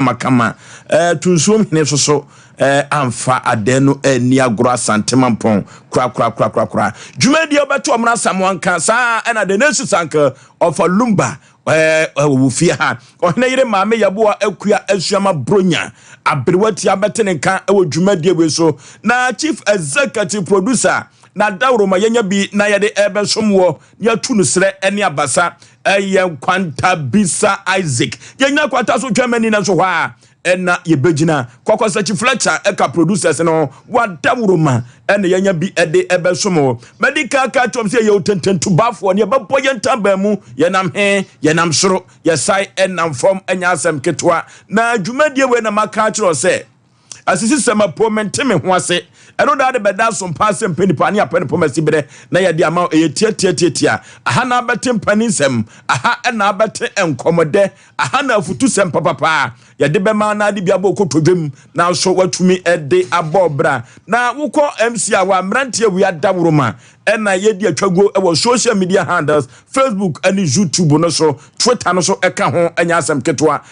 Kamakama. Tunsuom hene nso so amfa adɛn no anni agorɔ Asante Mampɔn korakorakorakorakora. Dwumadie a wobɛto ɔmena Asamoah nka saa ɛna The Nation Uncle ɔfa Lumba wɔ fie ha. Ɔhene yere Maame Yaboa Akua Asuama Bronya aberewa tia bɛte ne nka wɔ dwumadie wei so. Na Chief Executive Producer na dawuroma yɛnya bi na yɛde ɛbɛsom wɔ na yɛatu no serɛ ne abasa ɛyɛ Nkwantabisa Isaac. Yɛnyina kwata so twɛn mani no nso hɔ a ɛna yɛbɛgyina. Kɔkɔsakyi Fletcher ɛka producers no wadawuroma ɛna yɛnya bi ɛde ɛbɛsom wɔ. Mɛdi kaka kyerɛm sɛ yɛyɛ otententubafoɔ ne yɛbɛbɔ yɛn ntaban mu, yɛnam he, yɛnam soro, yɛsae ɛnam fam, ɛnyɛ asɛm ketewa. Na dwumadie wei na maka akyerɛ sɛ asisi sɛm apo mente me ho ase ɛno daa de bɛda asompa asɛ mpɛ nipa ne apɛ ne pɔm asi berɛ na yɛde ama ɛyɛ tiatiatiatia. Aha na abɛte mpani nsɛm, aha ɛna abɛte nkɔmmɔdɛ, aha na afutu sɛm papapaa yɛde bɛma na ade bi abɔ kotodwam na nso watumi ɛde abɔ bra. Na wokɔ MC a wa mmeranteɛ wi adaworoma ɛna yɛdi atwaguo ɛwɔ social media handles, Facebook ɛne YouTube no so, Twitter no so ɛka ho, ɛnyɛ asɛm ketewa.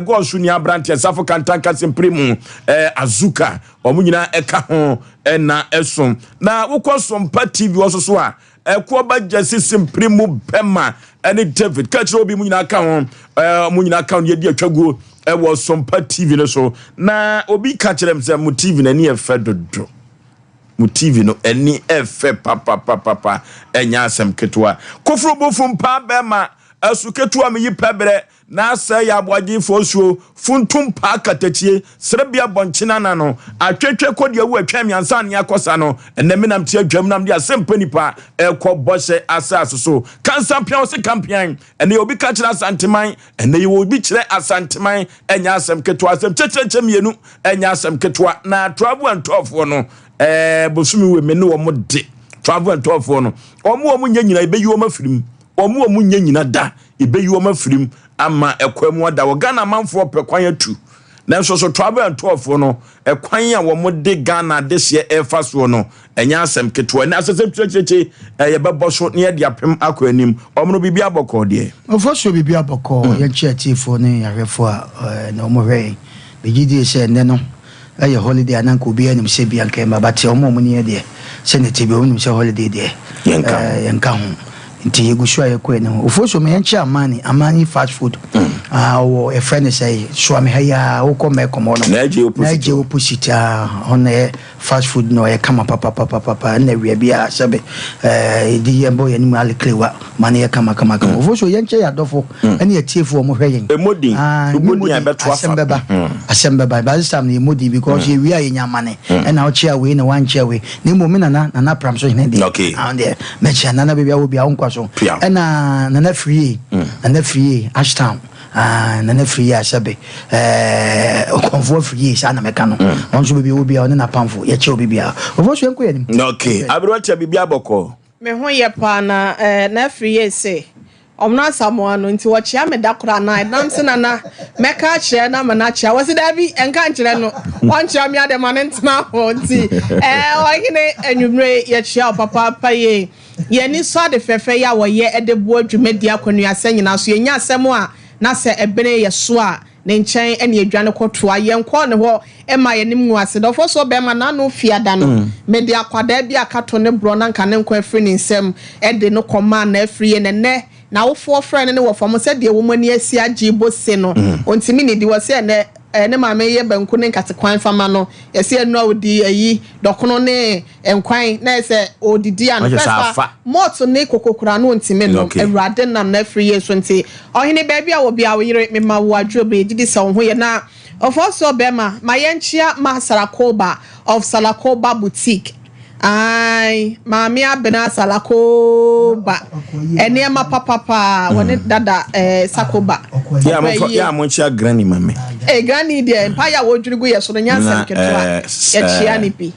Gɔɔso ni aberanteɛ Safo Kantanka Sempere mu Azuka wɔn nyinaa ɛka ho ɛna ɛsom. Na wokɔ Sompa TV wɔ so so a, ɛkoɔ ba gyasi Sempere mu bɛma ɛne David kakyerɛ obi mu nyinaa ka ho, mu nyinaa ka ho yɛdi atwaguo ɛwɔ Sompa TV no so. Na obi ka kyerɛ m sɛ mo TV n'ani ɛfɛ dodo, mo TV no ani ɛfɛ papapapapa, ɛnyɛ asɛm ketewa. Koforo bofo mpa bɛma asu ketewa meyi pɛbrɛ na asɛ yɛ aboagyefoɔ suo funtum paa katakyie serebea bɔnkyena na no atwetwe kɔdeɛ wu atwa mmiɛnsa ne akɔsa no. Ɛnɛ menam te adwam nam de asɛmpa nipa ɛkɔ bɔhyɛ asase so kansampian ɔse kampian. Ɛnɛ yɛ obi ka kyerɛ Asanteman, ɛnɛ yɛ obi kyerɛ Asanteman, ɛnyɛ asɛm ketewa. Asɛm kyɛkyerɛkyɛ mmienu ɛnyɛ asɛm ketewa. Na travel and tourfoɔ no bosome wei me ne wɔn de travel and tourfoɔ no wɔn nyɛ nyina ɛbɛyi wɔn afiri mu, wɔn nyɛ nyina da ɛbɛyi wɔn afiri mu ama ɛkwan mu ada wɔ Ghana. Amanfoɔ pɛ kwan atu, nanso so travel and tourfoɔ no ɛkwan a wɔn de Ghana adehyeɛ ɛfa soɔ no ɛnyɛ asɛm ketewa. Ɛnɛ asɛsɛm kyerɛkyerɛkyerɛ ɛyɛ bɛbɔ so ne yɛde apem akɔ anim. Wɔn no biribi abɔkɔ deɛ. Ɔfɔ so biribi abɔkɔ. Yɛnkyɛ atiefoɔ ne ahwɛfoɔ a na wɔn hwɛ yɛn. Megye die sɛ nnɛ no ɛyɛ holiday a na nka obiara nim sɛ bia nka ɛma bate ɔmo a ɔmo ne yɛ deɛ sɛ ne te bi ɔmo nim sɛ holiday deɛ yɛnka ho. Nti yɛgu so a yɛkɔ anim. Ofo so ma yɛnkyɛ Amani Fast Food. Ɔwɔ yɛfrɛ no sɛ Soame ha yi a wokɔ Mɛkɔm hɔ no Na agye opposite. Na agye opposite a ɔno yɛ fast food no ɔyɛ kama papapapapa. Ɛna awia bi a sɛbe yɛdi yɛn bɔ yɛn anim aleklewa ma no yɛ kama kama kama. Ofo so yɛnkyɛ yɛ adɔfo ɛne atiefoɔ ɔmo hwɛ yɛn. Emodin. Emodin a ɛbɛto afa. Asɛm bɛba, asɛm bɛba. By this time no yɛmɔdin because yɛwie a yɛnya amane ɛna wokyea wei na woankyea wei. Na mmom me nana Pram so hene deɛ deɛ mɛkyea nana baabi a wɔ bia wonkwa so. Ɛna Nana Firie, Nana Firie Ashtown, Nana Firie asɛbe ɔkɔmfoɔ Firie saa na mɛka no. Ɔno nso baabi a wɔ bia ɔne napamfo yɛkyɛ obi bia ɔfɔ so yɛnkɔ yɛnim. Okay, aberewa tia biribi abɔkɔ. Me ho yɛ paa na na afiri yɛ se ɔmo Asamoa no nti wɔkyea me da koraa na ɛnam se nana mɛka akyerɛ na ma no akyea wɔsi daabi ɛnka nkyerɛ no ɔnkyerɛ me adɛ ma ne ntena hɔ. Nti ɔhene anwummere yɛkyea wo papaapa yie. Yɛni sɔ ade fɛfɛ yi a wɔyɛ ɛde boa dwumadi akɔnuasɛ nyinaa so. Yɛnya asɛm a na sɛ ɛbene yɛ so a ne nkyɛn ɛne adwane kɔtoa yɛnkɔ ne hɔ ɛma yɛnim ngu ase dɔfo so bɛrima n'ano fiada no mede akwadaa bi akato ne borɔ na nka ne nkɔ afiri ne nsam ɛde no kɔmaa na afiri yɛ nɛnɛ na awofoɔ frɛ no ne wɔ fam sɛ deɛ wɔn ani asi agye bose no ontimi ne di wɔ sɛ ɛnɛ ne maame yɛ banku ne nkate kwan fama no yɛsɛ ɛnura odi ayi dɔkono ne nkwan na ɛsɛ odidi ano fɛfa mɔɔto ne kokokora no ontimi no. Awurade nam na afiri yɛ so. Nti ɔhene baabi a wɔ bi a woyere mema wo adwo bere didi sɛ wo ho yɛ na ɔfɔ so bɛrima ma yɛnkyea ma Sarakoba of Salakoba Boutique. Ai, maame Abena Salakoba nneɛma papapa wɔne dada Sakoba. Yɛ a monkyea granny ma me. Granny deɛ mpa yɛ a wɔdwiri gu yɛ so no nyɛ asɛm ketewa, yɛkyea ne bi.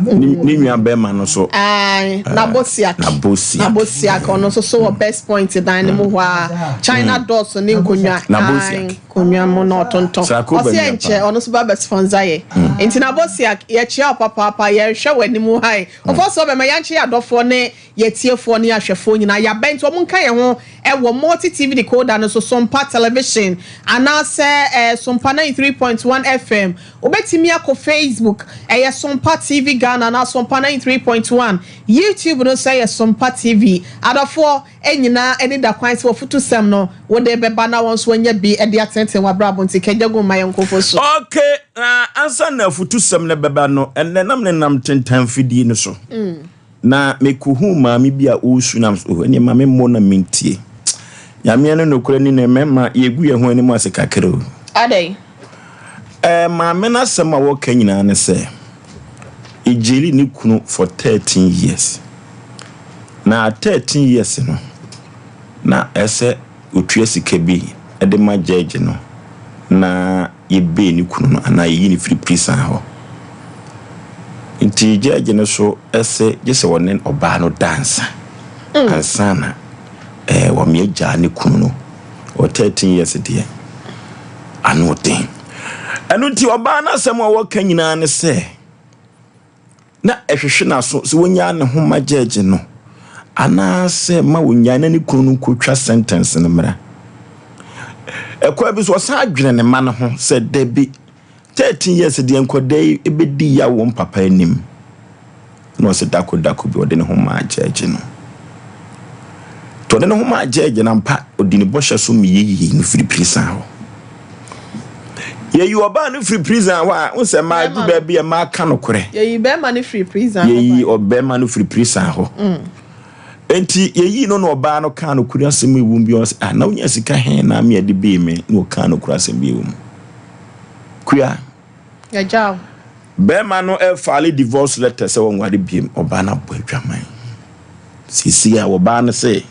Ne nua bɛrima no so. Ae, Nabosiak. Nabosiak. Nabosiak, ɔno nso so wɔ Best Point dan no mu hɔ a. China doors ne nkonnwa. Nabosiak. Ae, nkonnwa mu na ɔtontɔn. Sako Ɔse ba nua ɛnkyɛ, paa. ɔno nso ba bɛ sponsor yɛ. Nti Nabosiak, yɛkyea wo papaapa, yɛhwɛ w'anim ha yi. Ɔfɔ sɛ ɔbɛma yɛankyɛ yɛ adɔfoɔ ne yɛtiefoɔ ne ahwɛfoɔ nyinaa. Yɛabɛn nti ɔmo nka yɛn ho ɛwɔ Multi TV decoder no so, Sompa Television anaasɛ Sompa 93.1 FM. Wobɛtumi akɔ Facebook, ɛyɛ Sompa TV Ghana anaa Sompa 93.1. YouTube no nso ɛyɛ Sompa TV. Adɔfoɔ nyinaa ani da kwan sɛ wɔfotusɛm no wode bɛba na wɔn nso anya bi de atenetene w'abrabɔ nti kagya gu mma yɛn nkɔfo so. Okay, na ansa na afutusɛm no bɛba no, ɛnnɛ na menenam tentan fidie no so. Na mekohuu maame bi a ɔresu nam so, oh, ɛneɛ ma memmɔ na mentie. Nyameɛ no nokorɛ ni no, mmarima yɛgu yɛn ho anim ase kakra o. Adɛn? Maame no asɛm a wɔka nyinaa ne sɛ, ɛgyeli ne kunu for 13 years. Na 13 years no, na ɛsɛ otua sika bi de ma judge no na yɛbee ne kunu no anaa yɛyi no firi prison hɔ. Nti judge no so ɛsɛ gye sɛ ɔne ɔbaa no dansa ansa na wɔn agyaa ne kunu no. Wɔ 13 years deɛ, ano den. Ɛno nti ɔbaa no asɛm a wɔka nyinaa ne sɛ, na ɛhwehwɛ n'aso sɛ wɔnyaa ne ho ma judge no anaasɛ ma wɔnyaa na ne kunu no nkɔtwa sentence no mmra. Ɛkwan bi so ɔsan adwene ne ma no ho sɛ dabi 13 years deɛ nkɔda yi bɛdi ya wɔ papa anim. Na ɔsɛ dako dako bi ɔde ne ho maa judge no. Nti ɔde ne ho maa judge no ampa, ɔdi ne bɔhyɛ so meyɛyie no firi prison hɔ. Yɛyi ɔbaa no firi prison hɔ a, wo sɛ maa du baabi a maa ka nokorɛ. Yɛyi bɛrima no firi prison hɔ. Yɛyi ɔbɛrima no firi prison hɔ. Nti yɛyi no na ɔbaa no kaa nokorɛ asɛm ewu bi ɔsɛ ah na wonya sika hɛn na ame ade bee me na ɔkaa nokorɛ asɛm bi ewu mu. Kua. Yɛgya wo. Bɛrima no ɛfaale divorce letter sɛ wɔnware biem, ɔbaa no abɔ adwaman. Sisi a ɔbaa no sɛ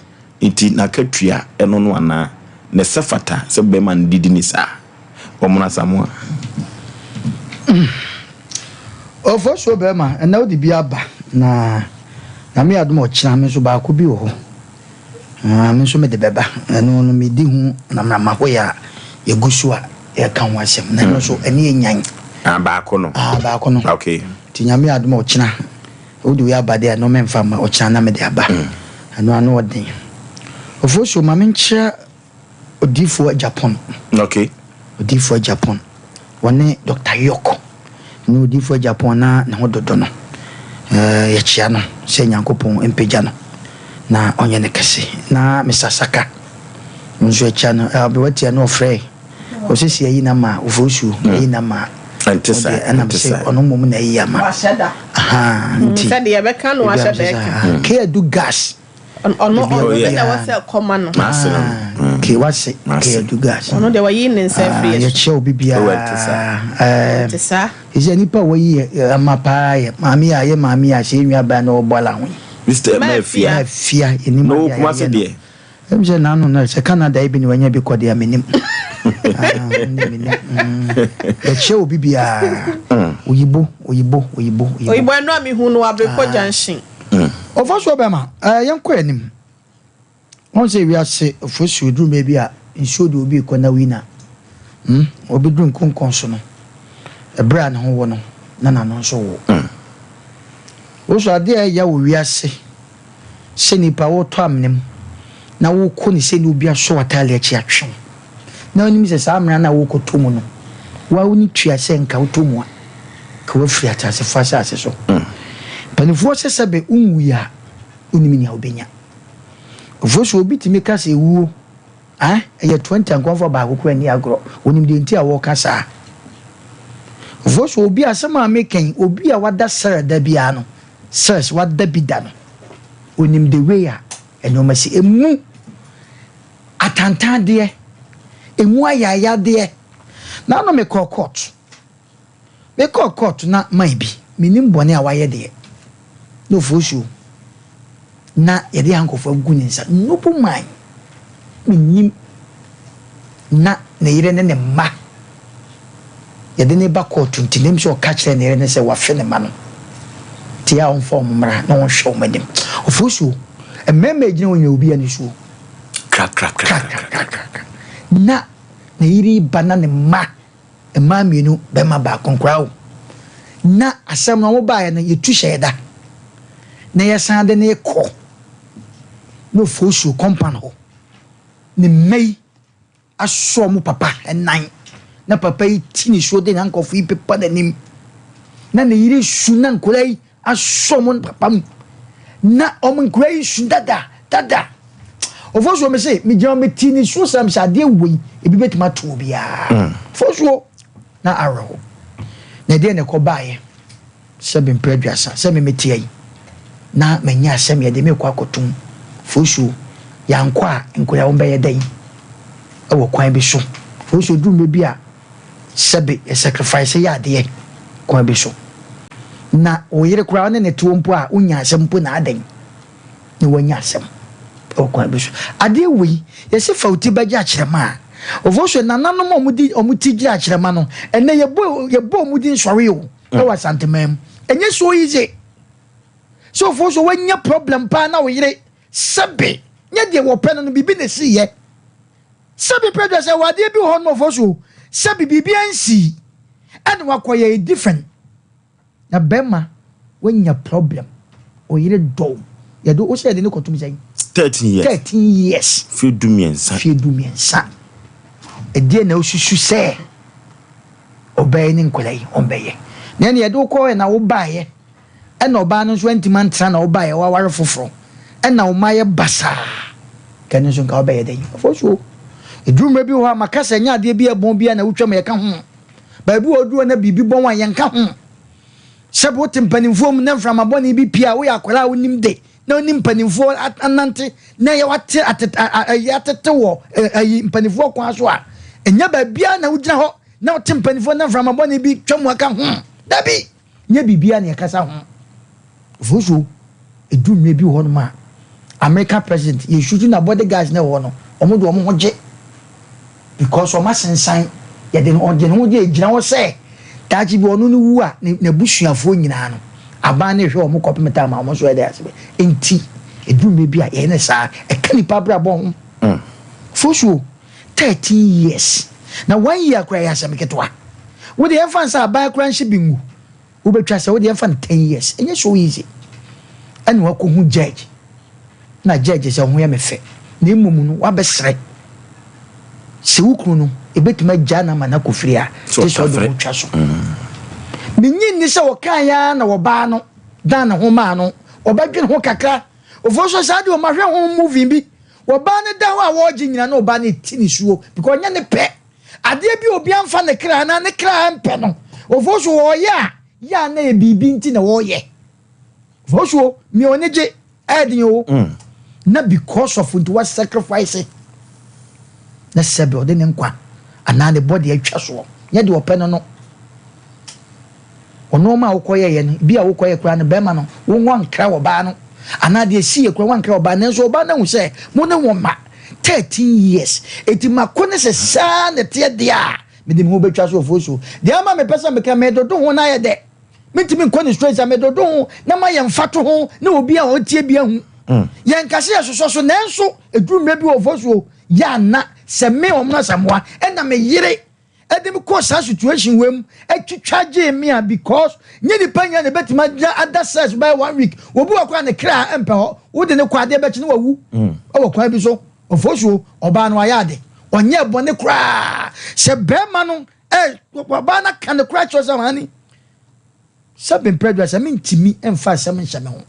nti n'akatua ɛno no anaa na ɛsɛ fata sɛ bɛrima no didi ne saa. Ɔmono Asamoah. Ɔfɔsuo bɛrima, ɛnɛ wode bi aba na Nyame adom ɔkyena me nso baako bi wɔ hɔ. Me nso mede bɛba. Ɛno no medi ho namnama hɔ yɛ a yɛgu so a yɛka ho asɛm. Na ɛno nso ɛne yɛ nyan. Ah, baako no. Ah, baako no. Okay. Nti Nyame adom ɔkyena wode wei aba deɛ ɛno memfa mma ɔkyena na mede aba. Ɛno ano ɔden. Ɔfɔsuo ma menkyerɛ Odiyifoɔ Agyapong. Okay. Odiyifoɔ Agyapong. Wɔne Dr. York. Ne Odiyifoɔ Agyapong na ne ho dodo no. Yɛkyea no sɛ Nyankopɔn mpagya no na ɔnyɛ no kɛse. Na Mr. Saka nso yɛkyea no. Abewatia no ɔfrɛe. Ɔsɛ si ayi na ma Ofosuo ayi na ma. Ɛnte saa. Ɛnam sɛ ɔno mmom na ayi ama. Wahyɛ da. Aha, nti. Sɛdeɛ yɛbɛka no wahyɛ da ɛka. Keadu gas. Ɔno ɔno de na ɛwɔ sɛ kɔma no. Ke wase keadu gas. Ɔno deɛ wayi ne nsa afiri yɛ so. Yɛkyerɛ obi biara. Ɛnte saa. Ɛsɛ nipa a wayi yɛ ama paa yɛ maame a yɛ maame a sɛ enua baa na ɔbɔ ala ho yi. Mr. Mafia. Mafia enim Na ɔwɔ Kumasi deɛ. Ɛmu sɛ n'ano no sɛ Canada yi bi na wanya bi kɔ deɛ menim. Menim. Yɛkyerɛ obi biara. Oyibo oyibo oyibo oyibo. Oyibo ɛno a mehu no Abirikɔ junction. Ɔfa so bɛma yɛnkɔ anim. Wɔn sɛ wiase ofosuo duru baabi a nsuo de obi kɔ na wina. Obi duru nkonkɔn so no, ɛberɛ a ne ho wɔ no na n'ano nso wɔ. Woso adeɛ a ɛyɛ wɔ wiase sɛ nipa wotɔ amena mu na wokɔ ne sɛ ne obi asɔ w'ataade akyi atwe wo na wonim sɛ saa amena no a wokɔtɔ mu no wa wo ne tua sɛ nka wotɔ mu a ka woafiri ateasefoɔ asase so. Mpanimfoɔ sɛ sɛbe wonwui a wonim nea wobɛnya. Ofosuo obi tumi ka sɛ ewuo ɛyɛ 20 nkɔmfoɔ baako koraa nni agorɔ. Wonim deɛ nti a wɔka saa. Ofosuo obi asɛm a meka yi, obi a wada sɛrɛ da biara no, sɛs wada bi da no, onim the way a nneɛma si. Emu atantandeɛ, emu ayayadeɛ. Naano mekɔɔ court. Mekɔɔ court na man bi, menim bɔne a wayɛ deɛ. Na ofosuo na yɛde ankɔfo agu ne nsa. Noble man, menim na ne yere ne ne mma yɛde ne ba court nti nem sɛ ɔka kyerɛ ne yere ne sɛ wafe ne mma no. Nti a ɔmfa wɔn mmra na ɔnhwɛ wɔn anim. Ofosuo, mmarima a ɛgyina hɔ nyinaa obi ani suo. Krakrakrakrakra. Na ne yere ba na ne mma, mmaa mmienu, barima baako, nkoraa o. Na asɛm no wɔn baeɛ no yɛtu hyɛɛ da. Na yɛsan de no kɔ na Ofosuo compound hɔ. Ne mma yi asɔ wɔn papa nan na papa yi ti nisuo de nkurɔfo yi pepa n'anim na ne yere su na nkwadaa yi asɔ wɔn papa mu na wɔn nkwadaa yi su dada dada ofosuo mi se mi gyina mi ti nisuo sɛ mi sɛ adeɛ wɔ yi ebi bɛtumi ato obiara mm. Fosuo na awerɛho na ɛdeɛ na ɛkɔ baayɛ Sɛ me mprɛ aduasa sɛ me meteɛ yi na manya asɛm yɛde me rekɔ akɔtom Fosuo yɛankɔ a nkoya wɔn bɛyɛ dɛn wɔ kwan bi so Fosuo duru mmerɛ bi a sɛbe yɛ sacrifice yɛ adeɛ kwan bi so na wo yere koraa wo ne ne teɔ mpo a wonya asɛm mpo na adɛn na wanya asɛm wɔ kwan bi so. Adeɛ wei, yɛse fa wo ti bɛgye akyerɛma a, Ofosuo, nananom a wɔde wɔn ti gye akyerɛma no, ɛnnɛ yɛbɔ yɛbɔ wɔn din sɔre o, ɛwɔ Asanteman mu. Ɛnyɛ so easy sɛ Ofosuo wanya problem paa na wo yere sɛbe nyɛ deɛ wɔpɛ no no biribi na ɛsiiɛ. Sɛbe pɛ dwa sɛ wɔ adeɛ bi wɔ hɔ no Ofosuo, sɛbe biribi ansii ɛna wakɔyɛ different. Na bɛma wanya problem oyere dɔ wo yɛde wo sɛ yɛde ne kɔtom sɛn. 13 years. 13 years. Fie 13. Fie 13. Ɛdeɛ na osusu sɛ ɔbɛyɛ ne nkwadaa yi ɔmbɛyɛ. Na ɛne yɛde wo kɔɛ na wo baeɛ ɛna ɔbaa no nso antimi antra na wo baeɛ waware foforɔ ɛna wo ma yɛ basaa kɛne nso nka wobɛyɛ dɛn. Afɔ so ɛduru mmerɛ bi wɔ hɔ a maka sɛ ɛnyɛ adeɛ bi ɛbɔn bi a na wotwa mu yɛka ho. Baabi wɔ hɔ na biribi bɔn a yɛnka ho. Sɛ wote mpanimfoɔ mu na mframa bɔne bi pue a, woyɛ akwadaa a wonim de na wonim mpanimfoɔ anante na yɛ wate atete ɛyɛ atete wɔ ɛyi mpanimfoɔ kwan so a, ɛnyɛ baabiara na wogyina hɔ na wote mpanimfoɔ na mframa bɔne bi twa mu aka ho. Dabi, nyɛ biribiara na yɛkasa ho. Ofosuo, ɛduru mmerɛ bi wɔ hɔnom a, America president, yɛsusu na body guards na ɛwɔ hɔ no, wɔn de wɔn ho gye because wɔn asensan, yɛde no, ɔde ne ho gye gyina hɔ sɛ daakye bi ɔno no wu a, n'abusuafoɔ nyinaa no, aban no rehwɛ wɔn kɔpem time a wɔn nso ɛde ase bɛ. Nti, ɛduru mmerɛ bi a, yɛyɛ no saa, ɛka nipa abrabɔ ho. Ofosuo, 13 years, na one year koraa yɛ asɛm ketewa. Wo deɛ yɛmfa nsa aban koraa nhyɛ bi ngu. Wobɛtwa sɛ wodeɛ mfa no ten years ɛnyɛ so easy ɛna wakɔhu judge na judge sɛ ho yɛ me fɛ na mmom no wabɛsrɛ sɛ wo kunu no ɛbɛtumi agyaa no ama no akɔ firi a gye sɛ ɔde ho twa so. Menye nni sɛ wɔkaa yɛ ara na wɔbaa no dan ne ho maa no wɔbɛdwene ho kakra ofoɔ so saa deɛ ɔmahwɛ ho movie bi wɔbaa no da hɔ a wɔregye nyina na ɔbaa no ti ne suo because ɔnyɛ ne pɛ. Adeɛ bi a obi amfa ne kra anaa ne kra mpɛ no, ofosuo ɔyɛ a, yɛ a na ɛyɛ biribi nti na ɔyɛ. Ofosuo, mi ɔne gye, ɛyɛ den o. Mm. Na because of nti wa sacrifice. Na sɛbi ɔde ne nkwa anaa ne body atwa soɔ. Nyɛ deɛ ɔpɛ no no. Ɔnoɔma a wokɔyɛeɛ no, bi a wokɔyɛ koraa no, bɛrima no, wo wankra ɔbaa no, anaa deɛ ɛsiiɛ koraa wankra ɔbaa no, nanso ɔbaa no ahu sɛ mo ne wɔn mma 13 years, enti mako ne sɛ saa na ɛteɛ deɛ a, mede me ho bɛtwa so ofosuo. Deɛ ama mepɛ sɛ meka, medodo ho na ayɛ dɛ. Mentumi nkɔ ne straight sɛ medodo ho na mayɛ mfatoho na obi a ɔtie bi ahu. Yɛnka sɛ yɛsosɔ so, nanso ɛduru mmerɛ bi wɔ ofosuo, yɛ ana sɛ me Ɔmono Asamoah ɛna me yere ɛde me kɔɔ saa situation wei mu ɛtwitwa gyee me a because nye nipa nyina na ebetumi agyina ada sex bɛyɛ one week obi wɔ kora ne kra mpɛ hɔ wode ne kɔ adeɛ bɛkye ne wawu mm. ɛwɔ kwan bi so ɔfosuo ɔbaa no ayɛ ade ɔnyɛ bɔne koraa sɛ bɛrima no ɛ ɔbaa no aka ne koraa kyerɛ sɛ hane Sɛ me mpɛ aduasa mentumi mfa asɛm nhyɛ me ho.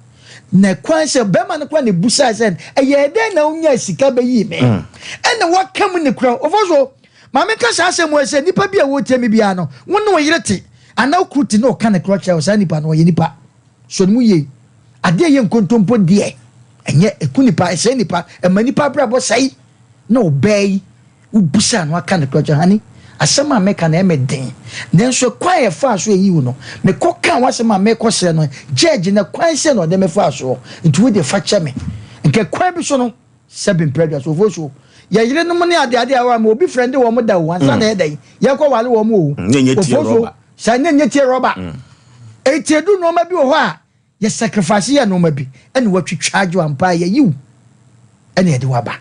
Na kwan sɛ bɛrima no koraa na ebusae sɛ ɛyɛɛ dɛn na wonyaa sika bɛyii me. Mm. Ɛna waka mu ne kura. Ɔfɔ so, maame ka saa asɛm wɔ sɛ nipa bi a wɔretie me biara no, wo ne wo yere te anaa wo kuru te na ɔka ne korɔ kyerɛ wo saa nipa no ɔyɛ nipa. So ne mu yie. Adeɛ yɛ nkontompo deɛ ɛnyɛ ɛku nipa, ɛsɛe nipa, ɛma nipa abrabɔ sɛe na ɔbaa yi Wobisaa no aka nokorɛ kyerɛ, Honey, asɛm a meka no ɛyɛ me den, nanso ɛkwan a yɛfaa so yii wo no, mekɔ kaa w'asɛm a merekɔ srɛ no, judge no ɛkwan sei na ɔde me faa soɔ, nti wo deɛ fa kyɛ me. Nka ɛkwan bi so no, sɛbe mprɛ aduasa, ofosuo, yɛ yerenom ne adeade a ɛwɔ ama obi frɛnde wɔn da o, ansa na yɛ dɛn, yɛkɔ ware wɔn o, ofosuo, saa nyɛ nyɛ tie rɔba, eti edu nnoɔma bi wɔ hɔ a. Yɛ sacrifice yɛ nnoɔma bi ɛna watwitwa agye wo ampa a yɛyi wo ɛna yɛde wo aba.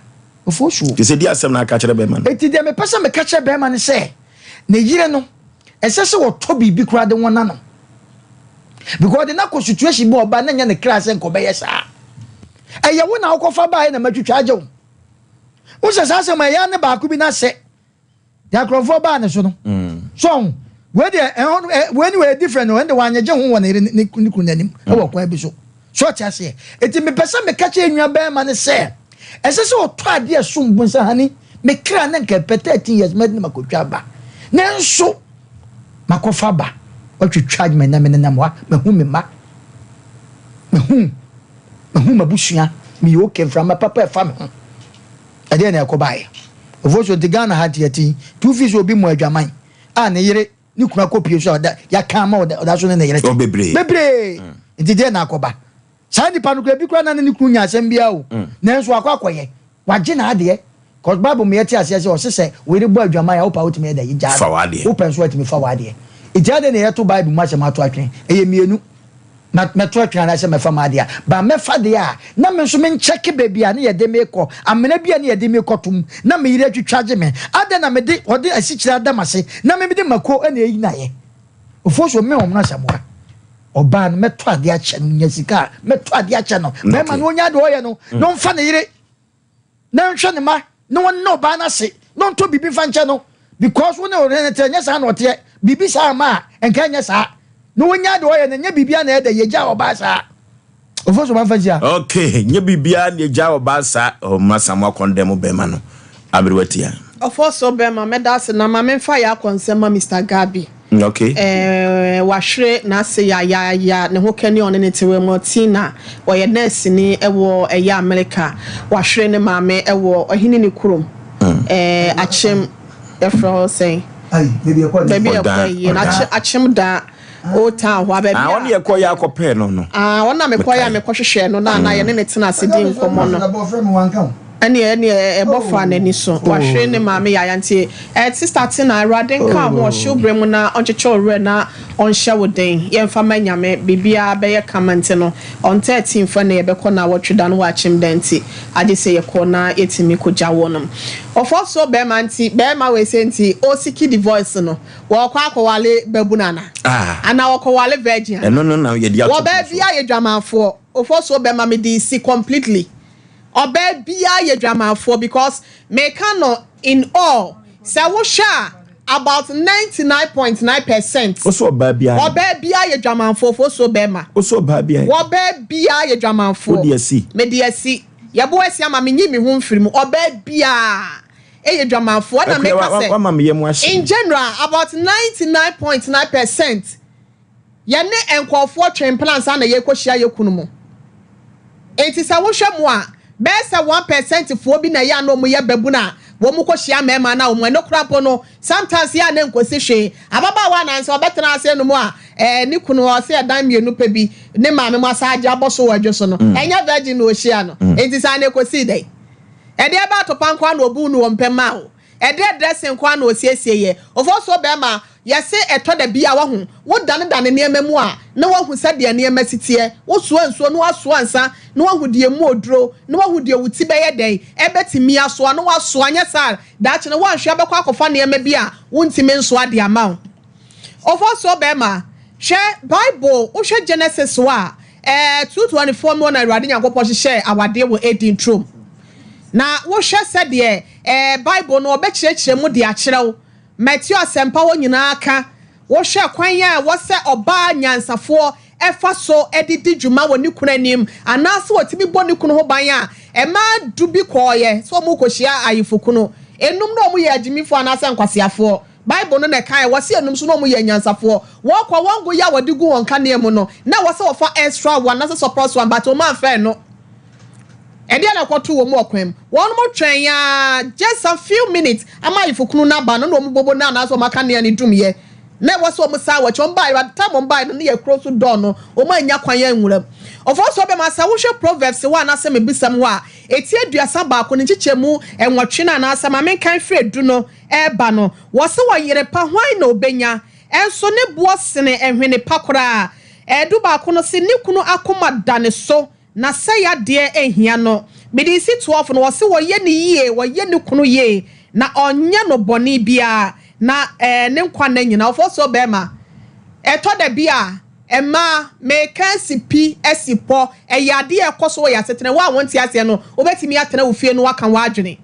Ofosuo. Te sɛ di asɛm na aka kyerɛ bɛrima no. Enti deɛ mepɛ sɛ meka kyerɛ bɛrima no sɛ ne yere no ɛsɛ sɛ ɔtɔ biribi koraa de wɔna no because ɔde no akɔ situation bi a ɔba na nyɛ ne kra sɛ nka ɔbɛyɛ saa. Ɛyɛ wo na wokɔfa baeɛ na matwitwa agye wo. Wo sɛ saa asɛm a ɛyɛ ne baako bi na sɛ Deɛ akorɔmfoɔ baa ne so no. So ɔho, wei deɛ ɛhɔ no ɛ wei ne wei different o, ɛnde wanyegye ho wɔ ne yere ne ne kunu n'anim ɛwɔ kwan bi so. So ɔte aseɛ? Eti mepɛ sɛ meka kyerɛ nua bɛrima no sɛ, ɛsɛ sɛ ɔtɔ adeɛ ɛsom bo sɛ honey, me kra na nka ɛpɛ 13 years mɛde no makɔtwa aba. Nanso makɔfa aba, watwitwa agye me na menenam hɔ a, mahu me mma, mahu mahu m'abusua, meyɛ okay, mframa papa ɛfa me ho. Ɛdeɛn na ɛkɔbaeɛ? Ofosuo nti Ghana ha nti yɛte yi, nti wofii sɛ obi mmɔ adwaman a ne yere ne kunu akɔpie so a ɔda yɛaka ama ɔda ɔda so ne ne yere te. Oh, bebree. Bebree. Nti deɛn na akɔba? Saa nipa no koraa ebi koraa na ne ne kunu nya asɛm biara o. Nanso wakɔ akɔyɛ. Wagye n'adeɛ. Cause Bible ma yɛte aseɛ sɛ ɔse sɛ wo yere bɔ adwaman a wopɛ a wotumi yɛ dɛn? Gyaa Fa no. w'adeɛ. Wopɛ nso a tumi fa w'adeɛ. Nti adɛn na yɛto Bible mu asɛm ato atwene? Ɛyɛ mmienu. Ma mɛto atwene anaasɛ mɛfa m'adeɛ a, ba mɛfa deɛ a, na me nso menkyɛke baabi a ne yɛde me rekɔ, amena bi a ne yɛde me rekɔto mu, na me yere atwitwa agye me. Adɛn na mede ɔde asikyire ada m'ase, na me mede mako na ɛreyi no ayɛ? Ofosuo, me wɔn no asamoa. Ɔbaa no, mɛtɔ adeɛ akyɛ no, nya sika a, mɛtɔ adeɛ akyɛ no. Bɛrima no ɔnya deɛ ɔyɛ no, na ɔmfa ne yere. na nhwɛ ne ma na ɔnna ɔbaa no ase na ɔntɔ biribi mfa nkyɛ no because wo ne ɔne no teɛ nyɛ saa na ɔteɛ biribi saa ama a nka ɛnyɛ saa na ɔnya deɛ ɔyɛ no nyɛ biribi a na ɛdɛ yɛgya ɔbaa saa ofo so manfa nsia. Okay, nyɛ biribiara na yɛgya ɔbaa saa. Oh, masa mo akɔndɛm bɛrima no aberewa tia. Ɔfo so bɛrima mɛda ase na ma memfa yɛ akɔnsɛm ma Mister Gabi. Okay. Eh, wahwere n'ase yayaaya, ne ho kani a ɔne ne te wɔ mu, Tina, ɔyɛ nɛɛseni wɔ ɛyɛ Amerika. Wahwere ne maame wɔ ɔhene ne kurom, eh, Akyem, yɛfrɛ hɔ sɛn? Baabi ɛkɔ Baabi a ɛkɔ yie no, Akyem da. Old Town hɔ a, baabi a. Ah, ɔne yɛkɔ yɛ akɔpɛɛ no no. Ah, ɔno na mekɔ yɛ a mekɔhwehwɛɛ no na na yɛne ne tena ase di nkɔmmɔ no. Ɛneɛ ɛneɛ ɛbɔ faa n'ani so. Wahwere ne maame yaya nti eh sister Tina Awurade nka wo ho ɔhyew berɛ mu na ɔnkyekyɛ wo werɛ na ɔnhyɛ wo den. Yɛmfa ma Nyame biribiara bɛyɛ kama nti no on 13 fɛ na yɛbɛkɔ naawɔtwe da no wɔ akyem da nti agye sɛ yɛkɔ na yɛtumi kɔgya wɔnom. Ɔfɔsuo bɛɛma nti bɛɛma wei sɛ nti ɔsiki divoice no Wɔkɔ akɔwale babunu ana? Ah. Ana wɔkɔwale virgin ana? Ɛno no na yɛde ato Wɔbaa so. biara yɛ dwamanfoɔ. Ofosuo bɛma me de si completely. Ɔbaa biara yɛ dwamanfoɔ because meka no in all sɛ wohwɛ a about 99.9%. Wo so ɔbaa biara yɛ. Ɔbaa biara yɛ dwamanfoɔ Ofosuo bɛma. Wo so ɔbaa biara yɛ. Wɔbaa biara yɛ dwamanfoɔ. Wode asi. Mede asi. Yɛbo asi ama menyi me ho mfiri mu. Ɔbaa biara. yɛ dwamanfoɔ ɛna meka sɛ in general about 99.9% yɛne nkurɔfoɔ twe mpena ansa na yɛrekɔhyia yɛ kunu mu. Enti sɛ wohwɛ mu a bɛyɛ sɛ 1% foɔ bi na ɛyɛ a na wɔn yɛ babunu a wɔn kɔhyia mmarima na wɔn ɛno koraa mpo no sometimes yɛ a na nkosi hwee. Ababaawa anansɛ ɔbɛtena ase no mu a ɛɛ ne kunu ɔsɛ ɛdan mmienu pɛ bi ne maame mu asa agye abɔ so wɔ adwo so no ɛnyɛ virgin na ɔhyia no. Enti saa na ɛkɔsii dɛn? Ɛdeɛ bɛ atopa nkoa na obuu no wɔ mpɛ maa wo? Ɛdeɛ dressing nkoa na osiesie yɛ? Ofosuo bɛɛma, yɛse ɛtɔ da bi a wahu, wo dane dane nneɛma mu a, na wahu sɛdeɛ nneɛma si teɛ, wo soa nsuo na wasoa nsa, na wahu deɛ emu oduro, na wahu deɛ wo ti bɛyɛ dɛn, ɛbɛtumi asoa, na wasoa, nyɛ saa a, daakye no woanhwɛ a bɛkɔ akɔfa nneɛma bi a wontumi nsoa de ama wo. Ofosuo bɛɛma, hwɛ Bible, wohwɛ Genesis hɔ a, Ɛɛ, 224 mu na Awurade Nyankopɔn hyehyɛɛ awadeɛ wɔ Eden turom. Na wohwɛ sɛdeɛ ɛɛ Bible no ɔbɛkyerɛkyerɛ mu de akyerɛ wo, Mateo Asɛmpa hɔ nyinaa ka, wohwɛ kwan a ɛwɔ sɛ ɔbaa nyansafoɔ fa so de di dwuma wɔ ne kunu anim anaasɛ ɔtumi bɔ ne kunu ho ban a, mmaa du bi kɔeɛ sɛ wɔrekɔhyia ayefokunu. Enum na wɔyɛ agyimifoɔ anaasɛ nkwaseafoɔ. Bible no na ɛkae, wɔse enum nso na wɔyɛ anyansafoɔ. Wɔkɔ, wɔn ngo yi a wɔde gu wɔn kanea mu no, na ɛwɔ sɛ wɔfa extra one anaasɛ surplus one, but wɔn amfa ɛno. Ɛdeɛn na ɛkɔtoo wɔn wɔ kwan mu? Wɔn twɛn ara just some few minutes ama ayefokunu no aba no, na wɔn bobo no anaasɛ wɔn akanea no dumyɛ. Na ɛwɔ sɛ wɔn san wɔn akyi. Wɔn baeɛ, by the time wɔn baeɛ no, na yɛ kuro so dɔɔ no, wɔn annya kwan anwura mu. Ɔfɔɔ so bɛma sɛ wohwɛ Proverbs hɔ anaasɛ Mebisɛm hɔ a, eti 31 no nkyekyɛmu nwɔtwe no anaasɛ ma menkan firi du no, reba no, wɔse ɔyere pa hwan na ɔbɛnya? Nso ne boɔ sene nhwene pa koraa. Dubaako no se ne kunu akoma da ne so na sɛ yadeɛ nhia no. Mede resi 12 no, ɔse wɔyɛ no yie, wɔyɛ ne kunu yie na ɔnyɛ no bɔne biara na ne nkwa nna nyinaa. Ɔfɔsuo bɛɛma, ɛtɔ da bi a mmaa, meka asi pi asi pɔ, ɛyɛ adeɛ a ɛkɔ so wɔ yɛn asetena, wo a wonte aseɛ no, wobɛtumi atena wo fie no waka w'adwene.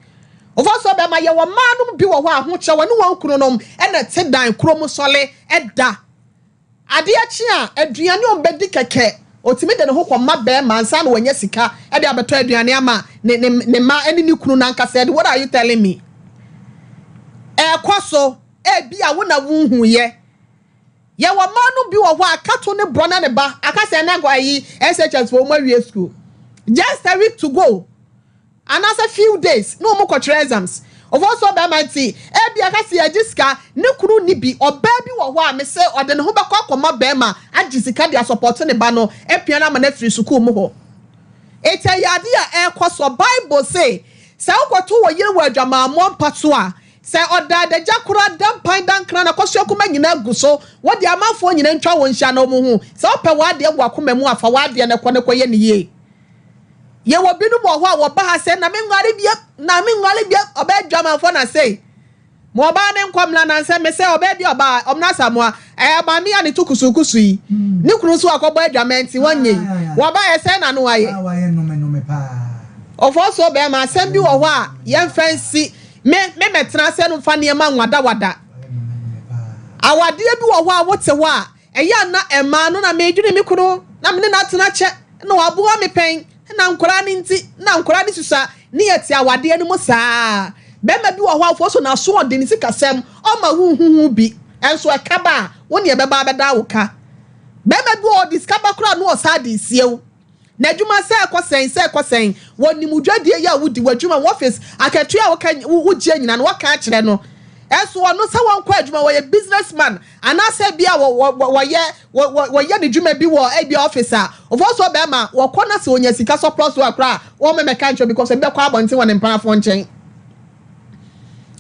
Ɔfɔsuo bɛɛma, yɛwɔ mmaa nom bi wɔ hɔ a ahokyerɛ, wɔne wɔn kununom na ɛte dan koro mu sɔle da. Adeɛ kye a, aduane a ɔbɛdi kɛkɛ, ɔtumi de ne ho kɔma barima ansa na wanya sika de abɛtɔ aduane ama ne ne ne mma ne ne kunu no ankasa adi. What are you telling me? Ɛrekɔ so, ebia wo na wonhuiɛ. Yɛwɔ mmaa no bi wɔ hɔ a, kato ne borɔ na ne ba aka sɛ ɛnɛ nkɔ ayi SHS foɔ wɔn awie school. Just a week to go. Anaasɛ few days na ɔmo kɔtwerɛ exams. Ɔfɔ so bɛɛma nti ebia ka se yɛgye sika ne kunu nni bi. Ɔbaa bi wɔ hɔ a mese ɔde ne ho bɛkɔ akɔma bɛɛma agye sika de asɔpɔto ne ba no apia no ama no afiri sukuu mu hɔ. Enti ɛyɛ ade a ɛrekɔ soɔ. Bible se sɛ wokɔto wo yere wɔ adwamammɔ mpa so a, sɛ ɔda adagya koraa da mpan da nkran na kɔsoɛ koma nyinaa gu so, wo deɛ amanfoɔ nyinaa ntwa wo nhyia na wɔn hu. Sɛ wopɛ w'adeɛ wɔ w'akoma mu a fa w'adeɛ no kɔ na kɔyɛ no yie. Yɛwɔ binom wɔ hɔ a wɔba ha sɛ na menware biam, na menware biam, ɔbaa adwamanfoɔ na sei. Ma ɔbaa ne nkɔ mmra nansɛ me sɛ ɔbaa bi ɔbaa ɔmena Asamoah, ɛɛ maame a ne to kusukusu yi, ne kunu nso akɔbɔ adwaman nti wɔnyɛ yi. Wɔba yɛ sɛn na ano ayɛ? Ɔfɔɔsoɔ bɛɛma asɛm bi wɔ hɔ a yɛmfa nsi, me me mɛtena ase no mfa nneɛma nwadawada. Awadeɛ bi wɔ hɔ a wote hɔ a Ɛyɛ a na ɛmaa no na medwene me kunu na me ne no atena kyɛ na waboa me pɛn na nkwadaa no nti na nkwadaa no susua ne yɛte awadeɛ no mu saa. Bɛrima bi wɔ hɔ a wofo so n'asoɔden ne sikasɛm ɔma wonhu ho bi nso ɛka ba a wo ne ɛbɛba abɛda wo ka. Bɛrima bi wɔ hɔ ɔde sika ba koraa na ɔsan de resie wo. N'adwuma sɛ ɛkɔ sɛn sɛ ɛkɔ sɛn, wɔnim wo dwadie yi a wodi, w'adwuma, w'office, akatua a woka wogyeɛ nyinaa no wɔka akyerɛ no. Ɛnso ɔno sɛ wɔnkɔ adwuma, wɔyɛ business man anaasɛ ebia wɔ wɔ wɔyɛ wɔ wɔyɛ ne dwuma bi wɔ ebia office a, ɔfɔ so bɛrima wɔkɔ na sɛ ɔnya sika surplus a koraa a wɔmmɛmɛka nkyerɛ because ebi bɛkɔ abɔnten wɔ ne mpenafoɔ nkyɛn.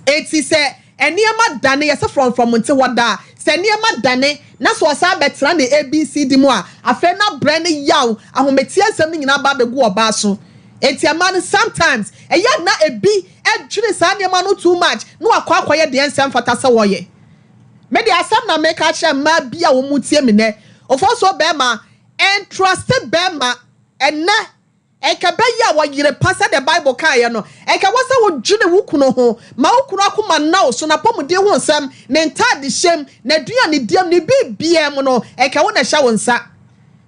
Enti sɛ nneɛma dane, yɛse frɔmfrɔm nte hɔ daa, sɛ nneɛma dane na sɛ ɔsan bɛtena ne ABCD mu a, afei na brɛ ne yaw, ahometeɛ nsɛm no nyinaa ba abɛgu ɔbaa so. Enti ɛma no sometimes ɛyɛ a na ebi dwene saa nneɛma no too much na wakɔ akɔyɛ deɛ ɛnsɛ mfata sɛ wɔyɛ. Me deɛ asɛm na meka akyerɛ mmaa bi a wɔn tie me nnɛ, Ofosuo bɛɛma, ɛntruste bɛɛma ɛnnɛ. Nka ɛbɛyɛ a wɔyere pa sɛdeɛ Bible kaeɛ no. Nka ɛwɔ sɛ wodwene wo kunu ho. Ma wo kunu akoma nna wo so, n'apɔmuden ho nsɛm, ne ntadehyɛm, n'aduanedie mu, ne biribiara mu no, nka wo na ɛhyɛ wo nsa.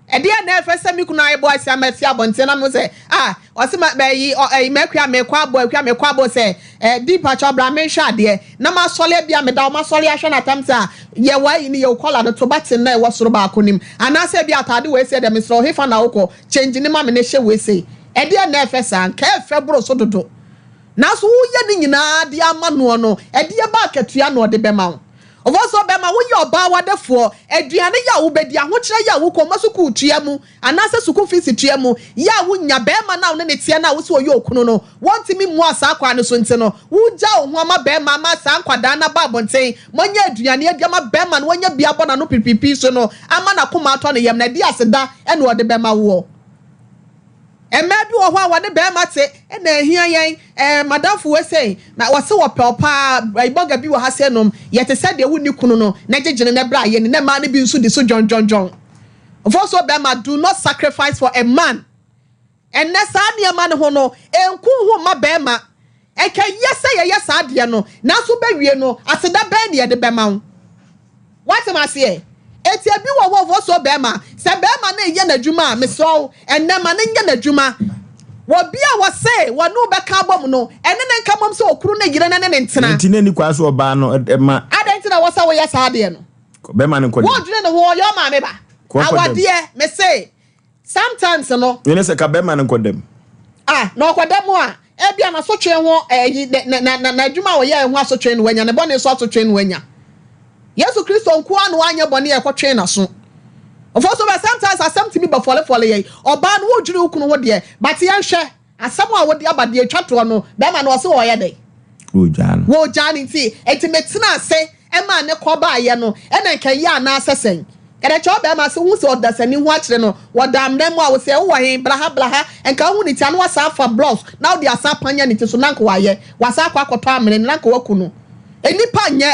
Ɛdeɛn na ɛfɛ sɛ me kunu ayɛ bɔ asia mɛte abɔnten na mehu sɛ ah ɔse ma ɛyi ɛyi m'akua mekɔ abɔ akua mekɔ abɔ sɛ eh di mpakyɛw bra menhwɛ adeɛ na masɔre ebia meda hɔ masɔre ahwɛ no atam sɛ ah yɛ w'ayi no yɛ wo kɔla no to button no a ɛwɔ soro baako no mu anaasɛ ebia ataade wei sɛ deɛ mesrɛ wo hefa na wokɔ Change no ma me na hyɛ wei sei. Ɛdeɛn na ɛfɛ saa? Nka ɛfɛ boro so dodo. Nanso woyɛ ne nyinaa de ama noɔ no, ɛdeɛ ba akatua na ɔde bɛma wo. Ɔfɔ sɛ ɔbɛma woyɛ ɔbaa wadefoɔ, aduane yɛ a wobɛdi, ahokyerɛ yɛ a wokɔ ma sukuu tua mu anaasɛ sukuu fees tua mu yɛ a wonya, bɛrima no a wo ne no teɛ no a wose ɔyɛ okunu no, wɔntumi mmoa saa kwan no so nti no, wogya wo ho ama bɛrima ama saa nkwadaa no aba abɔnten Moanya aduane adi ama barima no, wanya bi abɔ n'ano pipipi so no ama n'akoma atɔ ne yam, na ɛde aseda na ɔde bɛma woɔ. Mmaa bi wɔ hɔ a wɔne barima te na ahia yɛn. Ɛɛ, madamfo wei sei, na wɔse wɔpɛ wo paa, bɔga bi wɔ ha sei nom, yɛte sɛ deɛ wonni kunu no, na gyegyene na bra yɛni, na mmaa no bi nso di so dwɔndwɔndwɔn. Mfomsoɔ barima, do not sacrifice for a man. Ɛnnɛ saa nneɛma no ho no, ɛnku ho mma barima. Ɛka yɛ sɛ yɛyɛ saa adeɛ no, nanso bɛwie no, aseda bɛn na yɛde bɛma wo? Woate m'aseɛ? Enti ebi wɔ hɔ ɔfoɔ barima, sɛ barima no reyɛ n'adwuma a, mesrɛ wo, ɛnnɛ ma no nyɛ n'adwuma. Wɔ bi a wɔse wɔne wo bɛka abom no, ɛne no nka mmom sɛ okunu ne yere no ne no ntena. Enti na ɛnni kwan sɛ ɔbaa no ma. Adɛn nti na ɛwɔ sɛ woyɛ saa adeɛ no? Bɛrima no nkɔ dɛm. Wodwene ne ho, ɔyɛ ɔmaame ba. Awadeɛ, mese, Sometimes no. Nyɛ sɛ ka bɛrima no nkɔ dɛm. Ah, na ɔkɔ dɛm a, ebia n'asotwe ho ɛyi na na na n'adwuma a ɔyɛɛ ho asotwe no wanya, ne bɔne so asotwe no wanya. Yesu Kristo nko ara na wanyɛ bɔne a ɛkɔtwee n'aso. Ɔfɔ so bɛ sometimes asɛm tumi bɛ fɔlefɔle yɛn. Ɔbaa no wodwene wo kunu ho deɛ, but yɛnhwɛ. Asɛm a wode aba deɛ ɛtwa toɔ no, bɛrima no ɔse ɔɔyɛ dɛn? Wɔregyaa no. Wɔregyaa no nti, nti metenaa ase maa ne kɔ baeɛ no, ɛna nka ɛyɛ anaasɛ sɛn? Yɛde kyerɛ ɔbarima sɛ wohu sɛ ɔdasani ho akyere no, wɔda amena mu a, wo sɛ wowɔ he? Bra ha, bra ha. Nka wohu ne ti a, na wasan afa blocks na wode asan apanya ne ti so na nka wayɛ. Wasan akɔ akɔtɔ amene no na nka waku no. Nnipa nyɛ.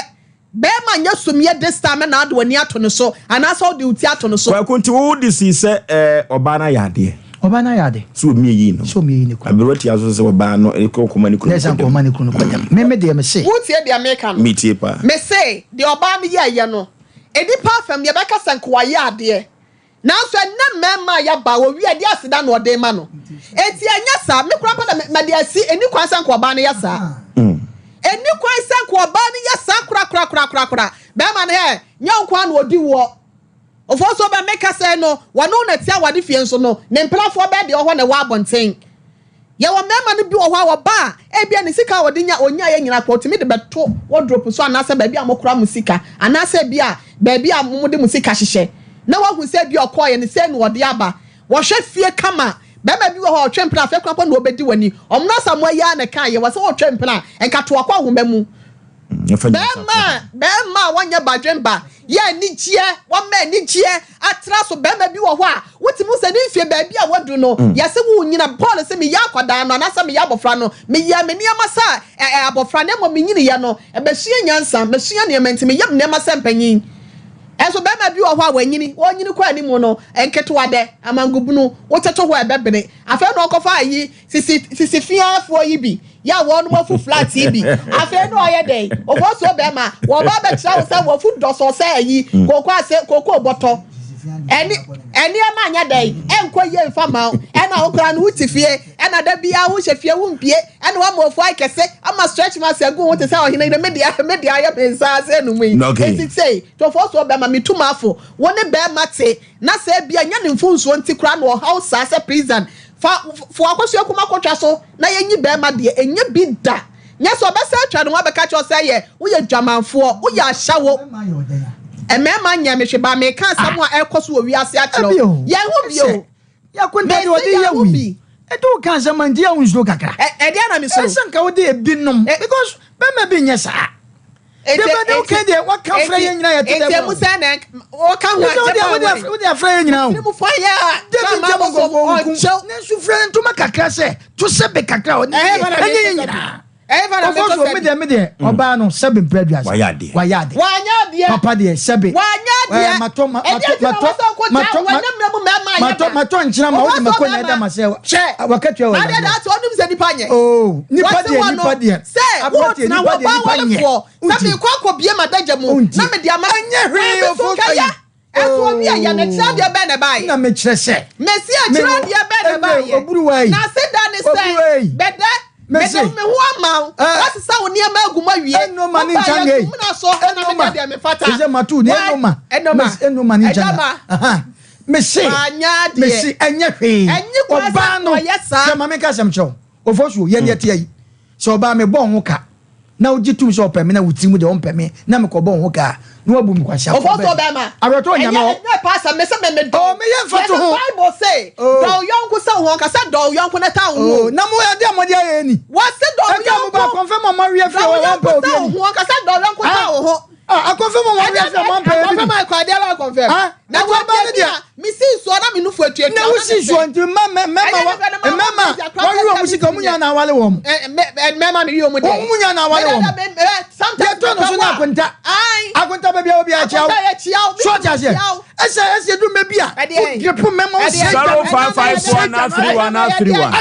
Barima nyɛ sumiiɛ this time na wode w'ani ato ne so anaasɛ wode wo ti ato ne so. Kwaku nti wo de sii sɛ ɛɛ ɔbaa no ayɛ adeɛ. Ɔbaa no ayɛ ade. Sɛ ɔmie yii no. Sɛ ɔmie yi ne kunu. Aberewa tia so sɛ ɔbaa no kɔ kɔma ne kunu no kɔ dɛm. Kɔma ne kunu no kɔ dɛm. Me me deɛ me se. Wotie deɛ meka no? Metie paa. Me se deɛ ɔbaa no yɛɛyɛ no, nnipa afam yɛbɛka sɛ nka wayɛ adeɛ. Nanso ɛnnɛ mmarima a yɛaba a wɔwie a ɛdeɛ aseda na ɔde rema no. Enti ɛnyɛ saa. Me koraa mpo na mede asi, ɛnni kwan sɛ nka ɔbaa no yɛ saa. Ɛnni kwan sɛ nka ɔbaa no yɛ saa korakorakorakorakora. Barima no hɛ, nyɛ wo nko ara na ɔdi woɔ. Ofosuo bɛ meka sɛ no, wɔne wo na ɛte awade fie nso no, ne mpenafoɔ bɛɛ deɛ ɔwɔ hɔ na ɛwɔ abɔnten. Yɛwɔ mmarima no bi wɔ hɔ a wɔba a, ebia ne sika a ɔde nya ɔnyaeɛ nyinaa koraa ɔtumi de bɛto wardrobe so anaasɛ baabi a mokora mo sika anaasɛ ebia baabi a mode mo sika hyehyɛ na wahu sɛ ebia ɔkɔeɛ no sei na ɔde aba. Wɔhwɛ fie kama. Barima bi wɔ hɔ a ɔtwe mpena afei koraa mpo na ɔbɛdi w'ani. Ɔmono Asamoah yi ara na ɛkaeɛ, wɔ sɛ wotwe mpena a, nka to akɔnhoma mu. Bɛrima a bɛrima a wɔnyɛ badwemba yɛ anigyeɛ, wɔma anigyeɛ atra so. Bɛrima bi wɔ hɔ a, wotumi hu sɛ ne mfie baabi a wadu no, yɛse wonyina. Paul se, meyɛ akwadaa no anaasɛ meyɛ abɔfra no, meyɛɛ me nneɛma sɛ ɛ abɔfra, na mmom menyiniiɛ no, masua nyansa, masua nneɛma nti meyɛ me nneɛma sɛ mpanyin. Ɛnso bɛrima bi wɔ hɔ a wanyini, ɔrenyini kɔ anim no, nketewa dɛ, amangobunu, wotete hɔ a ɛbɛbene. Afei na ɔkɔfa ayi, Sisi sisi fiafoɔ yi bi yɛ a wɔnom afu flat yi bi afei na ɔyɛ dɛn ofosuo bɛrima wɔba abɛkyerɛ wo sɛ wɔfu dɔsɔ sɛ ayi mm. kooko ase kooko bɔtɔ ɛne ɛnneɛma anyɛ dɛn ɛnkɔ yie nfa ma wo ɛna wo koraa no wote fie ɛna da biara wohyɛ fie wompie ɛna wama ofu ayɛ kɛse ama stretch marks agu ho te sɛ ɔhene yere me deɛ me deɛ ayɛ me nsa ase enum yi eti sei tofosuo bɛrima metu m'afo wo ne bɛrima te Na sɛ ebia ɛnyɛ ne mfomsoɔ nti koraa na ɔhaw saa sɛ prison fa fo akosua kuma kotwa so na yɛnyi bɛɛma deɛ ɛnyɛ bi da nyɛ sɛ ɔbɛsan atwa ne ho abɛka kyerɛ wo sɛ yɛ woyɛ dwamanfoɔ woyɛ ashawo mmarima nyɛ me hwe ba meka asɛm a ɛrekɔ so wɔ wiase akyerɛ wo yɛn ho bi o mese yɛn ho bi. Ɛde wo ka asɛm a nti yɛ wo nsuro kakra. Ɛdeɛ na mesuro. Ɛsɛ nka wode ebinom because bɛɛma bi nyɛ saa. Eti de woka deɛ waka frɛ yɛn nyinaa yɛte dɛ eti mu sɛ na wɔka ho asɛm a wɔn wode afrɛ yɛn nyinaa o mu fa yɛ a dabi nkyɛn mu nkɔfo nkum ne nso frɛ ntoma kakra sɛ to sɛ be kakra ɔne ɛnyɛ yɛn nyinaa ɔfɔ so mi deɛ mi deɛ ɔbaa no sɛbi mpɛ aduasa wayɛ adeɛ wayɛ adeɛ wanyɛ adeɛ papa deɛ sɛbi wanyɛ adeɛ matɔ matɔ matɔ matɔ matɔ nkyɛn ma wode mako na ɛda ma sɛ wakatua wɔ adeɛ da sɛ ɔnum sɛ nipa nyɛ oo nipa deɛ nipa deɛ sɛ wotena hɔ ba warefoɔ sɛ mekɔ akɔbie m'adagya mu na mede ama ɛnyɛ hwee ofo kaya ɛso obi a yɛ no kyerɛ adeɛ bɛn na ɛbaeɛ na mekyerɛ sɛ mesi akyerɛ adeɛ bɛn na ɛbaeɛ na ase da ne sɛ bɛdɛ mede me ho ama wo wasesa wo nneɛma agu mu awie ɛnoma ne nkyɛn yɛ sumina so ɛna mede deɛ mefata ɛsɛ matu ne ɛnoma ɛnoma ne nkyɛn mese mese ɛnyɛ hwee ɔbaa no sɛ maame nka asɛm kyerɛ wo ofosuo yɛn deɛ teɛ yi Sɛ ɔbaa me bɔ ho ka na wogye tom sɛ ɔpɛ me na wo tirim deɛ ɔmpɛ me na mekɔ bɔ ho ka a na wabu me kwasia kɔ bɛn awerɛtɔ onyame hɔ. Ɛnyɛ pastor me sɛ me me dɔ. Oh me yɛ nfa to ho. Bible say dɔ wo yɔnko sɛ wo ho ɔnka sɛ dɔ wo yɔnko na ta wo ho. Oh na mo ɛde a mo de ayɛ ni. Wɔse dɔ wo yɔnko. Ɛka mo ba akɔnfɛ mo ma wiɛ fie wɔ wɔn pɛ obi ani. Dɔ wo yɔnko sɛ wo ho ɔnka sɛ dɔ wo yɔnko ta wo ho. Ah, akɔnfɛm a wɔn wiase a wɔn mpɛ bi. Akɔnfɛm a ɛkɔ adeɛ bɛ akɔnfɛm. Ah, na wɔn ba ne deɛ. Mi si nsuo na mi nufu etuatua. Na wosi nsuo nti mma mma mma mma wɔn wi wɔn sika wɔn nyinaa na awale wɔn. Mmarima mi wi wɔn deɛ. Wɔn nyinaa na awale wɔn. Yɛ tɔ no so ne akonta. Akonta baabi a obi akyia wo. So ɔte aseɛ. Ɛsɛ ɛsɛ edu mɛ bi a. Wodire po mɛma wo sɛ. 0554 931 931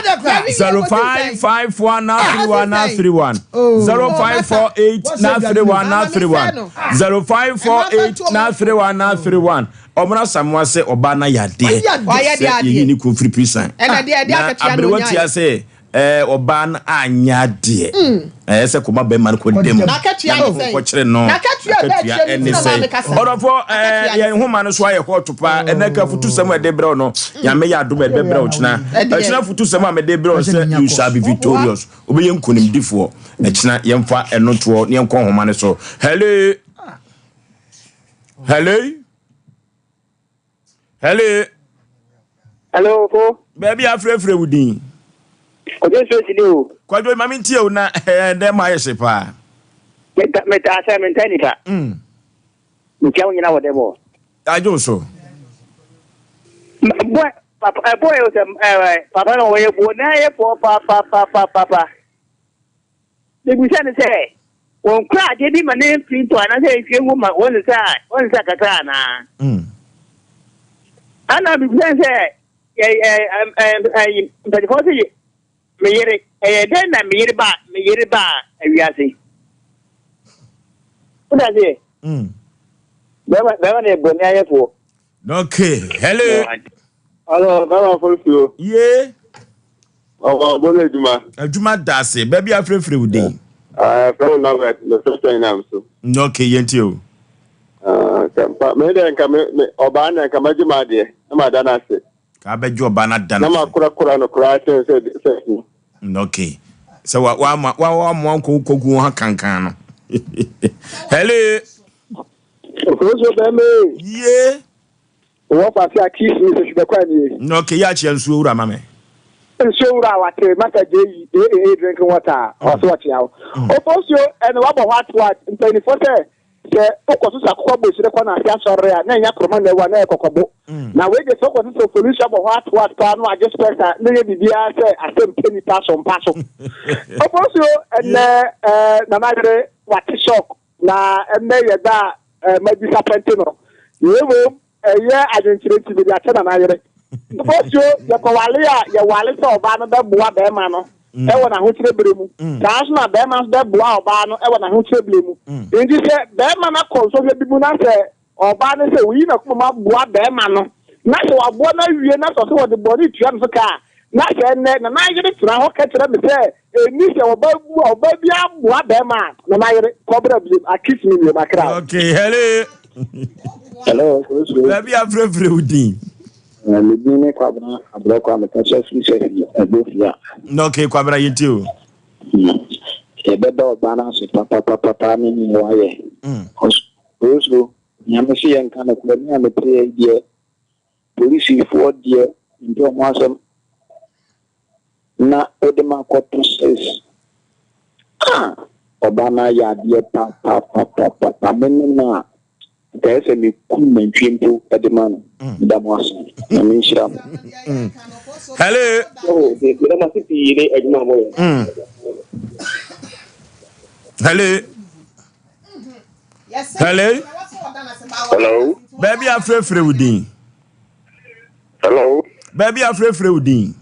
0554 931 931 0548 931 931 0548 931 931 Ɔmena Asamoah sɛ ɔbaa no ayɛ adeɛ sɛ yɛyi ne kunu firi prison na aberewa tia sɛ ɛɛ ɔbaa no anyɛ adeɛ ɛɛ sɛ kɔma bɛrima no kɔ dam na ne kɔkyere no n'akatua ɛne sɛ ɔdɔfoɔ ɛɛ yɛn nhoma no so ayɛ hot paa ɛnɛ ka futusɛm a ɛde brɛ wo no nyame yɛ adom a ɛde bɛbrɛ wo kyena ɛkyena futusɛm a mede brɛ wo sɛ you shall be victorious wobɛyɛ nkonimdifoɔ ɛkyena yɛmfa ɛno toɔ ne yɛnkɔ nhoma no so hello hello Hello. Hello, ko. Baabi afrɛfrɛ wo din. Kwadwo nsuo si ni o. Kwadwo ma mentie o na ɛdɛ ma ayɛ hye paa. Metaa sɛ menta nipa. Metia wo nyina wɔ dɛm o. Agye wo so. Boy, papa, eh, boy, sɛ, eh, papa na ɔyɛ bo na yɛ fɔ papapapapa. Mebisa no sɛ, wɔnkura adeɛ bi ma ne mfiri ntɔ anaasɛ nhwie ngu ma wɔn nsa wɔn nsa kakra anaa? Ana mebisa no sɛ, ɛ ɛ ɛ ɛ mpanyinfoɔ sɛ me yere ɛyɛ dɛn na me yere ba me yere ba awiase? Wọ́n ase bɛrima bɛrima na yɛ bɔnni ayɛfoɔ. Okay, hello. Hello, bɛrima fɔlɔ Ye. Ɔwɔ bɔlɔ adwuma. Adwuma da ase. Baabi afrɛfrɛ wo din. Ɛɛ fɛn na bɛ mɛ fɛ sɛn nam so. Okay, yɛn ti o. Nka me dɛ nka me me ɔbaa na nka mɛgye ma adeɛ na ma da n'ase. Ka abɛgye ɔbaa na da n'ase. Na ma korakora no koraa kyɛn sɛ sɛ. Okay. Sɛ wa wa ma wa wa mo ankɔ kɔgu wɔn ha kankan no. Hello. Okoso bɛmɛ. Ye. Wɔ fa se a kiss me sɛ hwebɛkɔ anie. Na okay yɛ akyea nsuo wura ma me. Nsuo wura wate masa JE AAA drinking water a ɔse ɔkyea wo. Ofosuo ɛne wabɔ hɔ ato a mpaninfoɔ sɛ sɛ wokɔ so sɛ akokɔ bɔ hyire kɔ n'ase asɔre a na ɛnyɛ akorɔma na awu a na ɛyɛ kɔkɔbo. Na wei deɛ sɛ wokɔ so sɛ ofolusua bɔ hɔ ato at paa na wagye spɛs a na ɛnyɛ biribiara sɛ asɛm pɛ nipa so mpa so. Ofosuo ɛnɛ ɛɛ Nana yere wate shock na ɛnɛ yɛ da a ɛɛ ma disappoint no na mmom Ɛyɛ adwenkyerɛ nti mede akyɛ Nana yere. Bosio, yɛkɔwale a, yɛwale sɛ ɔbaa no bɛboa bɛrima no wɔ n'ahokyerɛ berɛ mu. Saa nso na bɛrima nso bɛboa ɔbaa no wɔ n'ahokyerɛ berɛ mu. Nti sɛ bɛrima no akɔ nsɔhwɛ bi mu na sɛ ɔbaa no sɛ oyi n'akoma mu aboa bɛrima no, na sɛ waboa no awie na sɛ ɔsɛ wɔde bɔne tua no so ka a, na sɛ ɛnnɛ Nana yere tena hɔ ka kyerɛ me sɛ ɛnni sɛ ɔbaa bu a ɔbaa biara boa bɛrima a, Nana yere, kɔbra biom, akisi me biom, akra. Okay, hello. Hello, Baabi afrɛfrɛ wo din. Me din ne Kwabena Abrɛkwa, mekasa firi sɛ fi Ɛbofia. Na okay, Kwabena yɛntie o. Yɛbɛda ɔbaa no ase papapapapa ne nea wayɛ. Ɔsoro, Nyame se yɛnka nokorɛ, me a mete ha yi deɛ, polisifoɔ deɛ, mempɛ ɔmo asɛm. Na wode ma akɔto sis. Ah! Ɔbaa no ayɛ adeɛ papapapapa. Me ne no a, nka ɛyɛ sɛ mekum nantwie mpo de ma no. Meda mo ase. Nyame nhyira mo. Hello. Oh, meda mo ase pii ne adwuma a moyɛ. Hello. Hello. Hello. Baabi afrɛfrɛ wo din. Hello. Baabi afrɛfrɛ wo din.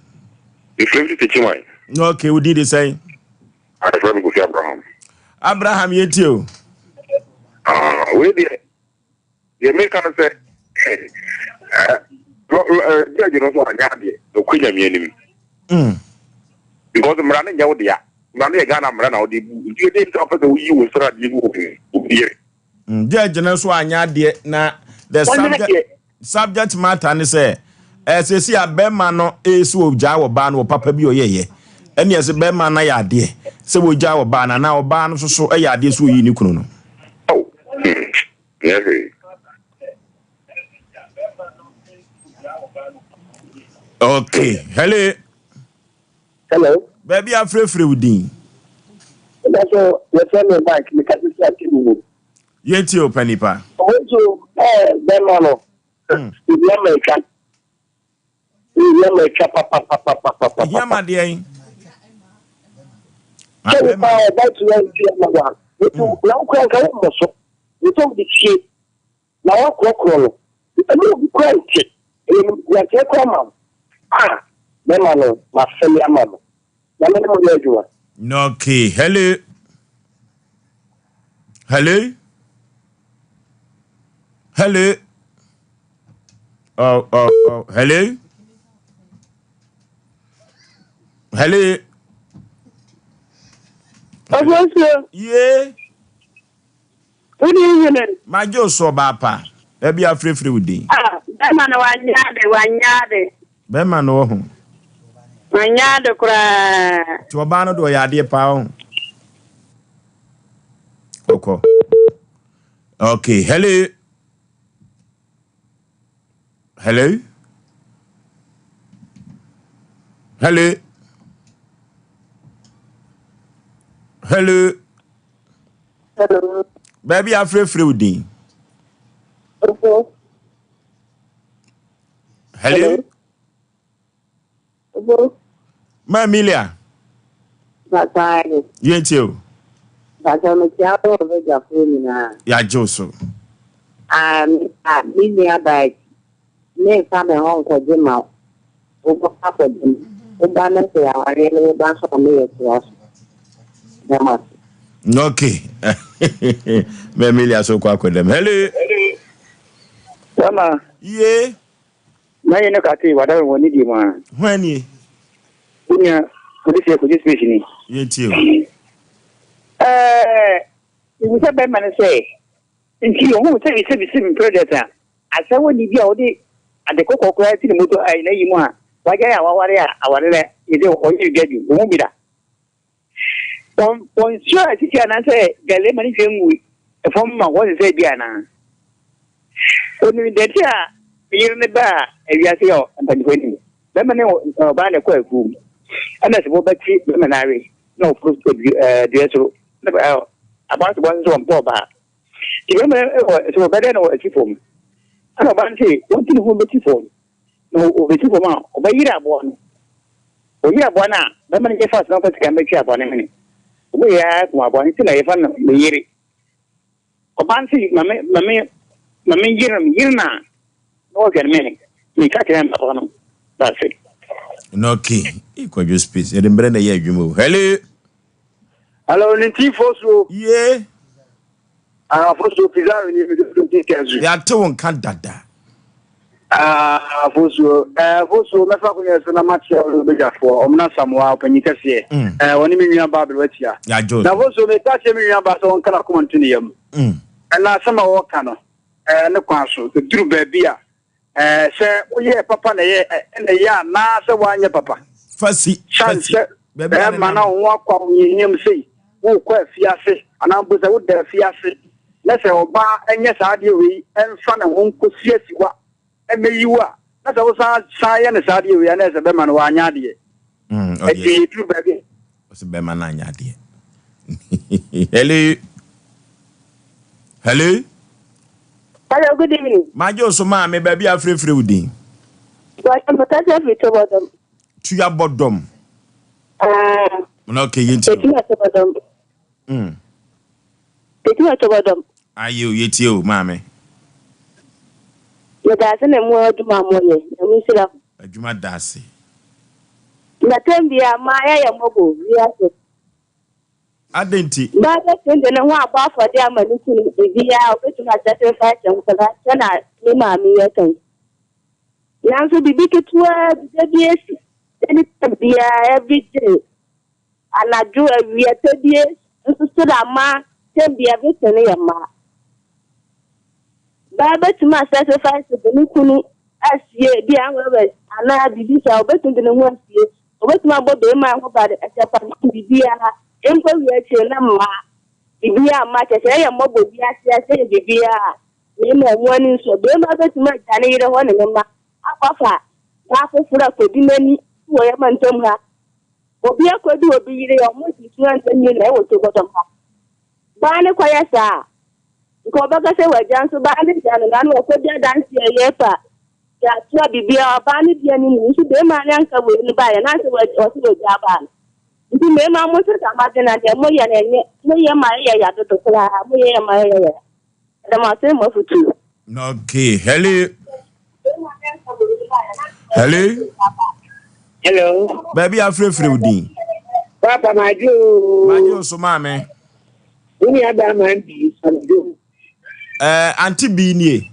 Mefrɛ fi Techiman. Okay, wo din de sɛn? Afrɛ me Kofi Abraham. Abraham yɛtie o. Ah, wei deɛ deɛ meka no sɛ judge no nso anyɛ adeɛ na ɔkɔ nyame anim. Because mmara no nyɛ wo dea. Mmara no yɛ Ghana mmara na wode bu. Nti ɛdeɛ nti a wopɛ sɛ woyi wo nsradeɛ gu obi yere. Judge no nso anyɛ adeɛ na the subject Subject matter ne sɛ, eh, seesei a bɛrima no resi ogyaa ɔbaa no wɔ papa bi a ɔyɛeɛ. Ɛne ɛsɛ bɛrima no ayɛ adeɛ sɛ wɔgyaa ɔbaa no anaa ɔbaa no nso so yɛ adeɛ sɛ ɔyii ne kunu no. Oh, hmm, nyɛ hwee. Okay, hello. Hello. Baabi afrɛfrɛ wo din. Ɛda so yɛfrɛ me Mike, mekasa fi Akyem mu. Yɛntie o panipa. Ɔmo nso ɛɛ bɛrima no ehia ma atwa ehia ma atwa papapapapapa. Ehia ma deɛ yi. Sɛ nipa ɔba tu ya nti ama wa etu na wokura nka wo mmɔ so nipa wo de fie na wakorɔkorɔ no ɛne obi kura nte ɛyɛ nimguaseɛ kura ma wo a bɛrima no ma fɛli ama no na me ne mo yɛ adwuma. Okay, hello. Hello. Hello. Oh, oh, oh. Hello. Hello. Ofosuo. Yeah. Wode hene. Magye wo so ɔbaa pa. Baabi a afirefire wo din. Ah, bɛrima no wanyɛ ade, wanyɛ ade. Bɛrima no wɔ ho. Wanyɛ ade koraa. Nti ɔbaa no de ɔyɛ adeɛ paa ɔho. Ɔkɔ. Okay, hello. Hello. Hello. Hello. Hello. Baabi afrɛfrɛ wo din. Opo. Hello. Hello. Ma Emilia. Pataani. Yɛn tie o. Pata mekyia wo ɔbɛgyafoɔ nyinaa. Yɛagye wo so. Ah, me nua baa akyi. Memfa me ho nkɔgye ma wo. Wobɛkɔ akɔgye me. Woba no sɛ awareɛ no bɛba so a meyɛ toa so. Da mo ase. Okay. Ma Emilia so kɔ akɔdam. Hello. Bɛma. Ye. Mɛyɛ no kate wada wɔ ne die mu a. Hwan nie? Wo nua polisi akɔgye space ni. Yɛntie o. Ɛɛ, mebisa bɛrima no sɛ, nti ɔhu sɛ sɛbi sɛbi project a, asɛwɔ ni bi a ɔde ade kɔkɔɔ koraa si ne moto ɛyi n'ayi mu a, wagyae a waware a aware no yɛ sɛ ɔyɛ biribi adi, ɔhu bi da. Wɔn wɔn nsuo a esisi anaasɛ gale ma ne hwie ngu fam ma wɔn sɛ bi anaa? Onim deɛ nti a me yere no baa wiase yɛ mpanyinfoɔ anim. Bɛrima ne ɔbaa na ɛkɔ afuom. Ɛna sɛ wɔbɛkye bɛrima no awe na ɔforo dua soro. Na aboa no sɛ wɔn nso wɔmpɛ ɔbaa. Nti bɛrima no wɔ sɛ wɔbɛdɛn na wɔasi fam. Ɛna ɔbaa no sɛ wɔnti ne ho bɛsi fam. Na ɔbɛsi fam a ɔbɛyere aboa no. Ɔyere aboa no a bɛrima no nyɛ fast na ɔmfa sika mmɛtwe aboa no mene. Ɔbɛyɛ ara kum aboa no nti na yɛfa no me yere. Ɔbaa no sɛ ma me ma me ma me yere no yere no a na ɔhwɛ no mene. Meka kyerɛ no papa no that's it. Okay. Kwadwo space. Yɛde mbrɛ na ɛyɛ adwuma o. Hello. Hello, ne ti fo so. Ye. Ah, fo so pizarro ni mi do ti kɛzu. Yɛate wo nka dada. Ah, fo so. Eh, fo so mɛfa ko nyɛ so na makyerɛ wo bɛdwafoɔ. Ɔmo na Samoa ɔpanyin kɛseɛ. Eh, wɔne me nua ba aberewa tia. Yɛagye Na fo so meka kyerɛ me nua ba sɛ ɔnka n'akoma nto ne yam. Ɛna asɛm a wɔka no, eh, ne kwan so. Ɛduru baabi a, eh, sɛ woyɛɛ papa na ɛyɛ ɛna ɛyɛ anaa sɛ woanyɛ papa. Fasi. Sane Fasi. sɛ Baabi a bɛrima na wo ho akɔ ahohiahia mu sei, worekɔ afiase anaa mpo sɛ woda afiase na sɛ ɔbaa nyɛ saa adeɛ wei mfa ne ho nkɔsi asiwa mmɛyi wo a, na sɛ wosan san yɛ no saa adeɛ wei a, na ɛsɛ bɛrima no wanyɛ adeɛ. Ɛti ɛduru baabi. Ɔsɛ bɛrima no anyɛ adeɛ. Hello. Hello. Hello, good evening. Magye wo so maame baabi a afirefire wo din. Mekasa firi Tobɔdɔm. Tuyabɔdɔm. Ah. Na okay, yɛntie o. Tetima Tobɔdɔm. Tetima Tobɔdɔm. Aye o, yɛtie o maame. Meda ase na mu adwuma a moyɛ. Nyame nhyira mo. Adwuma da ase. Na tɛm biara mmaa yɛyɛ mmɔbɔ wiase. Adɛn nti? Baa bɛtumi de ne ho abɔ afɔdeɛ ama ne kunu biribiara a ɔbɛtumi asacrifice nkwadaa sɛnea me maame yɛ kan. Nanso biribi ketewa bi da bi esi anytime biara everyday anadwo awia tɛ bi nso so na mmaa tɛm bi everything yɛ mmaa. Baa bɛtumi asacrifice de ne kunu asie bi anwɛwɛ anaa biribi saa ɔbɛtumi de ne ho asie ɔbɛtumi abɔ bɛrima ho ba de ɛkyɛ biribiara mpo wie akyire na mmaa biribiara mma kyɛ sɛ ɛyɛ mmɔbɔ wiase ase yɛ biribiara mmarima ɔmo ani nso bɛrima bɛtumi agya ne yere hɔ ne ne mma akɔfa baa foforɔ akɔdi n'ani wɔ yɛ ma ntam ha obi akɔdi obi yere ɔmo sisi ntɛm yi na ɛwɔ tokɔtɔm ha baa ne kɔyɛ saa nka ɔbɛka sɛ wagya nso baa ne gya no na no ɔkɔdi adanseɛ yɛ pa yɛatoa biribiara ɔbaa ne deɛ no mu nso bɛrima ne anka wei no baeɛ na sɛ ɔsɛ wagya baa no nti mmarima mo sesa mo adwene na deɛ moyɛ no ɛnyɛ moyɛ ma ɛyɛ ya dodo koraa moyɛ ma ɛyɛ ya ɛdɛm ase mo afutuo. Okay, hello. Hello. Hello. Baabi afirefire wo din. Papa Madwo. Madwo so maame. Wo nua bɛrima bi sɔmdwom. Eh, auntie bi nie.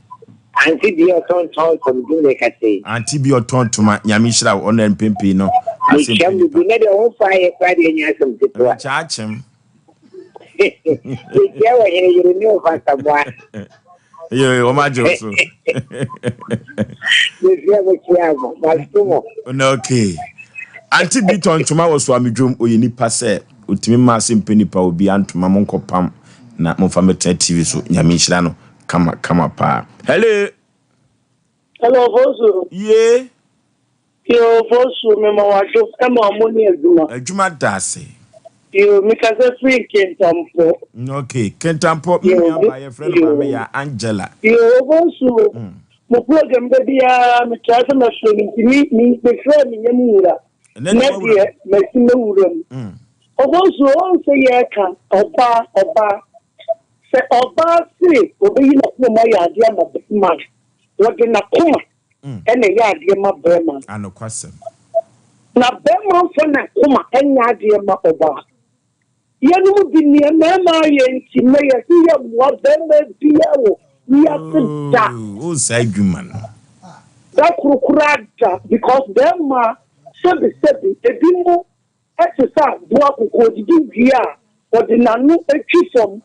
Auntie bi ɔtɔn tɔn sɔmdwom na ɛka sɛ. Auntie bi ɔtɔn toma nyame nhyira wo ɔno mpempem no. Mekyia mu bi na deɛ ho fa yɛ kora deɛ nyɛ asɛm ketewa. Mekyia akyem. Mekyia wɔ hene yere ne ɔfa samoa. Yo, wɔn agye wo so. Mekyia mekyia mo, maso mo. Na okay. Auntie bi tɔn ntoma wɔ so amedwom oyɛ nipa sɛ otumi mma ase mpɛ nipa obi antoma mo nkɔpam na momfa mɛtena TV so nyame nhyira no kama kama paa. Hello. Hello, Fosu. Ye. Yo, Fosu, me ma wadwo ma ɔmo ne adwuma. Adwuma da ase. Yo, mekasa firi Kintampo. Okay, Kintampo, me nua ba yɛfrɛ no maame ya Angela. Yo, Fosu. Mo program da biara metrae sɛ mɛfrɛ no nti me me mefrɛ me nyam nwura. Ɛnɛ Nɛ deɛ wawura deɛ masi mɛwura mu. Ɔbɔnsuo ɔn sɛ yɛɛka ɔbaa ɔbaa sɛ ɔbaa se ɔbɛyi n'akoma mu ayɛ adeɛ ama bɛrima a wɔde n'akoma ɛna ɛyɛ adeɛ ma bɛrima. Anokwasɛm. Na bɛrima mfa n'akoma ɛnyɛ adeɛ ma ɔbaa. Yɛnom bi nea mmarima ayɛ nti nnɛ yɛse yɛmmoa barima biaa wɔ wiase da. Oh, wo saa adwuma no. Da koro koraa da because barima sɛbi sɛbi ebi mo te sɛ aboa koko odidi wie a ɔde n'ano twi fam.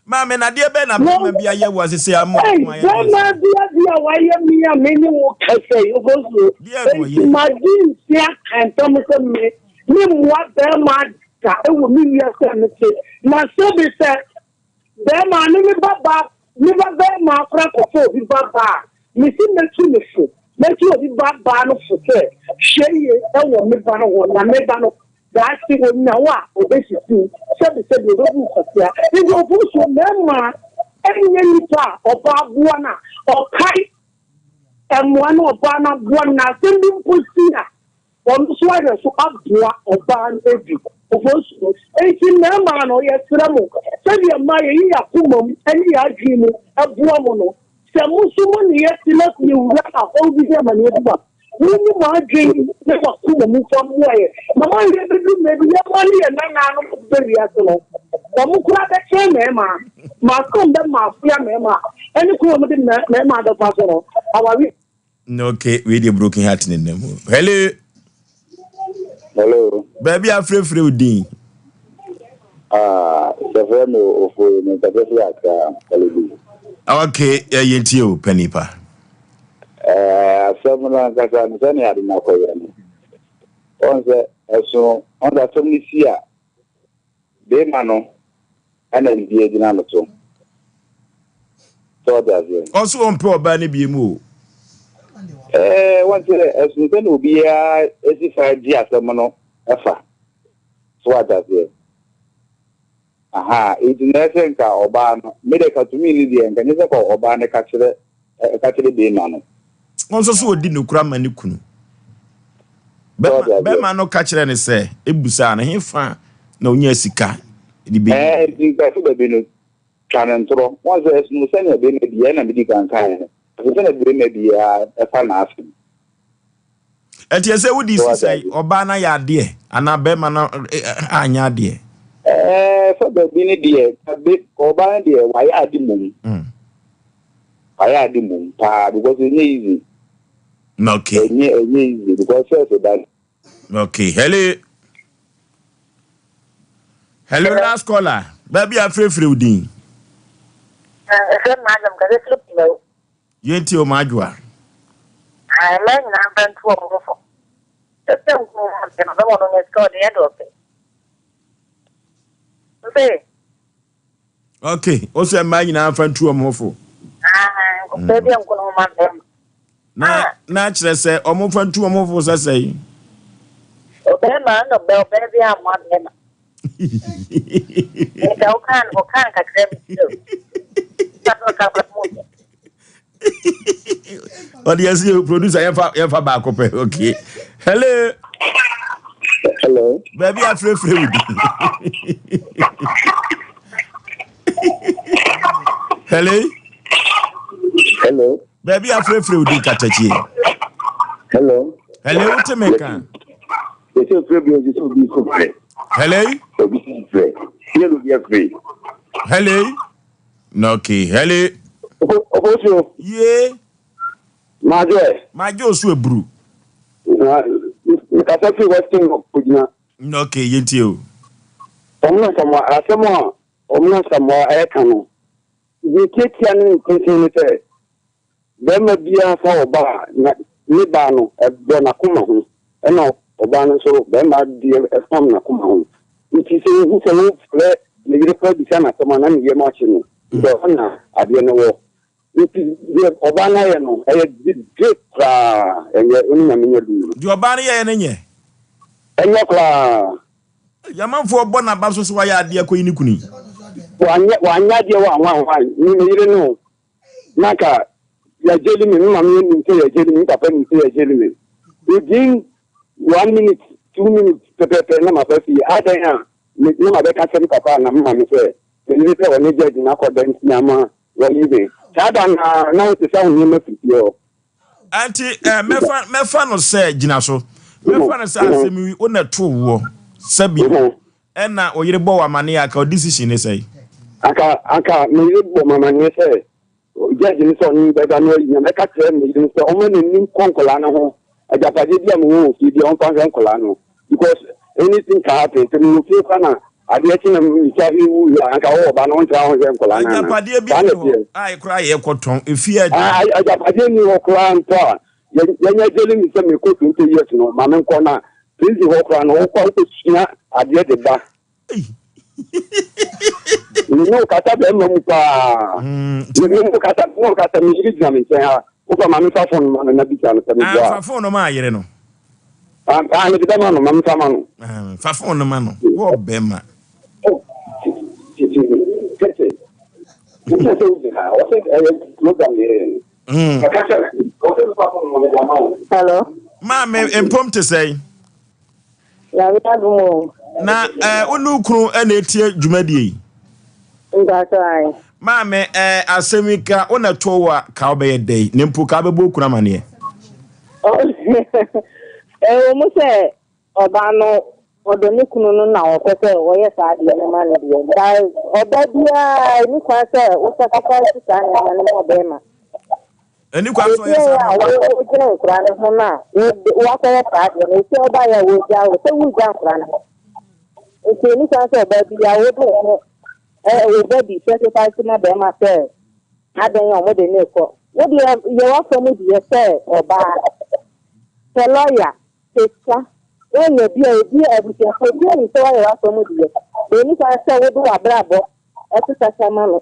Maame, na adeɛ bɛn na barima bi ayɛ wo a sesei ama Ei, w'akoma ayɛ den barima saa? bi adeɛ a wayɛ me a me ne wo kasa yi, Obosuo, Deɛn na enti ɔyɛɛ? madi nse aka ntam sɛ me, memmoa barima da wɔ me wiase a mete. Na sɛbe sɛ barima ne me ba ba, me ba barima koraa kɔfa obi ba ba a, mese mɛtu no fo, mɛtu obi ba baa no fo sɛ, hwɛ yie wɔ me ba no ho, na me ba no, Daakye onya wo a, obesisi wo, sɛbesɛbe obebu wo kwasea. Enti obosuo mmarima nyɛ nipa a ɔbaa boa no a, ɔkae mmoa no ɔbaa no aboa no na asɛm bi mpo si a, ɔno nso ahwɛ so aboa ɔbaa no adi. Obosuo. Enti mmarima no, yɛsrɛ mo, sɛdeɛ mmaa yɛyi yɛn akoma mu ne yɛn adwene mu boa mo no, sɛ mo nso mo nneyɛɛ te na sɛ yɛwura ahɔho bi ne amanneɛ bi mu a, Munyi mo adwen ne mo akoma mu mfa mmoa yɛn, na moanhwɛ ebedu mmerɛ bi yɛn mma ne yɛn nananom a wɔbɛba wiase no, wɔn koraa bɛkyɛn mmarima, ma asom bɛma afoa mmarima, ɛne kwan a wɔde mmarima bɛfa so no, awareɛ. Okay, wei deɛ broken heart ne nam o. Hello. Hello. Baabi a afrɛfrɛ wo din. Ah, sɛfrɛ me ofo me nkasa fi Accra, Kalebu. Okay, yɛn tie o, panipa. Ɛɛ, asɛm no ankasa no, sɛnea ade no akɔyɛ no, wɔn sɛ ɛsono, wɔn sɛ asɛm no si a, beema no ɛna biribi agyina no so. Sɛ ɔde aseɛ. Ɔso ɔmpɛ ɔbaa no bie mu o. Ɛɛ, wɔn sɛ ɛsono sɛnea obiara esi fa gye asɛm no ɛfa. So wate aseɛ. Ahaa, enti na ɛsɛ nka ɔbaa no, me deɛ ka tumi no deɛ, nka nyɛ sɛ ka ɔbaa no ka kyerɛ, ka kyerɛ beema no. Ɔno nso so ɔdi nokora ma ne kunu. Bɛma, bɛma no ka kyerɛ no sɛ, ebusaa no, hefa na onyaa sika de bɛyi? Ɛɛ, nti nka ɛfo baabi no, twa no ntorɔ. Wɔn sɛ ɛsono sɛnea beema biara, ɛna medi kan kaeɛ no, ɛsono sɛnea beema biara ɛfa n'asɛm. Ɛteɛ sɛ wode si sɛ ɔbaa no ayɛ adeɛ anaa bɛrima no anyɛ adeɛ. Ɛɛ sɛ baabi no deɛ ɔbaa no deɛ wayɛ ade mmom. Mm. Wayɛ ade mmom paa because ɛnyɛ easy. Okay. Ɛnyɛ ɛnyɛ easy because first da. Okay. Hello. Hello last caller. Baabi afirefire wo din. Ɛsɛ maa dɛm kɛse firi kumɛw. Yɛntie o m'adwoa. Ae mmaa nyinaa mfa ntu wɔn ho fo. Sɛ sɛ nku ho mpɛ no ɔbɛma ɔno nya sika ɔde yɛ deɛ ɔpɛ. Ose. Okay, ose mmaa nyinaa mfa ntu wɔn ho fo. Ae, ɔpɛ bi nku no ho ma bɛrima. Na na kyerɛ sɛ wɔn mfa ntu wɔn ho fo sɛ sɛn. Ɔbɛrima ɛna ɔbɛ ɔbaa bi amoa bɛrima. Nka ɔka ɔka nkakra bi sɛ. Ɔka ɔka mu. ɔde ɛsi producer yɛfa yɛfa baako pɛ okay hello. hello. baabi afirefire wo di. hello. hello. baabi afirefire wo di katakyie. hello. hello wote me kan. yɛsɛ ofirɛ bi ɔsɛ obi nso frɛ. hello. obi nso frɛ. yɛ obi afirɛ. hello. Okay, hello. Obosuo. Yee. Madwo ɛ. Madwo osu eburu. Na mekasa firi Western North Kogyina. Okay, yɛntie o. Wɔn na Samoa asɛm a wɔn na Samoa ɛreka no, deɛ tiatia ne ne tenten ne sɛ, Barima biara fa ɔbaa a, na ne baa no, ɛbɔ n'akoma ho, ɛna ɔbaa no nso, barima deɛ ɛfam n'akoma ho. Nti sɛ ohu sɛ wofrɛ ne yere koraa bisa no asɛm a, na ne yam ahye no, nti ɛhɔ na adeɛ no wɔ. Nti deɛ ɔbaa no ayɛ no, ɛyɛ great koraa, ɛnyɛ, wo ne Nyame nyɛ dum. Deɛ ɔbaa no yɛeɛ no nyɛ? Ɛnyɛ koraa. Yamanfoɔ bɔ n'aba so sɛ wayɛ adeɛ akɔyi ne kunu yi. Wanyɛ, wanyɛ adeɛ wɔ anwanwan, ne ne yere no, na anka. yɛagyeli me, me maame nim sɛ yɛagyeli me, me papa nim sɛ yɛagyeli me. Within one minute, 2 minutes pɛpɛɛpɛ na maba fie. Adɛn a me na mabɛka kyerɛ me papa anaa me maame sɛ me yere sɛ ɔne judge no akɔda nti na ama wɔayi me. Saa da no ara na wosesa wo nneɛma firi fie hɔ. Nti eh, mɛfa mɛfa no sɛ gyina so. Mɛfa no sɛ asɛm yi wo na ɛtoo woɔ sɛbi ɛna wo yere bɔ wo amaneɛ a, ka wo decision ne sɛn? Anka anka me yere bɔ me amaneɛ sɛ judge no sɛ ɔne me bɛda no ayi na mɛka kyerɛ me yere no sɛ ɔmma n'ani nkɔ nkwadaa no ho. Agyapadeɛ bi a mewɔ wɔ fie bi a ɔmfa nhwɛ nkwadaa no because anything can happen. Sɛ mewɔ fie koraa na adeɛ kye na metwa hwe wu a, anka wowɔ ba no wontra ho nhwɛ nkwadaa no anaa? Agyapadeɛ bi Saa na nni hɔ ɛteɛ. a koraa yɛkɔtɔn efie a. Ah, agyapadeɛ nni hɔ koraa mpo a yɛnyɛ gyeli me sɛ mekɔ 20 years no ma menkɔ na prison hɔ koraa no wokɔ a wokɔsua adeɛ de ba. Me ne wo kasa bɛrima mu paa. Me ne wo kasa, me ne wo kasa, me yere gyina me nkyɛn ha. Wofa ma mefa phone ma no na bisa no sɛ meboa. Ah, fa phone no ma yere no. Ah, ah, mede bɛma no, ma mefa ma no. Ah, fa phone no ma no. Wɔ bɛrima. Oh, titi, tete. Wokyɛ sɛ wogyina ha, wɔsɛ ɛyɛ program yɛyɛ no. Ɛka kyerɛ me, wɔsɛ mefa phone no ma mede ama wo. Hello. Maame, mpom te sɛn? Nyame adom o. Na eh, wo ne wo kunu na etie dwumadie yi? Mpatsɔ ae. Maame, eh, asɛm yi ka wo na ɛtoo wo a, ka wobɛyɛ dɛn? Na mpo ka wobɛbɔ wo kunu amaneɛ? Ɛwɔ mu sɛ ɔbaa no ɔdɔ ne kunu no na ɔpɛ sɛ ɔyɛ saa adeɛ no ma no deɛ, but ɔbaa biara ɛni kwan sɛ wo sacrifice saa nneɛma no ma ɔbɛrima. Ɛni kwan sɛ ɔyɛ Seesei saa a ma wo. wodwene nkora no ho no a, woakɔyɛ saa adeɛ no, ɛsɛ ɔbaeɛ a wɔgya wo sɛ woregya nkora no hɔ. Nti ɛni kwan sɛ ɔbaa bi a wode wo ho wo ba bi sacrifice ma bɛrima sɛ adɛn a wɔde ne rekɔ. Wo deɛ yɛ w'afa mu deɛ sɛ ɔbaa, sɛ lɔya, sɛ sika, woanya bi a obi abusuafoɔ obi anim sɛ woayɛ w'afa mu deɛ. Ɛni kwan sɛ wode w'abrabɔ ɛto sasa ma no.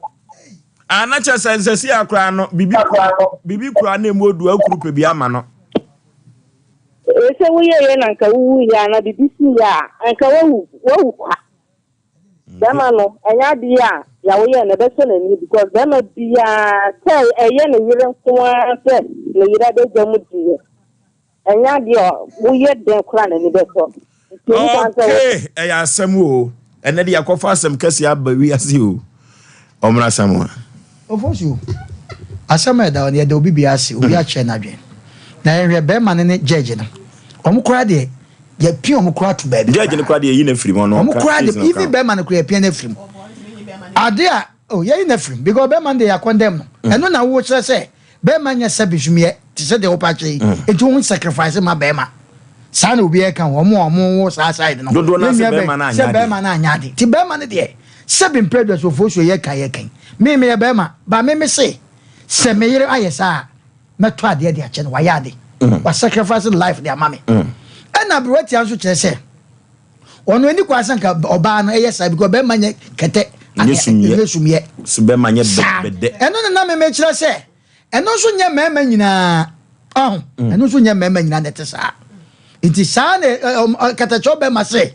Ah, na kyerɛ sɛ nsɛsi a koraa no, biribi kura, biribi kura na emu odu akuru pɛ bi ama no. Sɛ woyɛeɛ na nka wowuiɛ a, na biribi siiɛ a, anka wawu, wawu kwa. Bɛrima no, ɛnyɛ adeɛ a deɛ woyɛɛ no ɛbɛsɔ n'ani because bɛrima biara sɛ ɛyɛ ne yere nko ara sɛ ne yere abɛgya mu deɛ, Ɛnyɛ adeɛ a woyɛ dɛn koraa n'ani bɛsɔ. Nti ɛni kwan sɛ wo. Okay, ɛyɛ asɛm o. Ɛnɛ de yɛakɔfa asɛm kɛseɛ aba wiase o. Ɔmmra Asamoah. Ofosu, asɛm a ɛda hɔ no yɛda obi biara ase, obi akyerɛ n'adwene. Na yɛnhwɛ bɛrima no ne judge no, wɔn koraa deɛ yɛpia wɔn koraa to baabi Judge no koraa. koraa deɛ yɛyi no afiri mu, ɔno Wɔn ɔka koraa case deɛ no ɔka even ho. bɛrima no koraa yɛpia no afiri mu. Ade a oh yɛyi no afiri mu because bɛrima no deɛ yɛ condemn no. Ɛno na wokyerɛ sɛ Bɛɛma nyɛ sɛ besumiɛ te sɛ deɛ wopɛ akyerɛ yi nti wo sacrifice ma bɛɛma saa na obiara ka wɔn a wɔn wɔ saa side no Dodoɔ no ara sɛ yɛn nua bɛɛma no bɛn anyɛ sɛ adeɛ. bɛɛma no anyɛ ade nti bɛɛma no deɛ sɛbi mpɛ aduasofoɔ suo yɛ kan yɛ kan me meyɛ bɛɛma ba me me se sɛ me yere ayɛ saa a mɛtɔ adeɛ de akyɛ no wayɛ ade wa sacrifice life de ama me ɛna aberewa tia nso kyerɛ sɛ ɔno ani kwan sɛ nka ɔbaa no ɛyɛ saa because bɛɛma nyɛ kɛtɛ Nyɛ sumiɛ. nyɛ sumiɛ So bɛɛma nyɛ saa bɛdɛ. ɛno ne na meme kyerɛ sɛ ɛno nso nyɛ mmarima nyinaa ɔho ɛno nso nyɛ mmarima nyinaa na ɛte saa nti saa na katakyɛ ɔbɛma sɛ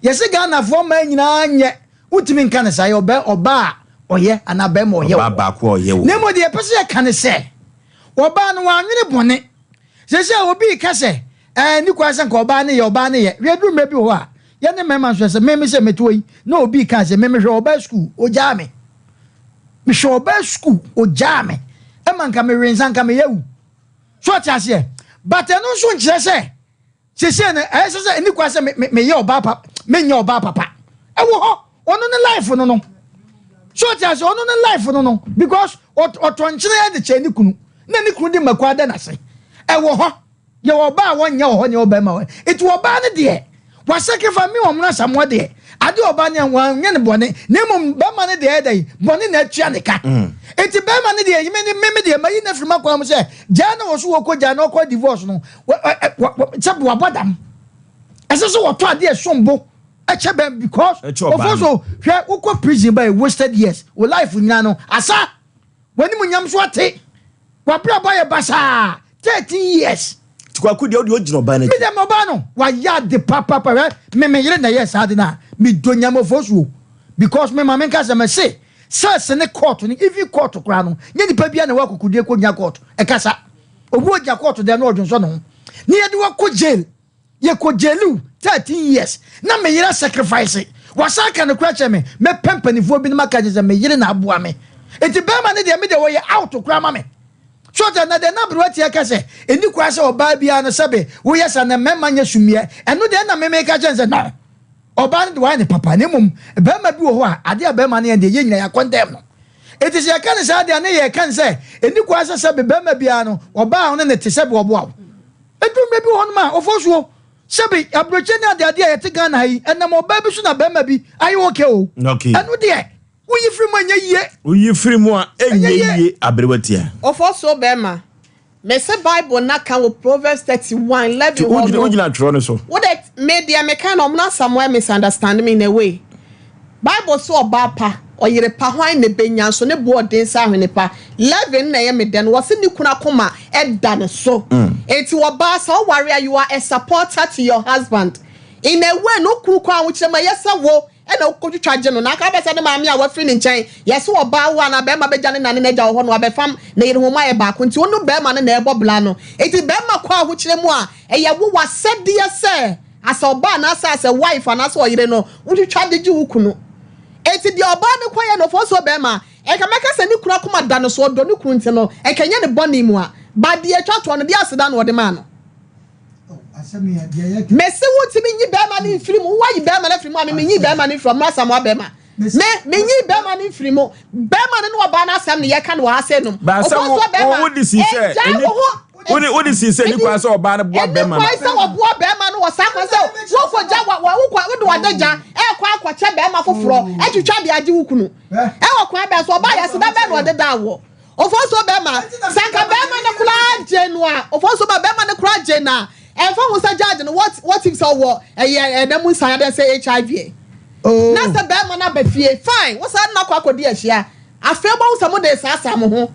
yɛsɛ Ghanafoɔ mmaa nyinaa nyɛ wontumi nka ne saa yɛ ɔbɛ ɔbaa a ɔyɛ anaa bɛrima ɔyɛ Ɔbaa baako a ɔyɛ wɔ. Na mmom deɛ yɛpɛ sɛ yɛka ne sɛ ɔbaa no wannwene bɔne. Seesei a obi reka sɛ, Ɛɛ, nni kwan sɛ nka ɔbaa no yɛ, ɔbaa no yɛ. Hwɛ, ɛduru mmerɛ bi wɔ hɔ a, yɛne mmarima nso, sɛ me, me sɛ mete hɔ yi, na obi reka sɛ, me, mehwɛ ɔbaa sukuu, ɔgyaa me. Mehwɛ ɔbaa sukuu, ɔgyaa me. Ɛma nka mewe nsa, nka meyɛ awu. So ɔte aseɛ? But ɛno nso nkyerɛ sɛ, Seesei no, ɛsɛ sɛ ɛni kwan sɛ meyɛ ɔbaa pa, menyɛ ɔbaa papa. Ɛwɔ hɔ, ɔno ne life no no. So ɔte ase, ɔno ne life no no because ɔtɔ nkyene de kyɛ ne kunu, na ne kunu de mako ada n'ase. Ɛwɔ hɔ, yɛwɔ ɔbaa a wɔnyɛ wɔ hɔ ne ɔbarima wɔ. Nti ɔbaa no deɛ, wasacrifice me wɔn asamoa deɛ, ade ɔbaa no wɔnyɛ no bɔne, na mmom bɛrima no deɛ ɛyɛ dɛn, bɔne na atua ne ka. Nti bɛrima no deɛ, me me deɛ, mayi no afiri m'akwan mu sɛ, gyaa na wɔ so wɔkɔ gyaa na ɔkɔ divorce no, sɛ wɔabɔ dam ɛsɛ sɛ wɔtɔ adeɛ ɛsom bo ɛkyɛ bɛn because ofo so hwɛ wokɔ prison ba wasted years wo life nyinaa no asa w'anim nyam so ate w'abrabɔ ayɛ basaa 13 years. Kwaku deɛ ɔde ɔgyina ɔbaa no akyi. Mi deɛ ɔbaa no wayɛ ade papapa hwɛ me me yere na ɛyɛ saa ade no a me dɔ nyam ofo so because me maame nka sɛ me se. Cells ne court no, even court koraa no, nyɛ nipa biara na ɛwɔ akokodie kɔgyina court ɛkasa. Obi ɔgyina court dɛm na ɔdwonsɔ ne ho. Ne yɛde wo akɔ jail, yɛkɔ jail wo 13 years na me yere sacrifice. Wasan aka nokorɛ akyerɛ me, mɛpɛ mpanifoɔ binom aka akyerɛ sɛ me yere na aboa me. Nti bɛrima no deɛ me deɛ ɔyɛ out koraa ma me. So ɔte na deɛ na aberewa tia ka sɛ ɛnni kwan sɛ ɔbaa biara no sɛbe woyɛ saa na mmarima nyɛ sumiiɛ, ɛno deɛ ɛna me meka kyerɛ no sɛ no. Ɔbaa no de wayɛ ne papa na mmom barima bi wɔ hɔ a adeɛ a barima no yɛ no deɛ yɛn nyinaa yɛ condemn no. Enti sɛ yɛka no saa deɛ a na yɛreka no sɛ ɛnni kwan sɛ sɛbe barima biara no ɔbaa a ɔne no te sɛbe ɔboa wo. Ɛduru mmerɛ bi wɔ hɔnom a ɔfɔsuo sɛbe aburokyire ne adeadeɛ a yɛte Ghana ha yi ɛnam ɔbaa bi so na barima bi ayɛ okay o. Okay. Ɛno deɛ woyi firi mu a ɛnyɛ yie. Woyi firi mu a ɛnyɛ yie aberewa tia. Ɔfɔsuo barima, Mese bible na ka wɔ Proverbs 31, 11 hɔ no. Wogyina twerɛ no so. Wo de me deɛ meka no ɔmo na Samuel misunderstand me in a way. Bible se ɔbaa pa, ɔyere pa hwan na ɛbɛnya nso ne bo ɔden sɛ ahwene pa. 11 na ɛyɛ me dɛ no wɔse ne kunu akoma ɛda ne so. Enti ɔbaa sɛ ɔware a you are a supporter to your husband. In a way no kunu kɔ ahokyerɛ mu ɛyɛ sɛ wo Ɛna ɔkɔtwitwa gye no, na anka wobɛsɛ ne maame a wafiri ne nkyɛn. Yɛse ɔbaa wo anaa barima bɛgya ne na ne n'agya wɔ hɔ na wabɛfam ne yere ho moayɛ baako nti wo ne barima no na ɛrebɔ bra no. Nti barima kɔ ahokyerɛ mu a, ɛyɛ wo w'asɛdeɛ sɛ as ɔbaa anaasɛ as a wife anaasɛ ɔyere no wotwitwa de gye wo kunu. Nti deɛ ɔbaa no kɔyɛ no ɔfɔɔsoo barima, nka mɛka sɛ ne kunu akoma da no so, ɔdɔ ne kunu nti no, nka ɛnyɛ ne bɔne mu a, but deɛ ɛtwa toɔ no deɛ aseda na ɔde maa no. Mese wo ntumi nyi bɛrima no mfiri mu. Woayi bɛrima no afiri mu a me menyi bɛrima no mfiri mu. Asamoah bɛrima. Me menyi bɛrima no mfiri mu. Bɛrima no ne ɔbaa no asɛm ne yɛka no wɔ ha sɛ nom. Baasa wo wo de si sɛ ɛgya wo ho. Wo de si sɛ ni kwan sɛ ɔbaa no boa bɛrima no. Ɛni kwan sɛ ɔboa bɛrima no wɔ saa kwan sɛ wokɔgya wa wa wokɔ wode wadagya ɛkɔ akɔkyɛ bɛrima foforɔ ɛtwitwa de agye wo kunu. Ɛwɔ kwan bɛn so ɔbaa yɛ aseda bɛn na ɔde daa wɔ. Ofonso bɛma, sɛ anka bɛma no koraa gye no a, Ofonso ba bɛma no koraa gye no a, ɛmfa ho sɛ judge no what what if sɛ ɔwɔ ɛyɛ ɛna mu nsan adeɛ sɛ HIV ɛ. Oh. Na sɛ bɛma no aba fie, fine, wo saa no akɔ akɔdi ahyia. Afei wobɛhu sɛ mode saasaa mo ho.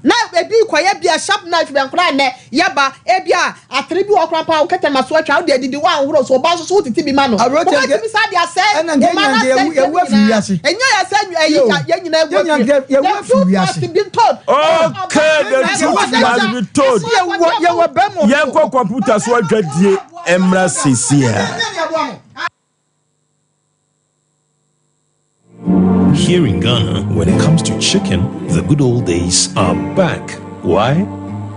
Na ebi kɔyɛ bi a sharp knife bɛn koraa nnɛ yɛba, ebi a Atere bi wɔ hɔ koraa mpo a wo kɛtɛma so atwa, wode adidi, woanhoro so, wo ba nso so wotete bi ma no. Aberanteɛ nka Wobɛtumi saa de asɛe ɛna nka wo mma no yɛn nyinaa asɛe nka fie yɛwu no afiri nyinaa. wiase. Ɛnyɛ yɛ sɛ ɛyi Yo, ka yɛn nyinaa awu yɛn nyinaa afiri. nka yɛwu The afiri truth wiase. must be told. Okay, Yɛn the nyinaa truth yɛwɔ must be told. Yɛsi yɛwɔ yɛwɔ bɛrima ɔbɛwɔ. Yɛnkɔ kɔmputa so adwadie mmra seesei ara. Here in Ghana, when it comes to chicken, the good old days are back. Why?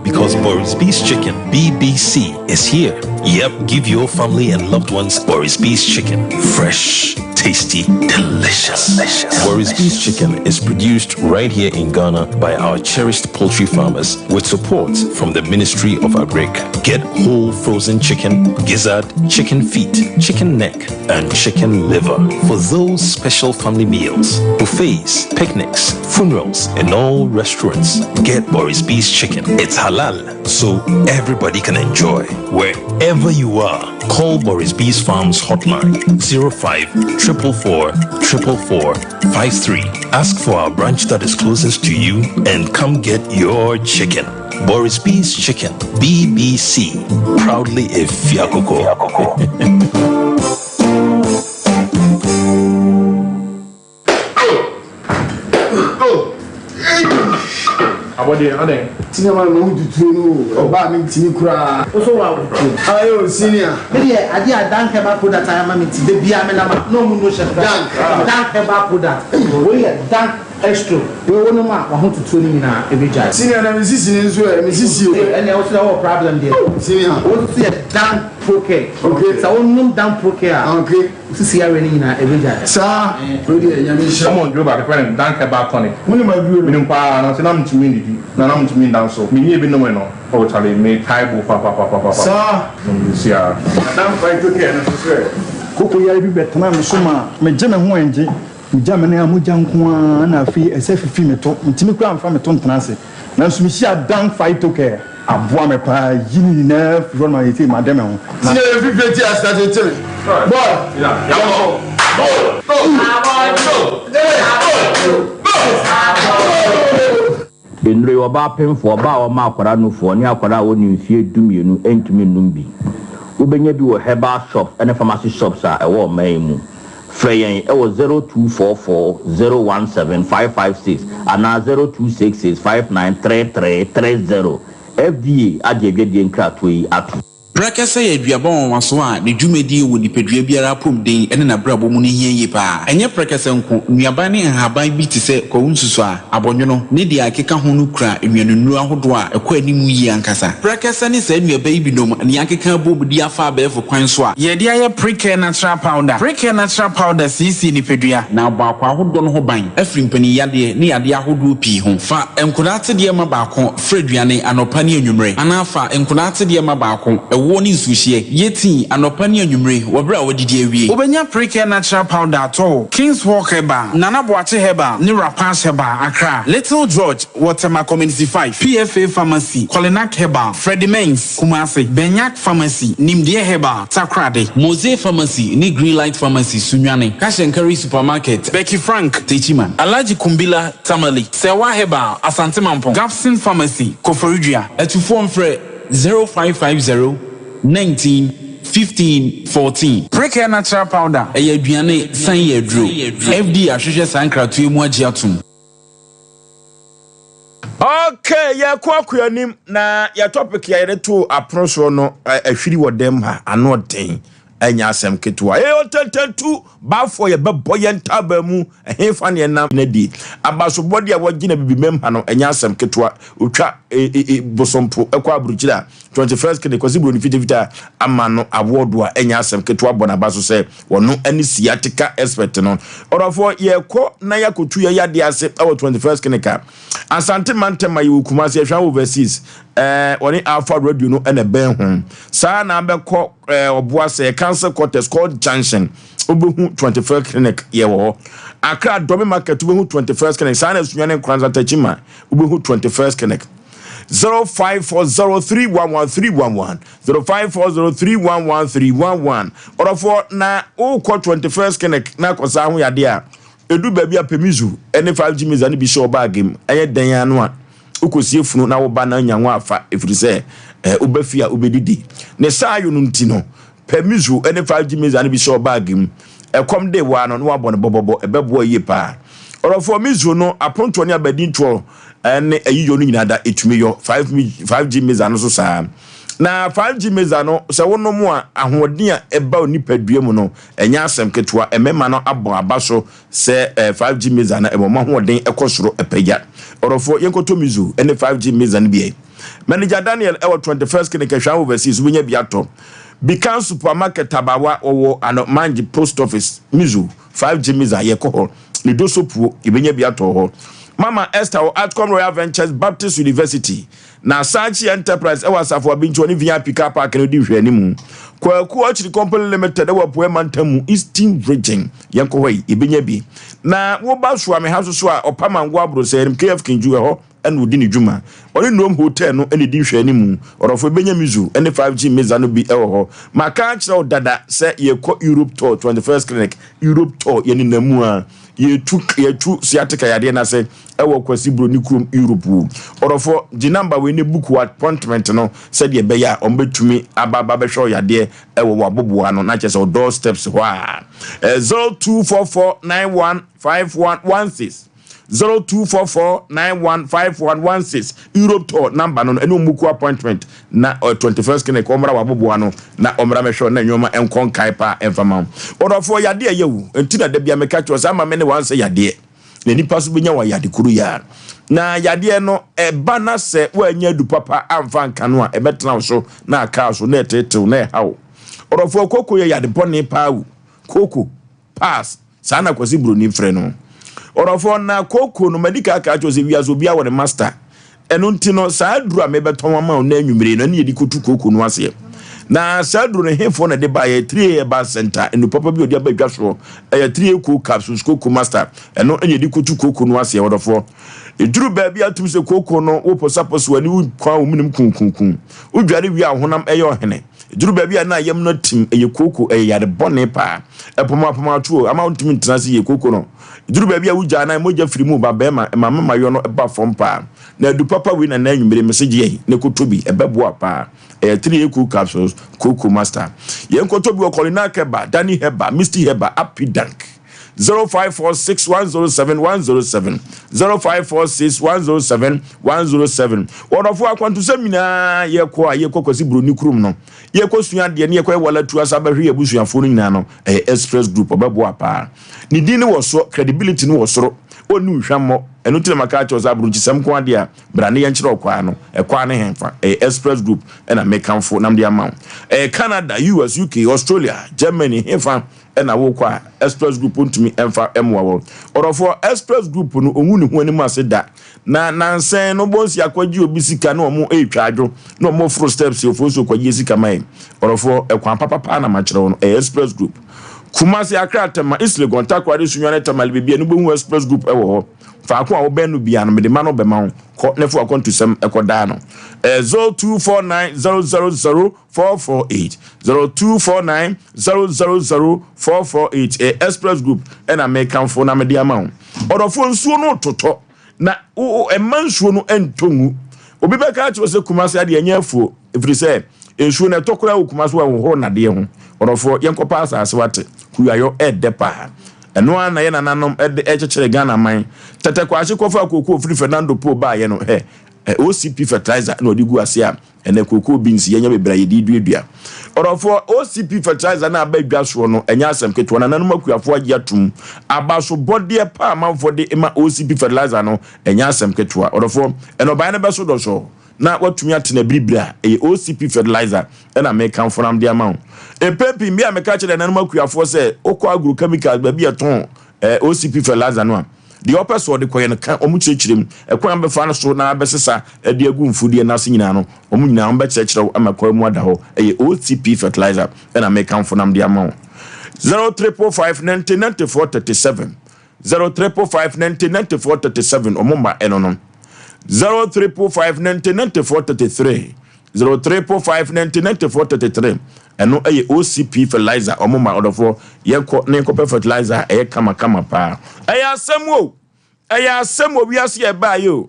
Because Boris B's Chicken, BBC, is here. Yep, give your family and loved ones Boris B's Chicken. Fresh, tasty, delicious. delicious. Boris B's Chicken is produced right here in Ghana by our cherished poultry farmers with support from the Ministry of Agric. Get whole frozen chicken, gizzard, chicken feet, chicken neck, and chicken liver for those special family meals, buffets, picnics, funerals, and all restaurants. Get Boris B's chicken. It's halal, so everybody can enjoy. Wherever you are, call Boris B's Farms hotline 05 444 444 53. Ask for our branch that is closest to you and come get your chicken. Boris B's Chicken, BBC, proudly a Fiakoko. Abɔdeɛ adɛn? Senior man ma wo tutuo no o, ɔbaa me ntimi koraa. Wo so wa wo tuo. Aye o senior. Me deɛ adeɛ a Dank herbal product ayɛ ama me nti da biara me nam a na ɔmo no hyɛ me Dank. Dank herbal product wei yɛ Dank Estro wei wo nom a wahotutuo no nyinaa ɛbɛgyae. Senior na me sisi no nso ɛ, me sisi o. Ɛnneɛ wo sɛ wowɔ problem deɛ. Senior. Wo nso yɛ Dank Procare. Okay. Sɛ wo nom Dank Procare a. Okay. Wo sisi yareɛ no nyinaa ɛbɛgyae. Saa, wei deɛ Nyame nhyira. Wɔn duro baako yɛfrɛ no Dank Herbal Tonic. Wonim aduro no? Menim paa nanso na mentumi nnidi na na mentumi nda nso. Menyɛɛ bi nomee no oh charlie metae bo papapapapa. Saa. Seesei ara. Na Dank Phyto Care no nso sɛ. Koko yare bi bɛtenaa me so maa megye me ho ɛngye. Megya me nan a mogya nko ara na afei ɛsɛ fifi me to. Mentumi koraa mfa me to ntena ase. Nanso mehyiaa Dan Phytocare. Aboa me paa yi ne nyinaa firi hɔ no ma seesei made me ho. Na. Senior yɛ fifire ti ase tete me boy yɛnkɔ go go go go. Nnuro yi, ɔbaa pemfoɔ, ɔbaa a ɔma akwadaa nufoɔ, ne akwadaa a ɔnni mfeɛ dumienu ntumi nnom bi. Wobɛnya bi wɔ herbal shops ne pharmacy shops a ɛwɔ ɔman yi mu. Frɛ yɛn wɔ 0244 017 556 anaa 0266 5933 30. FDA agye adwadie nkratoɔ yi atom. Prɛkɛsɛ yɛ aduaba nwanwaso a ne dwumadie wɔ nipadua biara apɔmuden ne n'abrabɔ mu no hia yie pa ara. Ɛnyɛ prɛkɛsɛ nko, nnuaba ne nhaban bi te sɛ kwawu nsusuaa, abɔnwono, ne deɛ ɛkeka ho no kura nnuanennuro ahodoɔ a ɛkɔ anim yie ankasa. Prɛkɛsɛ ne saa nnuaba yi binom na yɛakeka abom de afa abɛɛfo kwan so a. Yɛde ayɛ Precare Natural Powder. Precare Natural Powder siesie nipadua na abɔ akwaa ahodoɔ no ho ban afiri mpaninyadeɛ ne yadeɛ ahodoɔ pii ho. Fa nkwadaa atedeɛ ma baako fra aduane anɔpa ne anwummere anaa fa nkwadaa atedeɛ ma baako, ɛwoɔ ne nsuohyeɛ, yɛ tii anɔpa ne anwummere wɔ berɛ a woadidi awie. Wobɛnya Precare Natural Powder atɔ wɔ King's Walk Herbal, Nana Boakye Herbal ne Rapash Herbal, Accra, Little George wɔ Tema Community 5, PFA Pharmacy, Kolinak Herbal, Freddie Mens, Kumasi, Benyak Pharmacy, Nimdeɛ Herbal, Takoradi. Mose Pharmacy ne Greenlight Pharmacy, Sunyani, Cash and Carry Supermarket, Becky Frank, Techiman. Alhaji Kumbila, Tamale, Serwaa Herbal, Asante Mampong, Gapson Pharmacy, Koforidua. Atufoɔ mfrɛ 0550 19 15 14. Precare Natural Powder, ɛyɛ aduane san yɛ aduro. FDA ahwehwɛ saa nkratoɔ yi mu agye atom. Okay, yɛkɔ akɔ anim na yɛ topic a yɛde to apono soɔ no ahwiri wɔ dɛm ha ano ɔden ɛnyɛ asɛm ketewa. Ɛyɛ ɔtɛntɛntu baafoɔ yɛbɛbɔ yɛn ntaabaa mu ɛhefa ne ɛnam na di abasobɔde a wɔgyina bibimam ha no ɛnyɛ asɛm ketewa. Otwa e, e, e, bosompo ɛkɔ aburukyiri a 21st kene kwasi buroni fitafita ama no awɔdo a ɛnyɛ asɛm ketewa bɔ n'aba so sɛ wɔno ne sciatica expert no. Ɔdɔfoɔ yɛkɔ na yɛakɔtu yɛ yadeɛ ase wɔ 21st clinic a Asante mantam a yɛwɔ Kumasi Ahwea Overseas ɛɛ wɔne Alpha Radio no ɛna ɛbɛn ho saa na abɛkɔ ɛɛ Ɔboasɛ Council Quarters Court Junction wobɛhu 21st clinic yɛwɔ hɔ Accra Dɔme Market wobɛhu 21st clinic saa na Sunyani Nkoranza Tachima wobɛhu 21st clinic 0540311311 0540311311 Ɔdɔfoɔ na wokɔ 21st clinic na akɔsa ho yadeɛ a ɛdu baabi a pemizu ne 5G miza no bi hyɛ wo baage mu ɛyɛ dɛn ano a wokɔsie funu na woba na anya ho afa ɛfiri sɛ eh, woba fie a wobɛdidi ne saa yo no nti no Pɛ miso ne 5G mixer no bi hyɛ wo baage mu. Ɛkɔm de wo ara no, na woabɔ no bɔbɔbɔ. Ɛbɛboa yie paa. Ɔdɔfoɔ, miso no, apontoɔ ne abadintoɔ ne ayiyɔ no nyinaa da, ɛtumi yɔ. 5G mixer no nso saa. Na 5G mixer no, sɛ wonom a, ahoɔden a ɛba wo nipadua mu no, ɛnyɛ asɛm ketewa. Mmarima no abɔ aba so sɛ 5G mixer no, ɛma wɔn ahoɔden kɔ soro pagya. Ɔdɔfoɔ, yɛnkɔtɔ miso ne 5G mixer no bi ɛ. Manager Daniel ɛwɔ 21st Clinic Ahwea Overseas wobɛnya bi atɔ. Bikan Supermarket Tabawa wɔwɔ ano Manji Post Office Mizu 5G Miza yɛkɔ hɔ. Ne Doso Puo yɛbɛnya bi atɔ hɔ. Mama Esther wɔ Atcom Royal Ventures Baptist University na Asaakye Enterprise ɛwɔ Asafo Abinti ɔne VIP Car Park no di nhwɛanimu. Kwaku Orchard Company Limited ɛwɔ Apueɛ Mantam mu Eastern Region yɛnkɔ hɔ yi yɛbɛnya bi. Na woba Suame ha nso so a Ɔpamango Abrosɛ yɛnim KF Kinju ɛhɔ na ɔdi ne dwuma. Ɔne Noam Hotel no na ɛdi nhwɛanimu. Ɔdɔfo yɛbɛnya Mizu ne 5G Meza no bi wɔ hɔ. Maka akyerɛ wo dada sɛ yɛkɔ Europe tour, 21st Clinic, Europe tour, yɛnenam mu ara. Yɛtu, yɛtu sciatica yadeɛ no ase wɔ Kwasi Broni kurom Europe o. Ɔdɔfoɔ, gye number wei na book wo appointment no sɛdeɛ ɛbɛyɛ a wɔbɛtumi aba aba abɛhwɛ wo yadeɛ wɔ w'aboboa ano na kyerɛ sɛ wo door steps hɔ a. 0244915116. 0244915116 Europe tour number no no ɛne ɔmo ku appointment na 21st clinic ɔmmra waboboa no na ɔmmra mɛhwɛ na nneɛma nkɔ nkae paa ɛmfa ma wo ɔdɔfoɔ yadeɛ ɛyɛ wo nti na da bia meka kyerɛ sɛ ama me ne wansɛ yadeɛ na nipa so bɛnya wɔ yade koro yi a na yadeɛ no ɛba na sɛ woanya adu papa amfa nka no a ɛbɛtena wo so na aka so na ɛtetew na ɛha wo ɔdɔfoɔ koko yɛ yade bɔne paa wo koko Pass, saa na Kwasi Broni frɛ no. Ɔdɔfoɔ, na kooko no, madi kan aka akyerɛ wo sɛ wiase obiara wɔ ne master. Ɛno nti no, saa aduro a mebɛtɔn ama wo nnɛ anwummere yi no, ɛne yɛde kɔtu kooko no aseɛ. Na saa aduro no, hefoɔ na ɛde baeɛ? 3A Herbal Center, nnuro papa bi a wɔde aba dwa soɔ. Ɛyɛ 3A Cold Capsules, Kooko Master. Ɛno na yɛde kɔtu kooko no aseɛ, ɔdɔfoɔ. Ɛduru baabi a wotumi sɛ kooko no, woposaposa w'ani, wo kwan, wo menem kunkunkun. Wodware wie a, wo honam yɛ ɔhene. Ɛduru baabi a na yam no atim, ɛyɛ kooko, ɛyɛ yare bɔne paa. Ɛpomapomato o, ama wontumi ntena ase yie, kooko no. Ɛduru baabi a wogyaa na mogya firi mu ba bɛrima, ɛma mema yɔ no ba fam paa. Na adu papa wei na na anwummere mese gye yɛn na kɔtɔ bi, ɛbɛboa paa. Ɛyɛ 3 cool capsules, Cocoa Master. Yɛn kɔtɔ bi wɔ Kolinak Herbal, Danny Herbal, Misty Herbal, Apidank. 0546 107 107 0546 107 107 Wɔdɔfo akwantusɛm nyinaa yɛkɔ a yɛkɔ Kwasi Buroni kurom no yɛkɔ sua adeɛ ne yɛkɔ yɛ wala tu asa bɛhwɛ yɛ abusuafoɔ no nyinaa no ɛyɛ Express Group ɔbɛboa paa ne din no wɔ so credibility no wɔ soro ɔnni nhwammɔ ɛno nti na maka akyerɛ wo sɛ aburokyisɛm nko adeɛ a Bra ne yɛnkyerɛ wo kwaa no. Ɛkwaa ne henfa? Ɛyɛ Express Group na mekamfo na mede ama wo. Ɛyɛ Canada, US, UK, Australia, Germany, henfa na wokɔ a Express Group ntumi mfa mmoa wo? Ɔdɔfoɔ, Express Group no ɔngu ne ho anim ase da. Na nansɛn no Bonsi akɔgye obi sika na wɔn retwa adwo na wɔn reforo steps Ofosu kɔgye sika ma yɛn. Ɔdɔfoɔ, ɛkwan papa paa na makyerɛ wo no. Ɛyɛ Express Group. Kumasi, Accra, Tema, East Legon, Takoradi, Sunyani, Tamale, baabi a no wobɛhu Express Group wɔ hɔ. Faako a wobɛn no biara no, mede ma no bɛma wo. Kɔ na fa w'akwantusɛm kɔdaa no. Ɛyɛ 0249 000 448. 0249 000 448. Ɛyɛ Express Group ɛna mekamfo na mede ama wo. Ɔdɔfoɔ, nsuo no retotɔ na ɛmma nsuo no ntɔ ngu. Obi bɛka akyerɛ wo sɛ Kumasi adeɛ ɛnyɛ afuo, ɛfiri sɛ nsuo no ɛtɔ koraa wɔ Kumasi hɔ a ɛhohoro nnadeɛ ho. Ɔdɔfoɔ, yɛnkɔpa asase wate. Kuayɔ ɛɛdɛ paa. Ɛno ara na yɛ nananom de rekyekyere Ghana man. Tɛtɛ Kwakye kɔfaa kookoo firi Fernando Po baeɛ no, hɛ, OCP fertilizer na ɔde gu ase a ɛnɛ kookoo beans yɛnya bebree a yɛde reduadua. Ɔdɔfoɔ, OCP fertilizer no a aba dwa soɔ no, ɛnyɛ asɛm ketewa. Nananom akuafoɔ agye atom. Abasobɔdeɛ pa a amanfoɔ de ma OCP fertilizer no, ɛnyɛ asɛm ketewa. Ɔdɔfoɔ, nnɔbaeɛ no bɛso dɔsɔɔ na watumi atena biribiri a ɛyɛ OCP fertilizer na mekamfo no de ama wo. Mpɛn pii mmea a meka kyerɛ nananom akuafoɔ sɛ wokɔ agrochemicals baabi a ɛtɔn eh, OCP fertilizer no a, deɛ ɔpɛ sɛ ɔde kɔyɛ no ka wɔn kyerɛkyerɛ mu ɛkwan a bɛfa no so na abɛsesa de agu mfudeɛ no ase nyinaa no wɔn nyinaa wɔn bɛkyerɛkyerɛ wo ama kwan mu ada hɔ. Ɛyɛ OCP fertilizer na mekamfo nam de ama wo. 0345 90 94 37 0345 90 94 37 wɔn mma ɛno no 0345 90 94 33 0345 90 94 33 ɛno ɛyɛ OCP fertilizer wɔn ma ɔdɔfoɔ yɛnkɔ na yɛnkɔpɛ fertilizer a ɛyɛ kamakama paa. Ɛyɛ asɛm o, ɛyɛ asɛm wɔ wiase a ɛbaeɛ o.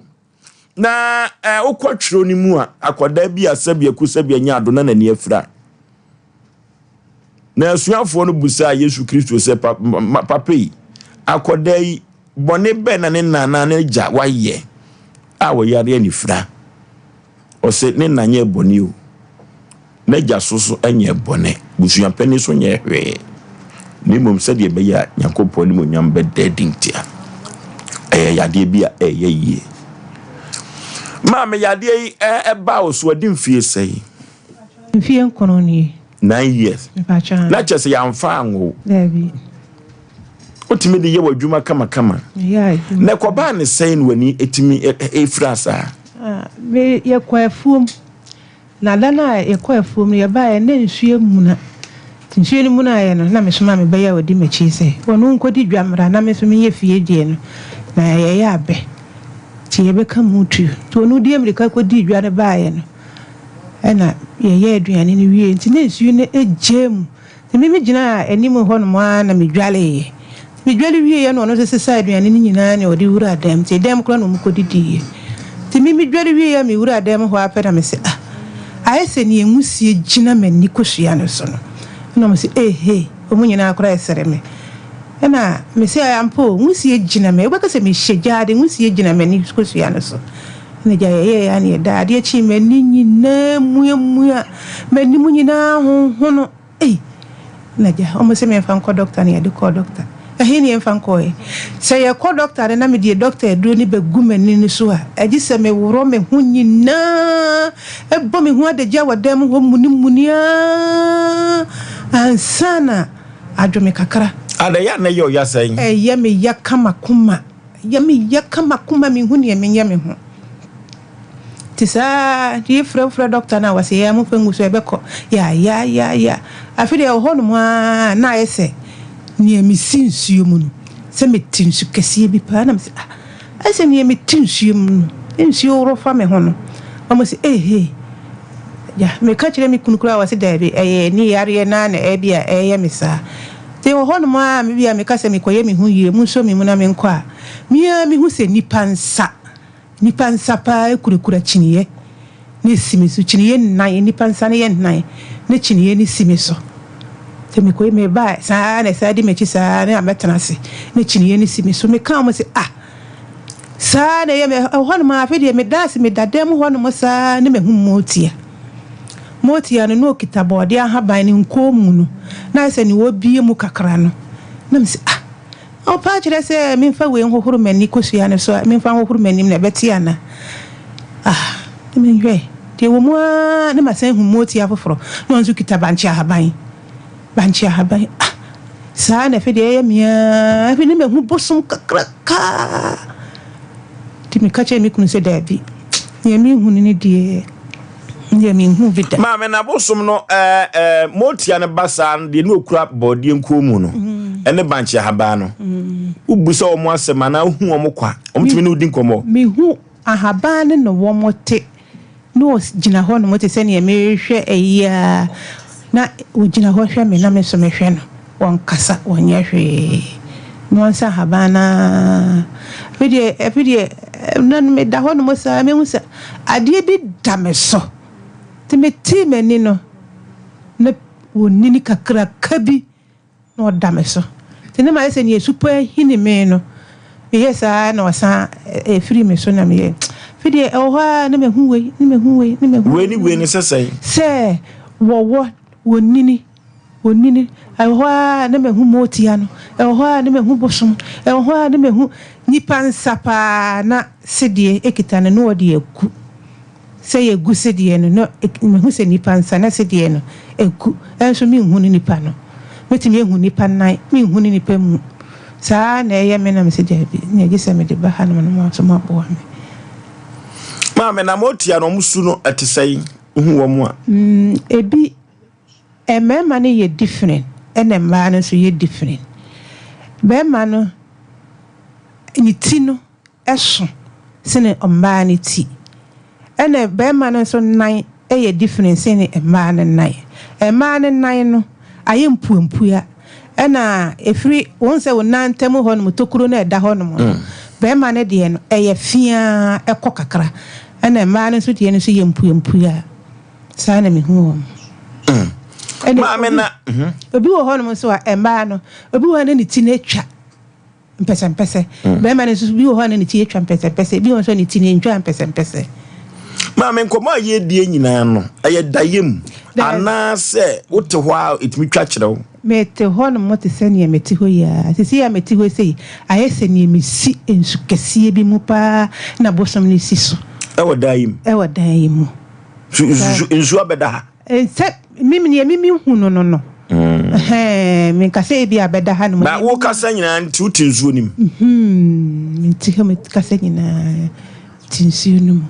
Na ɛ wokɔ twerɛ no mu a, akwadaa bi a sɛbi aku sɛbi anya ado na n'ani afira. Na asuafoɔ no busaa Yesu Kristo sɛ, papa yi, akwadaa yi, bɔne bɛn na ne na anaa n'agya wayɛ a wɔyare anifira? Ɔse ne na nyɛɛ bɔne o, n'agya so so nyɛɛ bɔne, busuapanin so nyɛɛ hwee, na mmom sɛdeɛ ɛbɛyɛ a Nyankopɔn animuonyam bɛda adi ntia. Ɛyɛ yadeɛ bi a ɛyɛ yie. Maame, yadeɛ yi ɛbaa wo so adi mfie sɛn? Mfie nkono nie. Nine years. Na kyerɛ sɛ yɛamfa anwo wo. Daabi. Wotumi de yɛ w'adwuma kamakama. Na ɛkɔbaa ne sɛn na w'ani tumi fira saa? Ah, me yɛkɔ afuom. Na da no a yɛkɔ afuom no yɛbaeɛ na nsuo amuna. Nti nsuo no munaeɛ no na mesoma me bɛyɛ a ɔdi m'akyi sɛ ɔno nkɔdi dwa mmra na me nso menyɛ fie deɛ no. Na yɛyɛ abɛ. Nti yɛbɛka mu tuo. Nti ɔno di mmirika kɔdii dwa no baeɛ no ɛna yɛyɛɛ aduane no wieeɛ. Nti na nsuo no gyaa mu. Nti me megyinaa anim hɔnom ara na medwaleeɛ. Nti medwale wieeɛ na ɔno nso sesaa aduane no nyinaa na ɔde wuraa dan mu. Nti dan mu koraa na wɔkɔdidiiɛ. Nti me medwale wieeɛ a mewuraa dan mu hɔ ara pɛ na mese, ah, ayɛ sɛ nea nwusie gyina m'ani kosua no so no. Ɛna wɔse, ehe, wɔn nyinaa koraa resere me. Ɛna mese, ampa o, nwusie gyina m'ani, wobɛka sɛ mehyɛ gyaade, nwusie gyina m'ani kosua no so. Ɛna gya yɛyɛeɛ ara na yɛdaa. Adeɛ kyee m'ani nyinaa muamua, m'anim nyinaa honhono. Ei! Ɛna gya, wɔn se memfa nkɔ dɔkta na yɛde kɔɔ dɔkta. Ɛhe ne yɛmfa nkɔeɛ? Sɛ yɛkɔ dɔkta no na mede dɔkta aduro no bɛgu m'ani no so a, agye sɛ meworɔ me ho nyinaa, bɔ me ho adagya wɔ dan mu hɔ munimuni ara ansa na adwo me kakra. Ada, ɛyɛ a na ɛyɛ wo ya sɛn? Ɛyɛ me ya kamakoma. Ɛyɛ me ya ka m'akoma menhu neɛ menyɛ me ho Nti saa nti yɛfrɛ wofrɛ dɔkta no a wɔse yɛ momfa ngu so ɛbɛkɔ yaayaayaya Afei deɛ ɛwɔ hɔ nom ara na ayɛ sɛ neɛ mesi nsuo mu no sɛ mete nsu kɛseɛ bi paa na mese ah ayɛ sɛ neɛ mete nsuo mu no nsuo woro fa me ho no Wɔn se ehee ya meka kyerɛ me kunu koraa wɔse daabi ɛyɛ ani yareɛ naa na ɛbi a ɛyɛ me saa Nti wɔ hɔnom ara a me bi a meka sɛ mekɔyɛ me ho yie, monsɔ me mu na menkɔ a, me ara mehu sɛ nnipa nsa Nnipa nsa paa kurakura kyiniiɛ na ɛsi me so. Kyiniiɛ nnan, nnipa nsa no yɛ nnan na kyiniiɛ no si me so. Sɛ mekɔ meba a, saa ara na ɛsan di m'akyi saa ara na mɛtena ase na kyiniiɛ no si me so. Meka wɔn sɛ, ah, saa ara na ɛyɛ me. Ɛhɔnom ara afei deɛ meda ase, meda dan mu hɔnom saa ara na mahu Motia. Motia no na ɔkita bɔɔdeɛ ahaban ne nkɔn mu no, na ayɛ sɛ nea ɔrebue mu kakra no. Na mese, ah, Ɔpa kyerɛ sɛ memfa wei nhohoro m'ani kosua no so a, memfa nhohoro m'anim na ɛbɛte ana? Ah, na menhwɛ. Deɛ ɛwɔ mu ara na masan ahu mootia foforɔ, na ɔno nso kita bankye ahaban. Bankye ahaban. Ah, saa na afei deɛ ɛyɛ me ara. Afei na mahu bosom kakraka. Nti meka kyerɛɛ me kunu sɛ daabi, deɛ mehunu no deɛ. Deɛ menhuu bi da. Maame na bosom no ɛɛ ɛɛ motia no ba saa no deɛ ne okura bɔɔdeɛ nkuo mu no ɛne bankye ahaban no wobu sɛ wɔn asɛm anaa wohu wɔn kwa wɔn tumi ne wodi nkɔmmɔ. Mehu ahaban no na wɔn te na ɔgyina hɔ nom te sɛ nea merehwɛ ayi ara na ɔgyina hɔ hwɛ me na me nso mehwɛ no. Wɔnkasa, wɔnyɛ hwee. Na wɔnsa ahaban no ara. Afei deɛ, afei deɛ, na meda hɔnom saa, mehu sɛ adeɛ bi da me so. Nti metee m'ani no, na onini kakraka bi na ɔda me so. Nti na mayɛ sɛ nea supɔ ahini me no. Meyɛ saa na ɔsan ɛfiri me so na meyɛ. Afei deɛ, ɛwɔ hɔ ara na mahu wei, na mahu wei, na mahu wei. Wei ne wei no sɛ sɛn? Sɛ wɔwɔ, onini. Onini, ɛwɔ hɔ ara na mahu motia no, ɛwɔ hɔ ara na mahu bosom, ɛwɔ hɔ ara na mahu nnipa nsa paa na sedeɛ kita no na ɔde agu. Sɛ yɛgu sedeɛ no na mahu sɛ nnipa nsa na sedeɛ no agu, ɛnso menhunu nnipa no. Mɛtumi ahu nnipa nan, menhunu nnipa mu. Saa ara na ɛyɛ me na mese daabi, nea gye sɛ mede ba hanom na mo nso moaboa me. Maame, na motia no wɔn su no ɛte sɛn? Wohu wɔn a? Ebi Mmarima no yɛ different ɛna mmaa no nso yɛ different. Barima no ne ti no so sene mmaa no ti. Ɛna barima no nso nan yɛ different sene mmaa no nan. Mmaa no nan no ayɛ mpuampua ɛna ɛfiri wohu sɛ wo nan ntam hɔ nom tokuro no a ɛda hɔ nom no, barima no deɛ no ɛyɛ feaa ɛkɔ kakra ɛna mmaa no nso deɛ no nso yɛ mpuampua. Saa na mehu wɔn. Ɛna Maame na. Mhm. Obi wɔ hɔnom nso a mmaa no, obi wɔ hɔ na ne ti no atwa mpɛsɛmpɛsɛ. Mm. Bɛrima no nso bi wɔ hɔ na ne ti atwa mpɛsɛmpɛsɛ, ebi wɔ nso ne ti no ntwa mpɛsɛmpɛsɛ. Maame nkɔmɔ a yɛredie nyinaa no, ɛyɛ dayɛ mu anaasɛ wote hɔ a ɛtumi twa kyerɛ wo? Mete hɔ nom te sɛ nea mete hɔ yi ara. Seesei a mete hɔ sei, ayɛ sɛ nea mesi nsu kɛseɛ bi mu paa na bosom no si so. Ɛwɔ dan yi mu? Ɛwɔ dan yi mu. Nsu abɛda ha? Sɛ me nea me mehu no no no. Mm. Menka sɛ ebi abɛda ha nom. Na wo kasa nyinaa nti wote nsuo no mu? Nti hɔ me kasa nyinaa te nsuo no mu.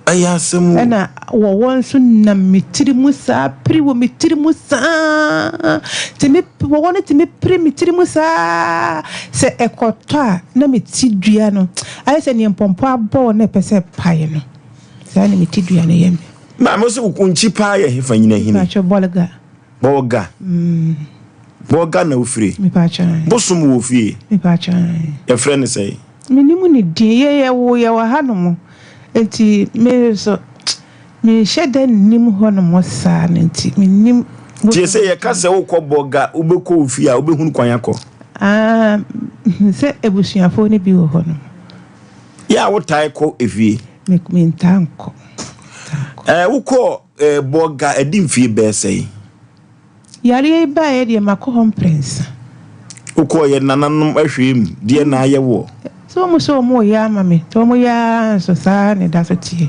Ɛyɛ asɛm o. Ɛna wɔwɔ nso nam me tiri mu saa piri wɔ me tiri mu saa. Tumi wɔwɔ no tumi piri me tiri mu saa. Sɛ ɛkɔtɔ a na me ti dua no ayɛ sɛ nea mpɔmpɔ abɔ na ɛpɛ sɛ ɛpae no. Saa na me ti dua no yɛ me. Maame wo sɛ wo nkyi paa yɛ hefa nyina hini? Mepatwɔ Bolga. Bolga. Mm. Bolga na wofiri? Mepatwɔ. Bosom wɔ fie? Mepatwɔ. Yɛfrɛ no sɛn? Menim ne din. Yɛ yɛwo yɛwɔ ha nom. Nti me nso menhyɛ da nnim hɔ nom saa no nti mennim. Nti sɛ yɛka sɛ wokɔ Bolga wobɛkɔ wo fie a wobɛhunu kwan akɔ? Ah, sɛ abusuafoɔ no bi wɔ hɔ nom. Yɛ a wotae kɔ efie? Me mentaa nkɔ. Ɛɛ wokɔɔ ɛɛ Bɔga ɛdi mfie bɛɛ sɛn? Yareɛ yi baeɛ deɛ makɔ hɔ mprɛnsa. Wokɔɔ yɛ nananom ahwɛɛ mu deɛ na ayɛ woɔ? Sɛ wɔn sɛ wɔn reyɛ ama me nti wɔn yɛ ara nso saa ara na ɛda so teɛ.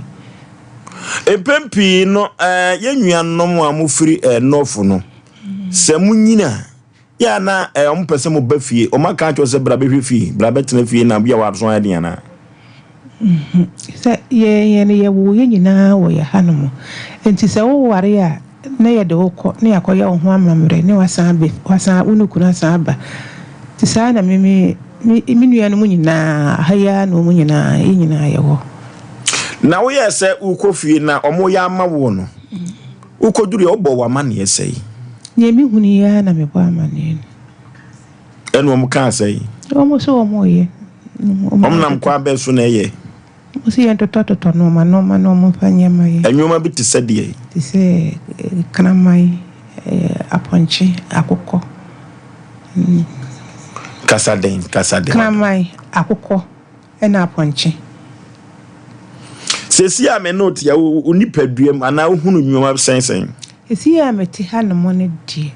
Mpɛn pii no ɛɛ yɛn nuanom a wɔfiri ɛɛ North no sɛ mo nyini a Yɛ a na eh, wɔn pɛ sɛ mo ba fie. Wɔn aka akyerɛ sɛ bra bɛhwɛ fie, bra bɛtena fie na bia w'aso ayɛ den anaa? Mhm. Sɛ yɛn yɛn no yɛwoo yɛn nyinaa wɔ yɛ ha nom. Nti sɛ wo ware a na yɛde wo kɔ na yɛakɔyɛ wo ho amammerɛ ne wasan abɛ wasan wo ne kunu asan aba. Nti saa na me me me me nuanom nyinaa ha yi ara na wɔn nyinaa yɛn nyinaa yɛwɔ. Na woyɛɛ sɛ wokɔ fie na wɔyɛ ama woɔ no, Wokoduruiɛ, wobɔɔ wo amanneɛ sɛn? Deɛ mehunu yi ara na mebɔ amanneɛ no. Ɛna wɔn kaa sɛn? Wɔn nso wɔn reyɛ. Wɔn nam kwan bɛn so na ɛyɛ? Wɔn se yɛntotɔtotɔ nnoɔma nnoɔma na wɔn mfa nyɛ mma yɛn. Nnoɔma bi te sɛ deɛn? Te sɛ kraman, apɔnkye, akokɔ. Kasa den, kasa den. Kraman, akokɔ ɛna apɔnkye. Seesei a me ne wo te a, wo nipadua mu anaa wohunu nneɛma sɛn sɛn? Seesei a mete hanom no deɛ,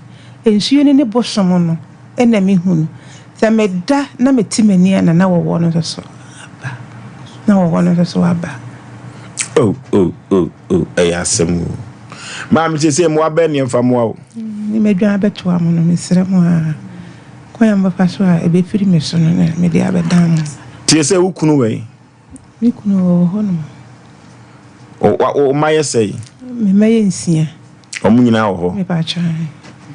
nsuo no ne bosom no na mehunu. Sɛ meda na mete m'ani a na na wɔwɔ no nso so aba. Na wɔwɔ no nso so aba. Oh, oh, oh, oh, ɛyɛ asɛm o. Maame, seesei mmoa bɛn ne yɛmfa mmoa wo? Ne m'adwan abɛtoa mo no, mesrɛ mo ara, kwan a mobɛfa so a ɛbɛfiri me so no na mede abɛdan mo. Tie sɛ wo kunu wɔ he? Me kunu ɔwɔ hɔnom. Wo mma yɛ sɛn? Me mma yɛ nsia. Wɔn nyinaa wɔ hɔ? Mepatwa ae.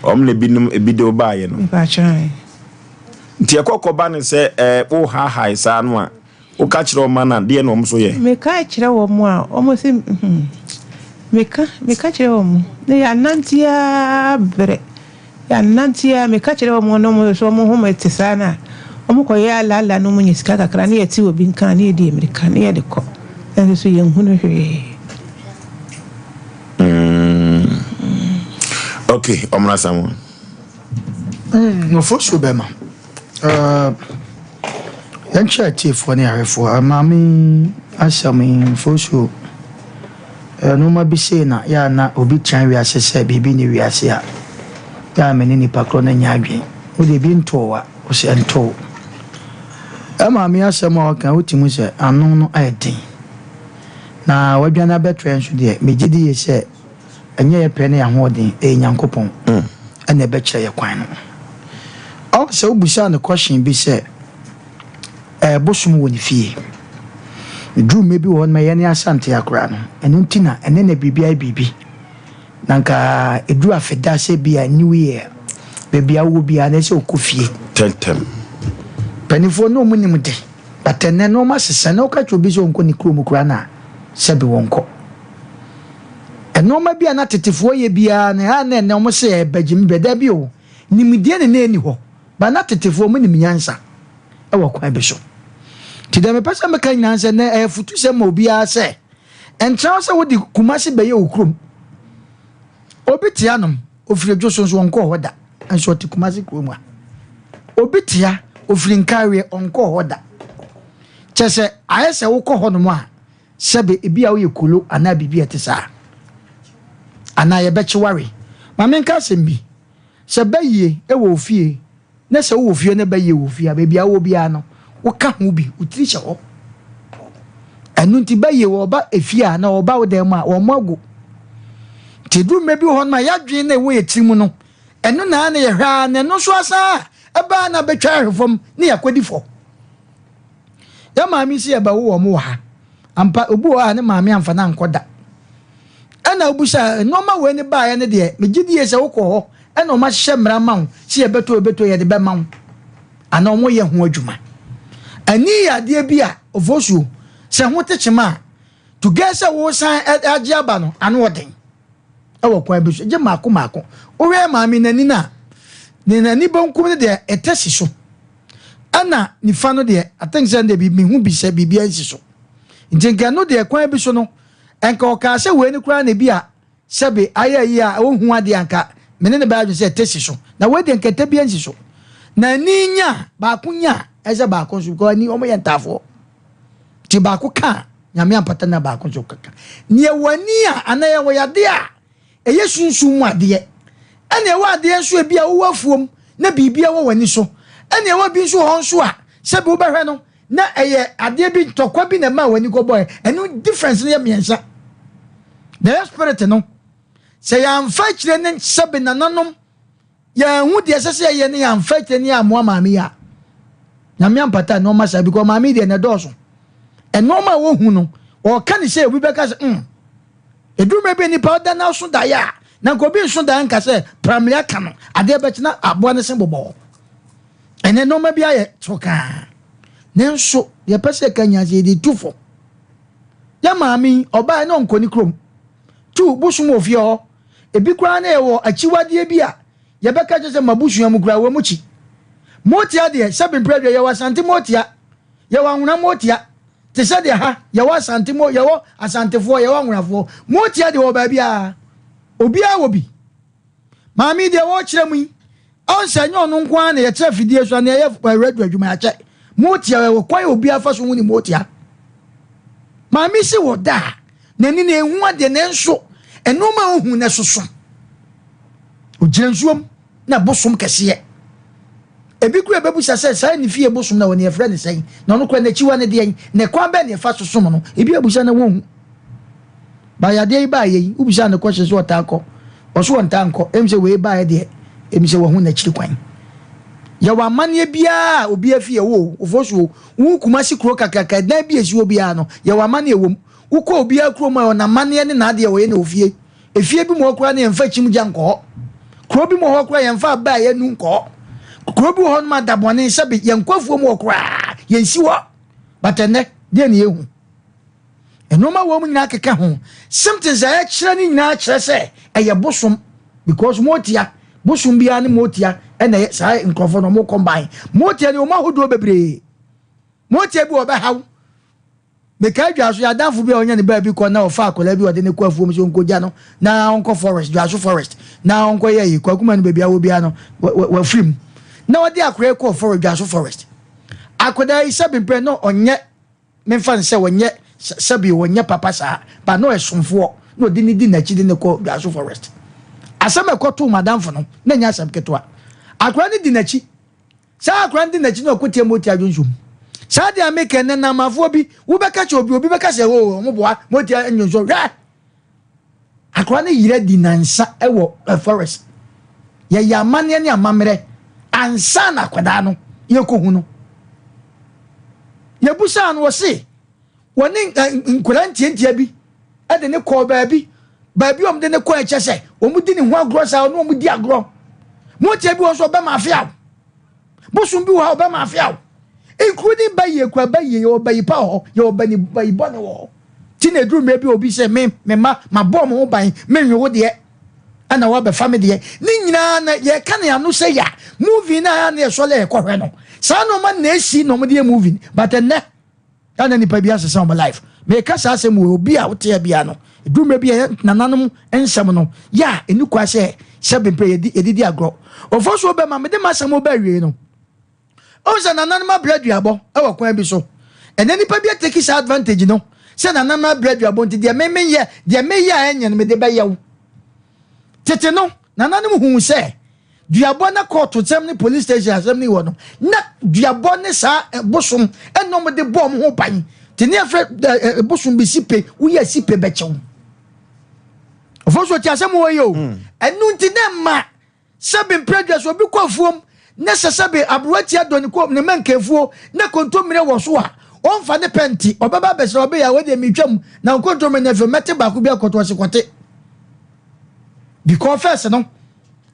Wɔn na ebinom ebi de wo baeɛ no? Mepatwa ae. Nti ɛkɔ kɔba no sɛ ɛɛ wohaahae saa no a, woka kyerɛ wɔn mma no a, deɛ na wɔn nso yɛ? Meka kyerɛ wɔn a, wɔn se hmm, meka meka kyerɛ wɔn na yɛanante ara brɛ. Yɛanante ara, meka kyerɛ wɔn na wɔn nso wɔn home te saa na wɔkɔyɛ alala na wɔnya sika kakra na yɛte obi nka na yɛdi mmirika na yɛde kɔ nanso so yɛnhunu hwee. Mm. Okay, ɔmra Samuel. Mm, ofosuo bɛma. Uh, yɛnkyerɛ atiefoɔ ne ahwɛfoɔ. Maame asɛm yi, ofosuo. Nnoɔma bi sei na yɛ a na obi tena wiase sɛ biribi nni wiase a, yɛ a me ne nipa korɔ no nyɛ adwene. Wo deɛ bi ntoo wo a, wo sɛ ɛntoo wo. Ɛmaame asɛm a ɔka wote mu sɛ ano no ayɛ den. Na wadwane abɛtoɛ nso deɛ, megye di yie sɛ ɛnyɛ yɛ pɛ ne yɛ ahoɔden, ɛyɛ Nyankopɔn ɛna ɛbɛkyerɛ yɛ kwan no. Ɔho sɛ wobusaa no question bi sɛ, ɛɛ bosom wɔ ne fie. Eduru mmerɛ bi wɔ hɔ nom a yɛne Asante akora no, ɛno nti na ɛnɛ na biribi ayɛ biribi. Na nka eduru afeda sɛ bi a New Year, baabi a wowɔ biara na ɛsɛ wokɔ fie. Tɛntɛm. Mpanimfoɔ na wɔn nim de, but ɛnɛ nneɛma asesa. Na woka kyerɛ obi sɛ ɔnkɔ ne kurom koraa no a, sɛbe wɔnkɔ. Nneɛma bi a na tetefoɔ yɛ biara no, ɛha na ɛnɛ wɔn se ɛɛba gyimi bɛ. Dabi o, nimdeɛ na na ɛnni hɔ. But na tetefoɔ wɔn nim nyansa wɔ kwan bi so. Nti deɛ mepɛ sɛ meka nyinaa sɛ nɛ ɛyɛ afutusɛm ma obiara sɛ ɛntra hɔ sɛ wode Kumasi bɛyɛ wo kurom. Obi te anom, ofiri Adwo so nso ɔnkɔɔ hɔ da, nso ɔte Kumasi kurom a. Obi te ha, ofiri Nkareɛ, ɔnkɔɔ hɔ da. Kyɛ sɛ ayɛ sɛ wokɔ hɔnom a, sɛbe ebi a woyɛ kolo anaa biribi a ɛte saa. Anaa yɛbɛkye ware. Ma menka asɛm bi. Sɛ bayie wɔ wo fie na sɛ wowɔ fie na bayie wɔ wo fie a, baabi a wowɔ biara no, woka ho bi, wo tiri hyɛ hɔ. Ɛno nti bayie wɔba efie a na wɔba wo dan mu a, wɔmmɔ ago. Nti ɛduru mmerɛ bi wɔ hɔ no ma yɛadwene na ɛwɔ yɛ tiri mu no, ɛno na na yɛhwɛ ara na ɛno nso asan a ɛbaa na bɛtwa ahwe fam ne yɛakɔdi fɔ. Yɛ maame si yɛbɛwo wɔn wɔ ha. Ampa, obi wɔ hɔ a ne maame amfa no ankɔ da. Ɛna wobisa nneɛma wei ne baeɛ no deɛ, megye die sɛ wokɔ hɔ ɛna wɔn ahyehyɛ mmara ma wo sɛ yɛbɛtɔ yɛbɛtɔ yɛde bɛma wo anaa wɔn yɛ ho adwuma. Ani yɛ adeɛ bi a ofosuo sɛ ho te kyema a to gɛ sɛ wosan agye aba no ano ɔden ɛwɔ kwan bi so gye mmaako mmaako. Wohwɛ maame n'ani no a ne n'ani benkum no deɛ ɛtɛ si so ɛna nifa no deɛ I think sɛ deɛ mehu bi sɛ biribi ansi so nti nka ɛno deɛ kwan bi so no Nka ɔkaa sɛ wei no koraa na ebi a sɛbe ayɛ ayi a ɔnhu adeɛ a nka me ne no bɛyɛ adwene sɛ ɛtɛ si so. Na wei deɛ nka ɛtɛ biara nsi so. Na ani nya a, baako nya a, ɛsɛ baako nso because ani wɔn yɛ ntaafoɔ. Nti baako ka a, Nyame ampata na baako nso kaka. Neɛ wɔ ani a anaa yɛwɔ yadeɛ a ɛyɛ sunsum mu adeɛ. Ɛna ɛwɔ adeɛ nso ebi a wowɔ afuom na biribi wɔ w'ani so. Ɛna ɛwɔ bi nso wɔ hɔ nso a sɛbe wobɛhwɛ no na ɛyɛ adeɛ bi ntɔkwa bi na ɛmaa w'ani kɔbɔɛ ɛno difference no yɛ mmiɛnsa na ɛyɛ spirit no sɛ yɛamfa akyire ne sɛbe nananom yɛanhu deɛ ɛsɛ sɛ yɛyɛ ne yɛamfa akyire ne yɛammoa maame yi a nyame ampata nneɛma saa because maame yi deɛ na ɛdɔɔso nneɛma a wɔhu no ɔka ne sɛ obi bɛka sɛ mm ɛduru mmerɛ bi nipa ɔda n'aso daeɛ a na nka obi nso daeɛ nka sɛ pramle aka no adeɛ bɛkyena aboa no se bobɔɔ Ɛnnɛ nneɛma bi ayɛ torokaa. Nanso deɛ ɛpɛ sɛ ɛka nyinaa sɛ yɛde tu fo. Yɛ maame yi, ɔbaa na ɔnkɔ ne kurom. Tu bosom wɔ fie hɔ. Ebi koraa na yɛwɔ akyiwadeɛ bi a yɛbɛka kyerɛ sɛ mabusua mu koraa wɔn kyi. Motia deɛ, sɛbe mprɛ deɛ yɛwɔ Asante motia, yɛwɔ Anwona motia. Te sɛ deɛ ha yɛwɔ Asante mo yɛwɔ Asantefoɔ yɛwɔ Anwonafoɔ. Motia deɛ wɔ baabiara. Obiara wɔ bi. Maame yi deɛ wɔrekyerɛ mu yi, ɔn sɛ ɛnyɛ ɔno nko ara na yɛkyerɛ afidie so anaa yɛyɛ radio adwuma yɛakyɛ. Motia ɛwɔ kwan a obiara fa so hu ne motia. Maame si wɔ da a n'ani na ehu adeɛ nanso nneɛma a ohu no ɛsoso. Ogyina nsuom na bosom kɛseɛ. Ebi kura bɛbusa sɛ saa ne fie bosom na wɔne yɛfrɛ ne sɛn na ɔno kura n'akyiwa ne deɛn na kwan bɛn na ɛfa so som no. Ebi abusa na wɔnhu. Ba yadeɛ yi baeɛ yi, wobisaa no question sɛ ɔtaa kɔ? Ɔse ɔntaa nkɔ. Ɛm sɛ wei baeɛ deɛ, ɛm sɛ wahu n'akyiri kwan. Yɛwɔ amanneɛ biara a obiara fie wɔ o, Ofosu o, wo Kumasi kuro kakraka, ɛdan bi a ɛsi hɔ biara no, yɛwɔ amanneɛ wɔ mu. Wokɔ obiara kurom a, ɛwɔ n'amanneɛ ne n'adeɛ a ɔyɛ no wɔ fie. Efie bi mu hɔ koraa no, yɛmfa kyim gya nkɔ hɔ. Kuro bi mu hɔ koraa, yɛmfa abɛ a yɛanu nkɔ hɔ. Kuro bi wɔ hɔ nom a, da bɔne, sɛbe, yɛnkɔ afuom hɔ koraa, yɛnsi hɔ. But ɛnnɛ, deɛ na yɛhu? Nnoɔma wɔ mu nyinaa keka ho. Symptoms a ɛkyerɛ no nyinaa kyerɛ sɛ ɛyɛ bosom because motia bosom biara ne motia ɛna ɛyɛ saa nkurɔfoɔ no wɔn combine motia ne wɔn ahodoɔ bebree motia bi wɔ bɛhaw mekaa dwa so yɛ adamfo bi a ɔnya ne baabi kɔ na ɔfa akwadaa bi ɔde ne kɔ afuom sɛ ɔnkɔgya no na ɔnkɔ forest dwaso forest na ɔnkɔ yɛ yi kwakuma no baabi awɔ biara no wafiri mu na ɔde akwadaa kɔ forest dwaso forest akwadaa yi sɛ bempɛ no ɔnyɛ Memfa no sɛ ɔnyɛ sɛbi ɔnyɛ papa saa but na ɔyɛ somfoɔ na ɔde no di n'akyi de no kɔ Dwaso forest. Asɛm a ɛkɔtoo madamfo no na ɛnyɛ asɛm ketewa. Akwadaa no di n'akyi. Saa akwadaa no di n'akyi na ɔkɔtia Motia dwonso mu. Saa deɛ a meka nnɛ Namafoɔ bi wobɛka kyerɛ obi obi bɛka sɛ oo wɔn boa Motia nnwonso hwɛ. Akwadaa no yera di nansa wɔ eh, forest. Yɛyɛ amanneɛ ne amammerɛ ansa na akwadaa no yɛkɔhu no. Yɛbusaa no ɔse wɔne eh, nkwadaa ntiantia bi de ne kɔɔ baabi baabi a wɔde ne kɔɔ ɛkyɛ sɛ wɔn di ne ho agorɔ saa ɔne wɔn di agorɔ. Motia bi wɔ nso ɔbɛma afeaw. Bosom bi wɔ ha ɔbɛma afeaw. Including bayie kura bayie yɛwɔ bayi pa wɔ hɔ yɛwɔ bani bayi bɔne wɔ hɔ. Ti na ɛduru mmerɛ bi obi sɛ me me mma mabɔ wɔn ho ban menwe wo deɛ ɛna wabɛfa me deɛ ne nyinaa na yɛka ne ano sɛ ya movie no a na yɛsɔle yɛkɔhwɛ no saa nneɛma na ɛsi na wɔde yɛ movie but ɛnɛ ɛna nipa bi asesa wɔn life meka saa asɛm wɔ obi a woteɛ bia no ɛduru mmerɛ bi a nananom nsɛm no yɛ a ɛni kwa sɛ sɛ bempɛ yɛdidi agorɔ ɔfɔ so bɛma mede m'asɛm bɛ awie no Wohu sɛ nananom abrɛ aduabɔ wɔ kwan bi so. Ɛnɛ nipa bi ateki saa advantage no sɛ nananom abrɛ aduabɔ nti deɛ me menyɛ deɛ meyɛ a ɛnyɛ no mede bɛyɛ wo. Tete no nananom huu sɛ duabɔ na kɔɔto nsɛm ne police station asɛm ne wɔ no na duabɔ ne saa eh, bosom ɛna wɔn de bɔ wɔn ho ban. Te ne yɛfrɛ eh, eh, bosom bi sipe woyɛ sipe bɛkyɛw. Ɔfɔ so ti asɛm wɔ yi o. Hmm. Ɛnu nti na mma Sɛbe mprɛdua sɛ obi kɔ afuom na sɛ sɛbe aberewatia dɔ ne kɔ ne mankafuo na kontommire wɔ so a, ɔmfa ne pɛ nte, ɔbɛba abɛsrɛ ɔbɛyɛ a wodeɛ metwam na nkontommire no afei mɛte baako bi akɔto ɔse kɔte. Because first no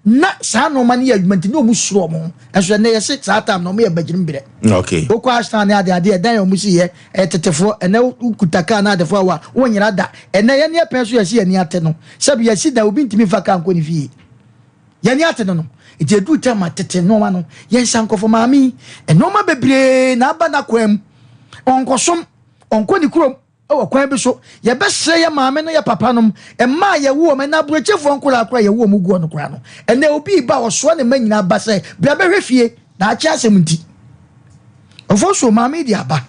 na saa nneɛma no yɛ adwuma nti na wɔn suro wɔn ho ɛso ɛnɛ yɛse saa time na wɔn yɛ bagyirim berɛ. Okay. Wokɔ Ashtown ne ade ade ɛdan a wɔn si yɛ ɛyɛ tetefoɔ ɛnɛ wokuta kaa na adefoɔ awa wonyera da ɛnɛ yɛne yɛpɛn so yɛsi yɛn ani ate no sɛbi yɛsi dan obi ntumi nfa kaa nkɔ ne fie. Yɛn ani ate no no, nti eduru tɛm a tete nneɛma no, yɛnsa nkɔfo maame yi. Nneɛma bebree na aba n'akwan mu. Ɔnkɔsom, ɔnkɔ ne kurom wɔ kwan bi so. Yɛbɛsrɛ yɛ maame no yɛ papa nom, mma a yɛwo wɔn, ɛnna aburokyefoɔ nkoraa koraa yɛwo wɔn gu hɔ no koraa no. Ɛnna obi reba a ɔsoa ne mma nyinaa ba sɛ, bra bɛhwɛ fie, daakye asɛm nti. Ofosuo, maame yi de aba.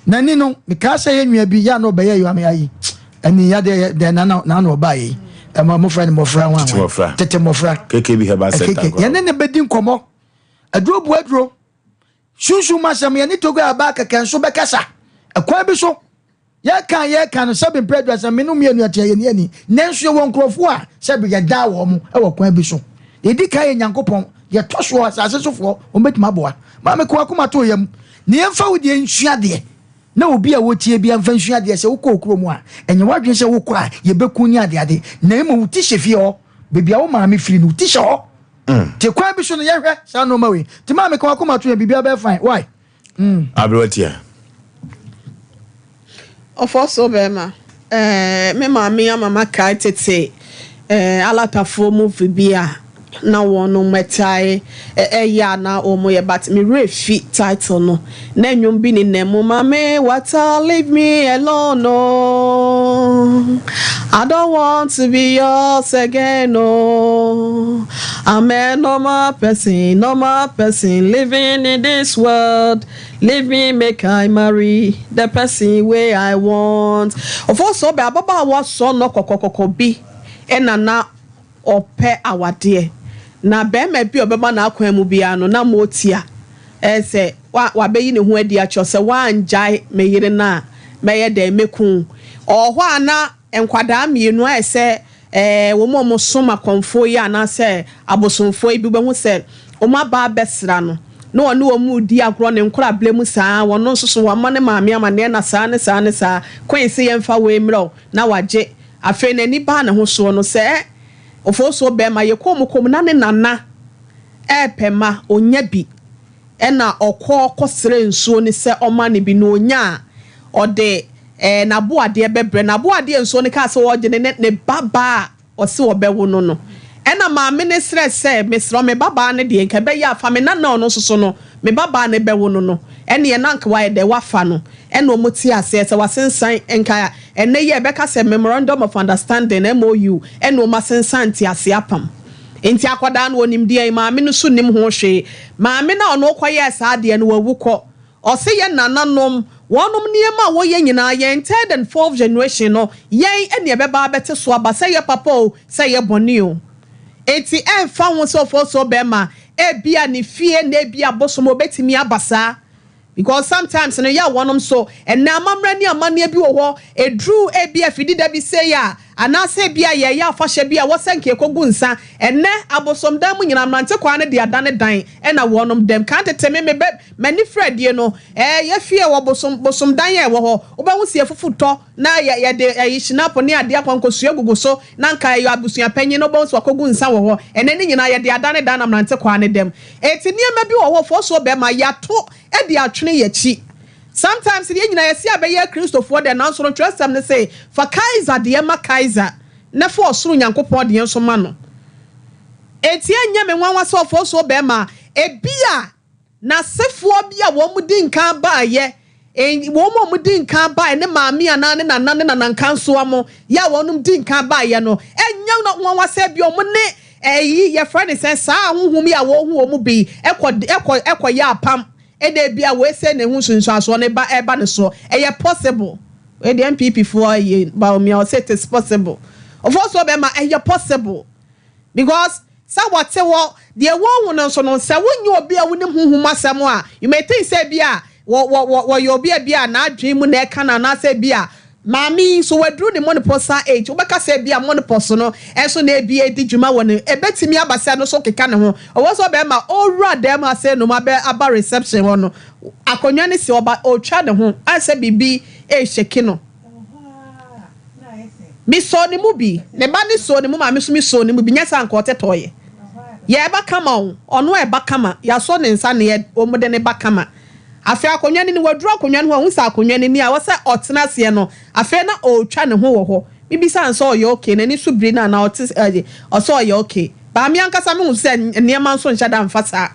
N'ani no, mekaa sɛ yɛn nua bi, yɛ a na ɔbɛyɛ yɛ ayi, ɛni yadeɛ yɛ dɛ na na na ɔbaa yi. Ɛma mmɔfra ne mmɔfra ho ahoa. Tete mmɔfra. KKB Herbal Center. KK. Yɛne ne bɛdi nkɔmmɔ. Aduro bu aduro. Sunsum asɛm, yɛne Togo aba kɛkɛ nso bɛkasa. Ɛkwan bi so. Yɛka a yɛka no, sɛbe mprɛ aduasa, me no mmienu ɛteɛ yɛn ani, nanso yɛwɔ nkurɔfoɔ a sɛbe yɛdaa wɔn wɔ kwan bi so. Deɛ ɛdi kan yɛ Nyankopɔn, deɛ ɛtɔ soɔ asase sofoɔ, wɔn bɛtumi aboa. Maame ko akoma to yam, na yɛmfa wo deɛ nsua adeɛ, na obi a wɔtie biara mfa nsua adeɛ sɛ wokɔ wo kurom a, ɛnyɛ w'adwene sɛ wokɔ a yɛbɛku ne adeade, na mmom wo ti hyɛ fie hɔ, baabi a wo maame firi no, wo ti hyɛ hɔ. Nti kwan bi so no yɛhwɛ saa nnoɔma wei. Nti maame ka w'akoma to yam, biribiara bɛyɛ fine. Why? Mm. Aberewa tia. Ɔfɔ so bɛrima. Eh, me maame ama makae tete eh, alatafoɔ movie bi a. na wɔnom tae yɛ a na wɔn yɛ but me werɛ fi title no na nnwom bi nenam mu Mame water leave me alone oh I don't want to be yours again oh I'm a normal person normal person living in this world leave me make I marry the person wey I want Ɔfɔ sɛ ɔbɛ ababaawa sɔ nɔ kɔkɔkɔkɔ bi ɛna na ɔpɛ awadeɛ, na barima bi a ɔbɛba n'akwan mu biara no, na motia ɛyɛ sɛ wa wabɛyi ne ho adi akyerɛ sɛ woangyae me yere no a, mɛyɛ dɛn? Mɛku wo. Ɔwɔ hɔ a na nkwadaa mmienu ayɛ sɛ ɛɛ wɔn a wɔsom akɔmfoɔ yi anaasɛ abosomfoɔ yi bi wobɛhu sɛ wɔn aba abɛsra no na ɔne wɔn redi agorɔ ne nkoraberɛ mu saa, ɔno nso so wama ne maame amaneɛ na saa ne saa ne saa, Queen se yɛmfa wei mmerɛ wo na wagye. Afei n'ani baa ne ho soɔ no, sɛ Ofosuo bɛɛma yɛ kɔɔ mu kɔɔ mu na ne nana ɛɛpɛ mma ɔnya bi, ɛna ɔkɔ kɔ srɛ nsuo no sɛ ɔma no bi, na ɔnya a ɔde ɛɛ n'aboadeɛ bɛbrɛ no. Aboadeɛ a nsuo no kaa sɛ ɔɔgye no ne ne ba baa a ɔse ɔbɛwo no no. Ɛna maame no srɛ sɛ, mesrɛ wo me ba baa no deɛ nka ɛbɛyɛ a fa me nana a ɔno nso so no me ba baa no bɛwo no no, ɛneɛ na anka wayɛ dɛ wafa no. Ɛna ɔmo te aseɛ sɛ wasensan nka ɛnɛ yi a ɛbɛka sɛ Memorandum of Understanding, MOU, ɛna ɔmo asensan nteaseɛ apam. Nti akwadaa no ɔnim deɛn? Maame no nso nnim ho hwee. Maame no a ɔno ɔkɔyɛɛ saa adeɛ no wawu kɔ. Ɔse yɛn nananom, wɔnom nneɛma a wɔyɛ nyinaa yɛn third and fourth generation no yɛn ɛna ɛbɛba abɛte so aba sɛ ɛyɛ papa o, sɛ ɛyɛ bɔne o. Nti ɛmfa ho sɛ ɔfɔɔsɔɔ bɛɛma, ebia ne fie na ebia abosom ɔbɛtumi aba saa. Because sometimes no yɛ a wɔnom so ɛnɛ amammerɛ ne amanneɛ bi wɔ hɔ ɛduru ebia fidida bi sei a anaasɛ ebia yɛɛyɛ afahyɛ bi a ɛwɔ sɛ nka yɛkɔgu nsa ɛnɛ abosomdan mu nyinaa mmerante kwaa no de adane dan ɛna wɔnom dɛm kan tete me me bɛ m'ani firi adie no ɛɛ yɛ fie wɔ bosom bosomdan a ɛwɔ hɔ wobɛhu sɛ yɛfufu tɔ na yɛ yɛde ɛyi hyinapo ne adeɛ akwankɔsua gugu so na nka ɛyɛ abusua panyin no wobɛhu sɛ wakɔgu nsa wɔ hɔ ɛnɛ ne nyinaa yɛde adane dan na mmerante kwaa no dɛm Enti nneɛma bi wɔ hɔ fɔsoɔ bɛma yɛato de atwene yɛn akyi. Sometimes yɛn nyinaa yɛse yɛabɛyɛ Akristofoɔ deɛ nanso no twerɛsɛm no se fa Kaiser deɛ ma Kaiser na fa ɔsoro Nyankopɔn deɛ nso ma no. Enti ɛnyɛ me nwanwa sɛ ɔfɔsoɔ bɛma ebia n'asefoɔ bi a wɔn di nkan baeɛ Wɔn a wɔdi nkan baeɛ, ne maame anaa ne nana ne nanankansowa mo, yɛ a wɔnom di nkan baeɛ no, ɛnyɛ nwanwa sɛ ebia wɔn ne ɛyi, yɛfrɛ no sɛn, saa ahonhom yi a wɔhu wɔn bi yi, ɛkɔ, ɛkɔ, ɛkɔyɛ apam, ɛna ebia wei sei na ɛho nsunsuansoɔ no ba, ɛba ne soɔ. Ɛyɛ possible. Wei deɛ NPP foɔ ayi, Bawumia ɔse it is possible. Ɔfoɔ bɛma, ɛyɛ possible. Because sɛ wɔte hɔ, deɛ wɔhu no nso no, sɛ wonyɛ obi a wonim honhom mu asɛm a, you may think sɛ ebi a wɔ wɔ wɔ wɔyɛ obi a ebi a n'adwene mu na ɛka no anaasɛ ebi a maame yi nso waduru ne menopausal age, wobɛka sɛ ebi a menopause no nso na ebi redi dwuma wɔ ne, ebetumi aba sɛ ɛno nso keka ne ho. Ɔwɔ sɛ ɔbɛrima ɔwura dan mu ha sɛ nom abɛ aba reception hɔ no, akonnwa no si hɔ but ɔretwa ne ho ayɛ sɛ biribi rehyɛki no. Mesɔɔ ne mu bi. Ne ba no sɔɔ ne mu maa me nso mesɔɔ ne mu bi. Nyɛ saa anka ɔtetɔeɛ. Yɛreba kama o, ɔno ɛreba kama. Yɛasɔ ne nsa na yɛ, wɔde no ba kama. Afei akonnwa no ni, waduru akonnwa no ho a, ɔhu sɛ akonnwa no ni a, ɛwɔ sɛ ɔtena aseɛ no, afei na ɔretwa ne ho wɔ hɔ. Mebisaa no sɛ ɔyɛ okay, n'ani so biri no anaa ɔte, ɛɛ, ɔsɛ ɔyɛ okay. But me ankasa mehu sɛ nneɛma nso nhyɛ da mfa saa.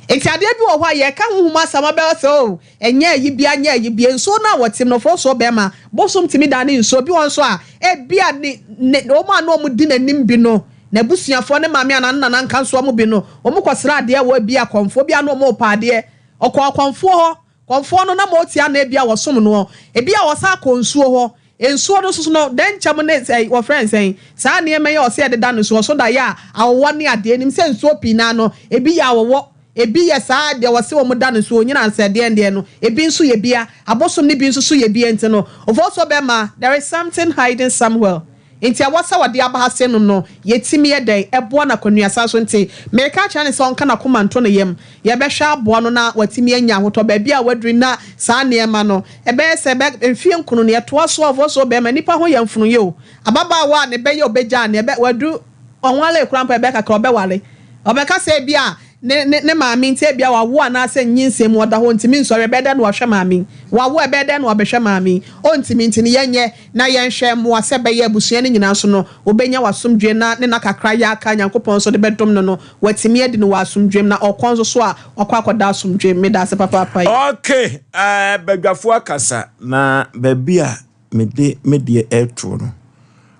Nti adeɛ bi wɔ hɔ a, yɛreka honhom asɛm a, wobɛka sɛ oh, Ɛnyɛ ayi bia nyɛ ayi bia nsuo no a wɔtem no fɔsoɔ bɛɛma bosom tumi dane nsuo bi wɔ nso a ebia ne ne wɔn a na wɔn di n'anim bi no n'abusuafoɔ ne maame anaa ne nana nkansoa mu bi no wɔn kɔ sra adeɛ wɔ ebia kɔmfoɔ bi a na wɔn repɛ adeɛ ɔkɔ ɔkɔmfoɔ hɔ kɔmfoɔ no na ma ɔtia na ebia wɔsom noɔ ebia ɔsan kɔ nsuo hɔ nsuo no nso no dɛnkyɛm ne sɛ wɔfrɛ nsɛn saa nneɛma yi a ɔsɛ yɛde da no nsuo so da yɛ a awɔwɔ ne adeɛ nim sɛ nsuo pii naa no ebi yɛ awɔwɔ Ebi yɛ saa deɛ wɔse wɔn da no so onyina nsɛdeɛn deɛ no, ebi nso yɛ bia, abosom no bi nso so yɛ bia nti no, ofosuo bɛma there is something hiding somewhere nti ɛwɔ sɛ wɔde aba ha se nom no yɛtumi yɛ dɛn ɛboa no akwanuasa so nti meka akyerɛ no sɛ ɔnka nakoma nto ne yam yɛbɛhwɛ aboa no na watumi anya ahotɔ baabi a waduru na saa nneɛma no ɛbɛyɛ sɛ bɛ mfie nkono no yɛtoa so a ofosuo bɛma nipa ho yɛ mfonoyɛ o ababaawa a ne bɛyɛ obɛgyaa ne ɛbɛ waduru Ɔnwaree koraa mpo a, ɛbɛyɛ kakra ɔbɛware. Ɔbɛka sɛ ebia ne ne ne maame nti ebia wawo anaasɛ nyinsɛn mu ɔda hɔ ɔntumi nsɔre ɛbɛyɛ dɛn na wahwɛ maame yi? Wawo a ɛbɛyɛ dɛn na wabɛhwɛ maame yi? Ɔntumi nti no yɛnyɛ na yɛnhwɛ mmoa sɛ ɛbɛyɛ abusua no nyinaa nso no ɔbɛnya w'asomdwoeɛ na ne nna kakra yɛ aka Nyankopɔn nso de bɛdom no no watumi adi no wɔ asomdwoeɛ mu na ɔkɔ nso so a wakɔ akɔda asomdwoeɛ mu. Meda ase papaapa. Ok, eh, badwafoɔ akasa, na baabi a mede me deɛ retoɔ no,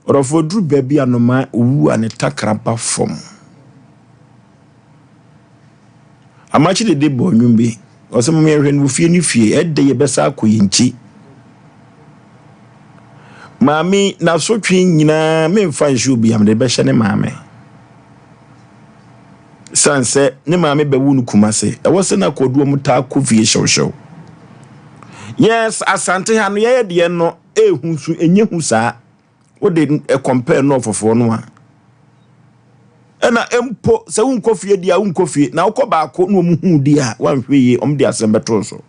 ɔdɔfoɔ duru baabi a anomaa owu a ne takra ba fam. Amakye dede bɔ nnwom bi, ɔsɛ mom yɛnhwɛ no wɔ fie ne fie, ɛdɛ yɛbɛsa akɔ yɛn nkyi. Maame n'asotwe nyinaa memfa nhyɛ obi a mede bɛhyɛ ne maame. Esiane sɛ ne maame bɛwo no Kumase, ɛwɔ sɛ na Kwadu wɔn taa kɔ fie hyewhyew. Yes, Asante ha no yɛyɛ deɛ no ehu nso ɛnyɛ hu saa. Wode compare nɔɔfofoɔ no a. Ɛna mpo sɛ wonkɔ fie deɛ a wonkɔ fie na wokɔ baako na wɔn hu deɛ a wanhwɛ yie wɔn de asɛm bɛto so.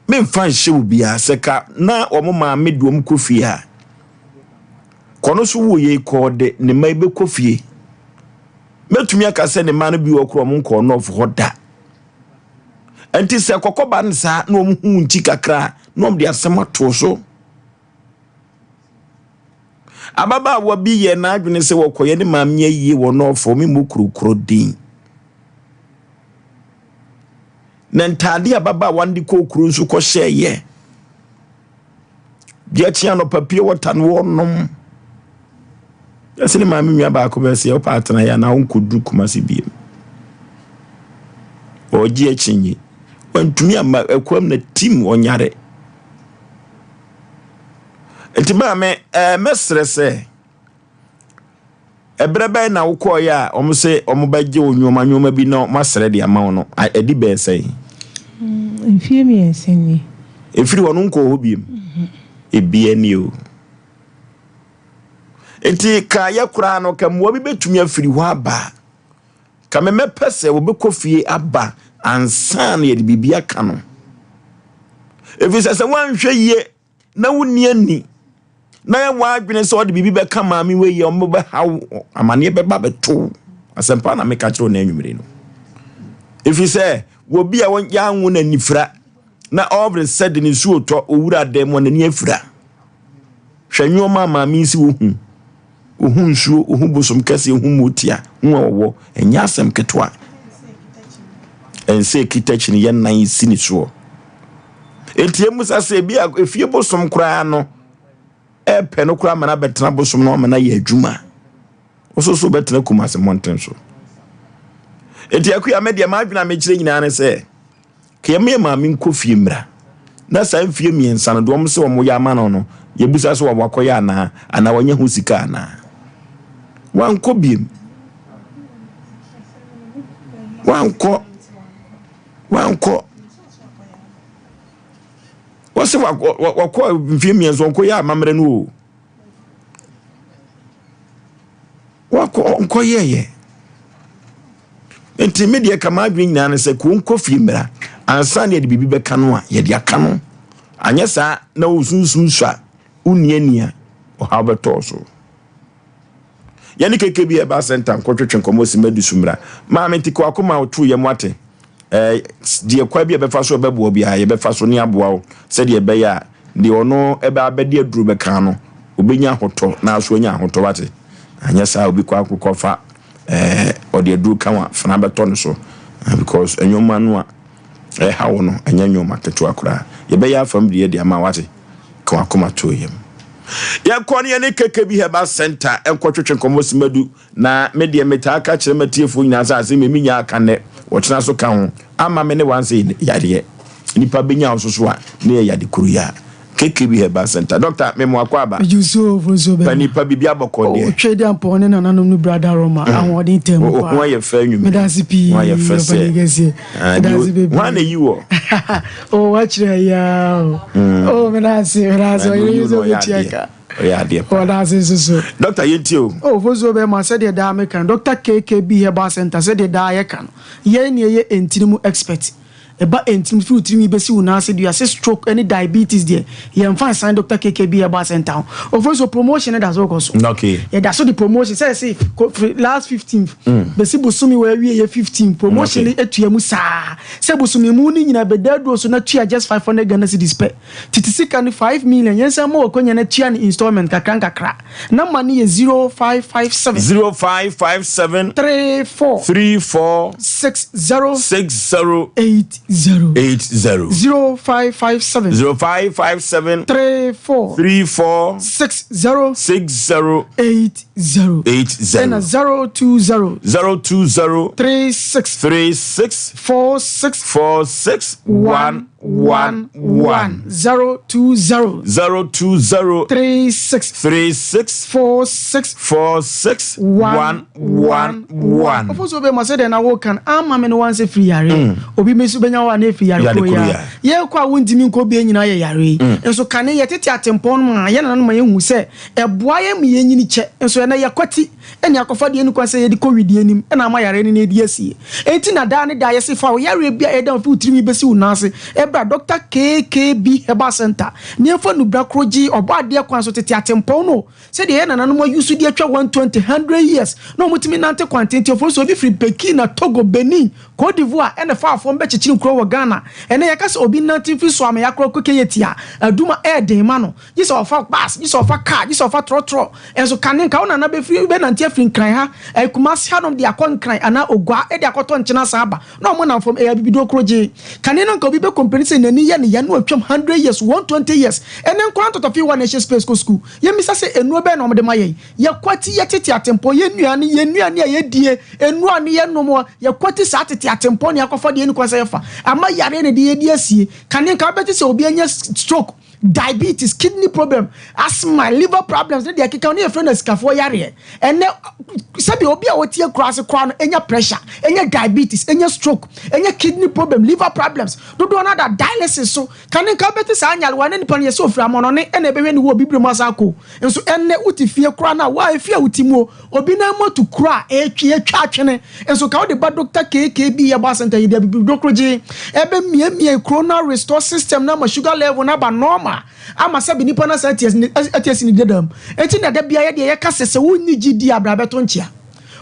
Memfa nhyɛ obiara sɛ ka na wɔn maame de wɔn kɔ fie a kɔ no so wo yei kɔɔ de ne mma yi bɛkɔ fie. Mɛtumi aka sɛ ne mma no bi wɔ korɔ wɔn nkɔɔ nɔɔfo hɔ da. Nti sɛ kɔkɔba no saa na wɔn hu nkyi kakra na wɔn de asɛm ato so. Ababaawa bi yɛ n'adwene sɛ wɔkɔyɛ ne maame ayie wɔ nɔɔfo me mmɔ kurokuro din. Na ntaade a ababaawa no de kɔɔ kuro nso kɔhyɛeɛ. Deɛ kye anɔpa pie wɔta no wɔnom. Ɛsɛ ne maame nua baako bɛyɛ sɛ wopɛ atena yɛ anaa wonkɔduru Kumasi biem. Ɔregye akyinnye. Wantumi amma akuam na tim ɔnyare. Nti maame ɛɛ mɛsrɛ sɛ Ɛberɛ bɛn na wokɔeɛ a wɔn se wɔn bɛgye wo nnoɔma nnoɔma bi na wɔn asrɛ de ama wo no? Ɛdi bɛyɛ sɛn? Mfie mmiɛnsa nie. Ɛfiri hɔ no wonkɔɔ hɔ biom? Ebi ani o. Nti ka yɛ koraa no ka mmoa bi bɛtumi afiri hɔ aba. Ka me mɛpɛ sɛ wɔbɛkɔ fie aba ansa na yɛde biribi aka no. Ɛfiri sɛ sɛ woanhwɛ yie na wonni ani na yɛ w'adwene sɛ ɔde biribi bɛka maame wei yɛ ɔmo bɛhaw amaneɛ bɛba bɛto asɛmpa na meka kyerɛ wo na anwummere no ɛfiri sɛ wɔbi a yɛanwo no anifira na ɔvere sɛ de ne nsuo tɔ owura dɛm wɔ n'ani afira hwɛ nneɛma a maame yi si wohu Ohu nsuo, ohu bosom kɛseɛ, ohu motia, hu a ɔwɔ, ɛnyɛ asɛm ketewa. Ɛnsɛ ɛkita kyiniiɛ nan si ne soɔ. Enti emusa sɛ ebi a efie bosom koraa no ɛpɛ no koraa ma no abɛtena bosom no ama no ayɛ adwuma. Woso so bɛtena Kumasi mmɔnten so. Enti akuya me deɛ m'adwene a mekyerɛ nyinaa ne sɛ Ka yɛma yɛn maame nkɔ fie mmra. Na saa mfie mmiɛnsa no, deɛ wɔn sɛ wɔn yɛ ama no no, yɛbisa sɛ wɔn akɔyɛ anaa, anaa wɔanya ho sika anaa. Wankɔ biem. Wankɔ. Wankɔ. Wɔsɛ wakɔ mfie mmiɛnsa wɔnkɔyɛ amammerɛ no o. Wakɔ ɔnkɔyɛeɛ. Nti me deɛ ka m'adwene nyinaa ne sɛ kuro nkɔ fie mmra ansa na yɛde biribi bɛka no a yɛde aka no. Anyɛ saa na wosunsum sua wonni ani a ɔhaw bɛtɔɔ so. Yɛne keke bi ɛba sɛnta nkɔtwetwe nkɔmmɔ si madu so mmra. Maame nti kɔ akoma woto yɛ mu ate. Ɛɛ deɛ kwan bi a ɛbɛfa so ɛbɛboa biara yɛbɛfa so ne aboa wo sɛdeɛ ɛbɛyɛ a deɛ ɔno ɛbɛ abɛde aduro bɛka no obɛnya ahotɔ na aso anya ahotɔ wate. Anyɛ saa obi kɔ akokɔ fa ɛɛ ɔde aduro ka wa fana bɛtɔ no so because nneɛma no a ɛha wo no ɛnyɛ nneɛma ketewa koraa. Yɛbɛyɛ afam deɛ de ama wate ka wakoma to yam. Yɛkɔ ne yɛne KKB Herbal Center nkɔtwetwe nkɔmmɔ simadu na me deɛ metaa ka kyerɛ matiefoɔ nyinaa sɛ asɛm mi nya aka nnɛ wɔkyena so ka ho ama me ne wansɛ yareɛ nipa bɛnya wo soso a ne yɛ yade koro yi a KKB Herbal Center. Doctor, me mo akɔ aba. Meju so fo so bɛma. Pani pa bibi abɔkɔ deɛ. O twe di ampɔn ne nananom no brada Roma mm. ahoɔden tɛ mu paa. Ho ayɛ fɛ nwumire. Medase pii. Ho ayɛ fɛ sɛ. Kɛseɛ. Ah, Medase bebree. Ho na yi wɔ. O wakyerɛ ya o. Mm. O medase medase ɔyere yi sɛ obetua ka. Ɔyɛ adeɛ paa. Ɔda ase nso so. Doctor yɛntie o. O fo so bɛma sɛdeɛ daa meka no Doctor KKB Herbal Center sɛdeɛ daa yɛka no yɛn ne yɛyɛ ntini mu expert. Ɛba ntirim firi wo tirinwi bɛsi wo nan ase dua se stroke ne diabetes deɛ yɛnfa nsan Doctor KKB Herbal Center ho. Ofosuo promotion no da so rekɔ so. Okay. Yɛda so de promotion sɛ yɛse kɔ firi last 15th bɛsi bosome wɔ awie yɛ 15 promotion no atua mu saa sɛ bosome mu no nyinaa bɛda aduro so na tua just 500 Ghana cedis pɛ. Tete sika no 5 million yɛnsan ma wo akwanya na tua no installment kakra nkakra. Number no yɛ 0557. 0557. 34. 34. 60. 60. 80. 80. 0557. 0557. 34. 34. 60. 60. 80. 80. Ɛna 020. 020. 36. 36. 46. 46. 1. 1 1 0 2 0 0 2 0 3 6 3 6 4 6 4 6 1 1 1. Ɔfo so bɛma sɛdeɛ na woka no ama me no wansɛ firi yare mm. Obi me so bɛnya wɔ a na ɛfiri yare koro yi a yɛkɔ a wontumi nkɔ bie nyinaa yɛ yare yi mm. Nso kane yɛtete atempɔn no mu a yɛ nananom ma yɛhu sɛ ɛboa yɛ ma yɛnyini kyɛ nso ɛnɛ yɛkwati Ɛne akɔfa deɛ ɛnni kwan sɛ yɛde kɔ wedeɛ anim na ama yareɛ no na adi asie. Enti na daa ne daa yɛse fa wo yareɛ bi a ɛda wo fi wo tirinwi bɛsi wo nan ase bra Dɔkta KKB Herbal Centre na yɛmfa nnubra koro gye ɔbɔadeɛ kwan so tete atempɔn no sɛdeɛ yɛn nananom ayusu de atwa 120, hundred years na wɔtumi nante kwan tenten ofori sɛ obi firi Burkina, Togo, Benin, Cote d'Ivoire ɛna ɛfaa fam bɛkyekyere nkuro wɔ Ghana. Ɛnnɛ yɛka sɛ obi nnante mfiri Soame Accra kɔ Keyetti a, adwuma ɛyɛ den ma no. Gye sɛ ɔfa bus, gye sɛ ɔfa car, gye sɛ ɔfa trɔtrɔ. Nso kane nka wo nana bɛfiri bɛnante afiri Nkran ha, ɛɛ Kumasi hanom de akɔ Nkran anaa Oguaa de akɔtɔ nkyene asan aba. Na wɔn nam fam, ɛyɛ abibiduro korogyenn. Kane no nka obi bɛ complaini sɛ n'ani yɛ ne ya na watwam hundred years, 120 years. Ɛnnɛ nkwadaa ntɔtɔfee wɔ na ɛhyɛ space kɔ sukuu. Yɛmmisa sɛ nnuro bɛn na wɔde ma yɛn? Yɛkwati yɛ tete atempɔn, yɛn nnuane, yɛn nnuane a yɛdie, nnuro a ne yɛnom, yɛkwati saa tete atempɔn ne akɔfa deɛ ɛnni kwan sɛ yɛfa. Ama yareɛ na ɛde yɛn adi asie. Kane nka wobɛte sɛ obi anya stroke. Diabetes, kidney problem, asthma, liver problems ne deɛ ɛkeka ho ne yɛfrɛ no asikafoɔ yareɛ. Ɛnɛ sɛdeɛ obi a ɔte akura ase koraa no ɛnya pressure, ɛnya diabetes, ɛnya stroke, ɛnya kidney problem, liver problems. Dodoɔ no ada dialysis so. Kane nka wobɛte saa nyarewa ne nipa no yɛ sɛ ofiri amɔnɔne ɛna ɛbɛhwɛ ne wɔ bibire mu asan akɔ. Nso ɛnɛ wote fie koraa no a waa efie a wote mu o, obi nan mu atu kuro a ɛretwi atwa atwene. Nso ka wode ba Dr. KKB Herbal Center yɛde abibiri dokorogye ɛbɛ miamia kuro no restore system no ama sugar level no aba normal ama sɛbi nipa no asan ate asi ne dada mu. Enti na da biara yɛdeɛ yɛka sɛ sɛ wonni gyidie a bra bɛto nkyea.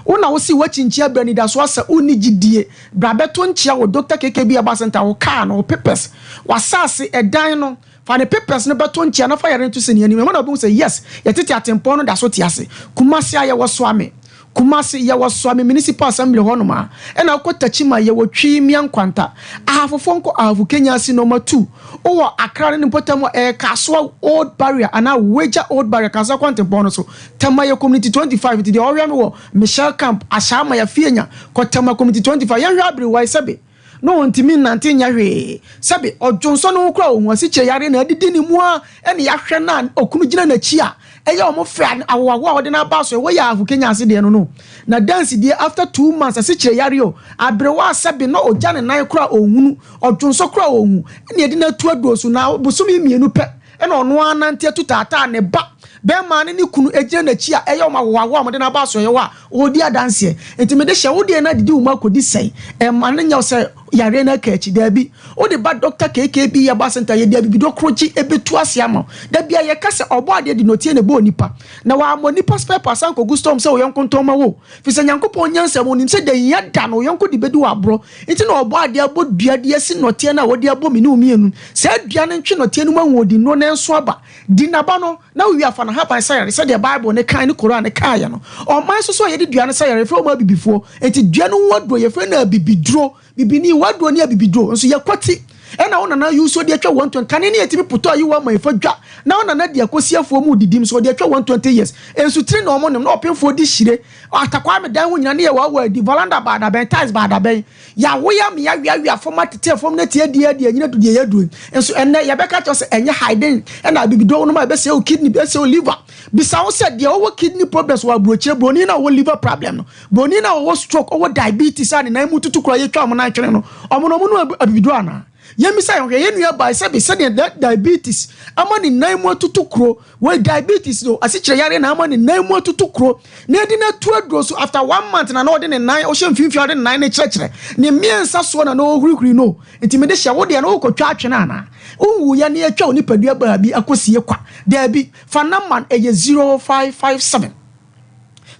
Wo na wose woakyinkyia bra anidasoɔ asa wonni gyidie bra bɛto nkyea wɔ Dr. KKB Herbal Center wo car no wo papers w'asase ɛdan no Fa ne papers no bɛto nkyea na fa yare no to sɛnea anim. Ɛhɔ na wobɛhu sɛ yes, yɛtete atempɔn no da so te ase. Kumasi a yɛwɔ Soame, Kumasi, yɛwɔ Soame Municipal Assembly hɔnom a, ɛna wokɔ Techiman, yɛwɔ Twi, Mia Nkwanta. Ahafofoɔ nkɔ Ahafo Kenya ase nɔma tu. Wowɔ Accra ne ne mpɔtam a, ɛyɛ Kasoa Old Barrier anaa Weija Old Barrier, Kasoa kwantempɔn no so. Tema yɛ Community 25, nti deɛ ɔhwɛ me wɔ Michelle Camp, Ashama, Afienya, kɔ Tema Community 25. Yɛnhwɛ aberewa yi sɛbe. na ɔntumi nnante nyɛ hwee. Sɛbe ɔdwonsɔ ne ho koraa a ɔhu asikyire yareɛ na adidi ne mu ara na yɛahwɛ no a okunu gyina n'akyi a ɛyɛ wɔn fɛ ahohoahoa a ɔde no aba so ɛwɔ yɛ ahafo Kenya ase deɛ no no na dance deɛ after 2 months asikyire yareɛ o aberewa a sɛbe na ɔgya ne nan koraa ɔnhunu ɔdwonsɔ koraa ɔnhu ɛna yɛde no atu aduro so na bosome mmienu pɛ ɛna ɔno ara nante atu taataa ne ba bɛrima ne ne kunu gyina n'akyi a ɛyɛ wɔn ahohoahoa a wɔde no aba asɔeɛ hɔ a ɔredi adanseɛ. Nti mede hyɛ wo deɛ no adidi wo mu akɔdi sɛn? Ɛmma no nyɛ wo sɛ yareɛ no aka akyi. Daabi. Wode ba Dɔkta KKB Herbal Centre yɛde abibiduro korogye bɛtu ase ama wo. Da biara yɛka sɛ Ɔbɔadeɛ de nɔteɛ na ɛbɔɔ nipa. Na wammɔ nipa spare parts ankɔgu store mu sɛ wo yɔnko ntɔn ma wo. Firi sɛ Nyankopɔn nyansa mu ɔnim sɛ da hia da no wo yɔnko de bɛdi wo aborɔ. Nti na Ɔbɔadeɛ abɔ dua de asi nnɔteɛ no a ɔde abɔ me ne wo mmienu. Saa dua no ntwe nnɔteɛ no mu ahoɔdennuro na ɛnso aba. Di n'aba no, na wowie a fa n'ahaban sa yare sɛdeɛ Bible no kae ne Koran no kaeɛ no. Ɔman nso so a yɛde dua no sa yare, yɛfrɛ wɔn abibifoɔ. Enti dua no ho aduro, yɛfrɛ no abibiduro. Bibini, w'aduro ne abibiduro. Nso yɛkwati. Ɛna wo nana Yusuo de atwa 120, kane ne yɛtumi potɔ ayiwa ama yɛfa dwa, na wo nana de akɔsi afuo mu didim, nso ɔde atwa 120 years. Nsutire na wɔnom, na ɔpemfoɔ di hyire. Atakwame dan ho nyina ne yɛ wawa adi, valanda baadabɛn, tiles baadabɛn. Yɛawoe ama yɛaweawea fam atete fam na atie adi adi anyina du deɛ yɛaduru yi. Nso ɛnnɛ yɛbɛka kyerɛ wo sɛ ɛnyɛ hidden ɛna abibiduro nom a ɛbɛsɛe wo kidney, ɛbɛsɛe wo liver. Bisa wo sɛ deɛ ɔwɔ kidney problems wɔ aburokyire, broni no a ɔwɔ liver problem no, broni no a ɔwɔ stroke, ɔwɔ diabetes a ne nan mu tutu koraa yɛtwa wɔn nan twene no, wɔn no wɔnom abibiduro anaa? Yɛmmisa yɛn ho hwɛ, yɛn nua baa sɛbe sɛdeɛ diabetes ama ne nan mu atutu kuro, wei diabetes no asikyire yareɛ na ama ne nan mu atutu kuro, na yɛde no atu aduro so after one month na na ɔde ne nan, ɔhyɛ mfimfini a ɔde ne nan no kyerɛkyerɛ ne mmiɛnsa soɔ na na ɔhurihuri no. Nti mede hyɛ wo deɛ no wokɔtwa atwene anaa? Wonwuiɛ na yɛatwa wo nipadua baabi akɔsie kwa? Daabi, fa number no, ɛyɛ 0557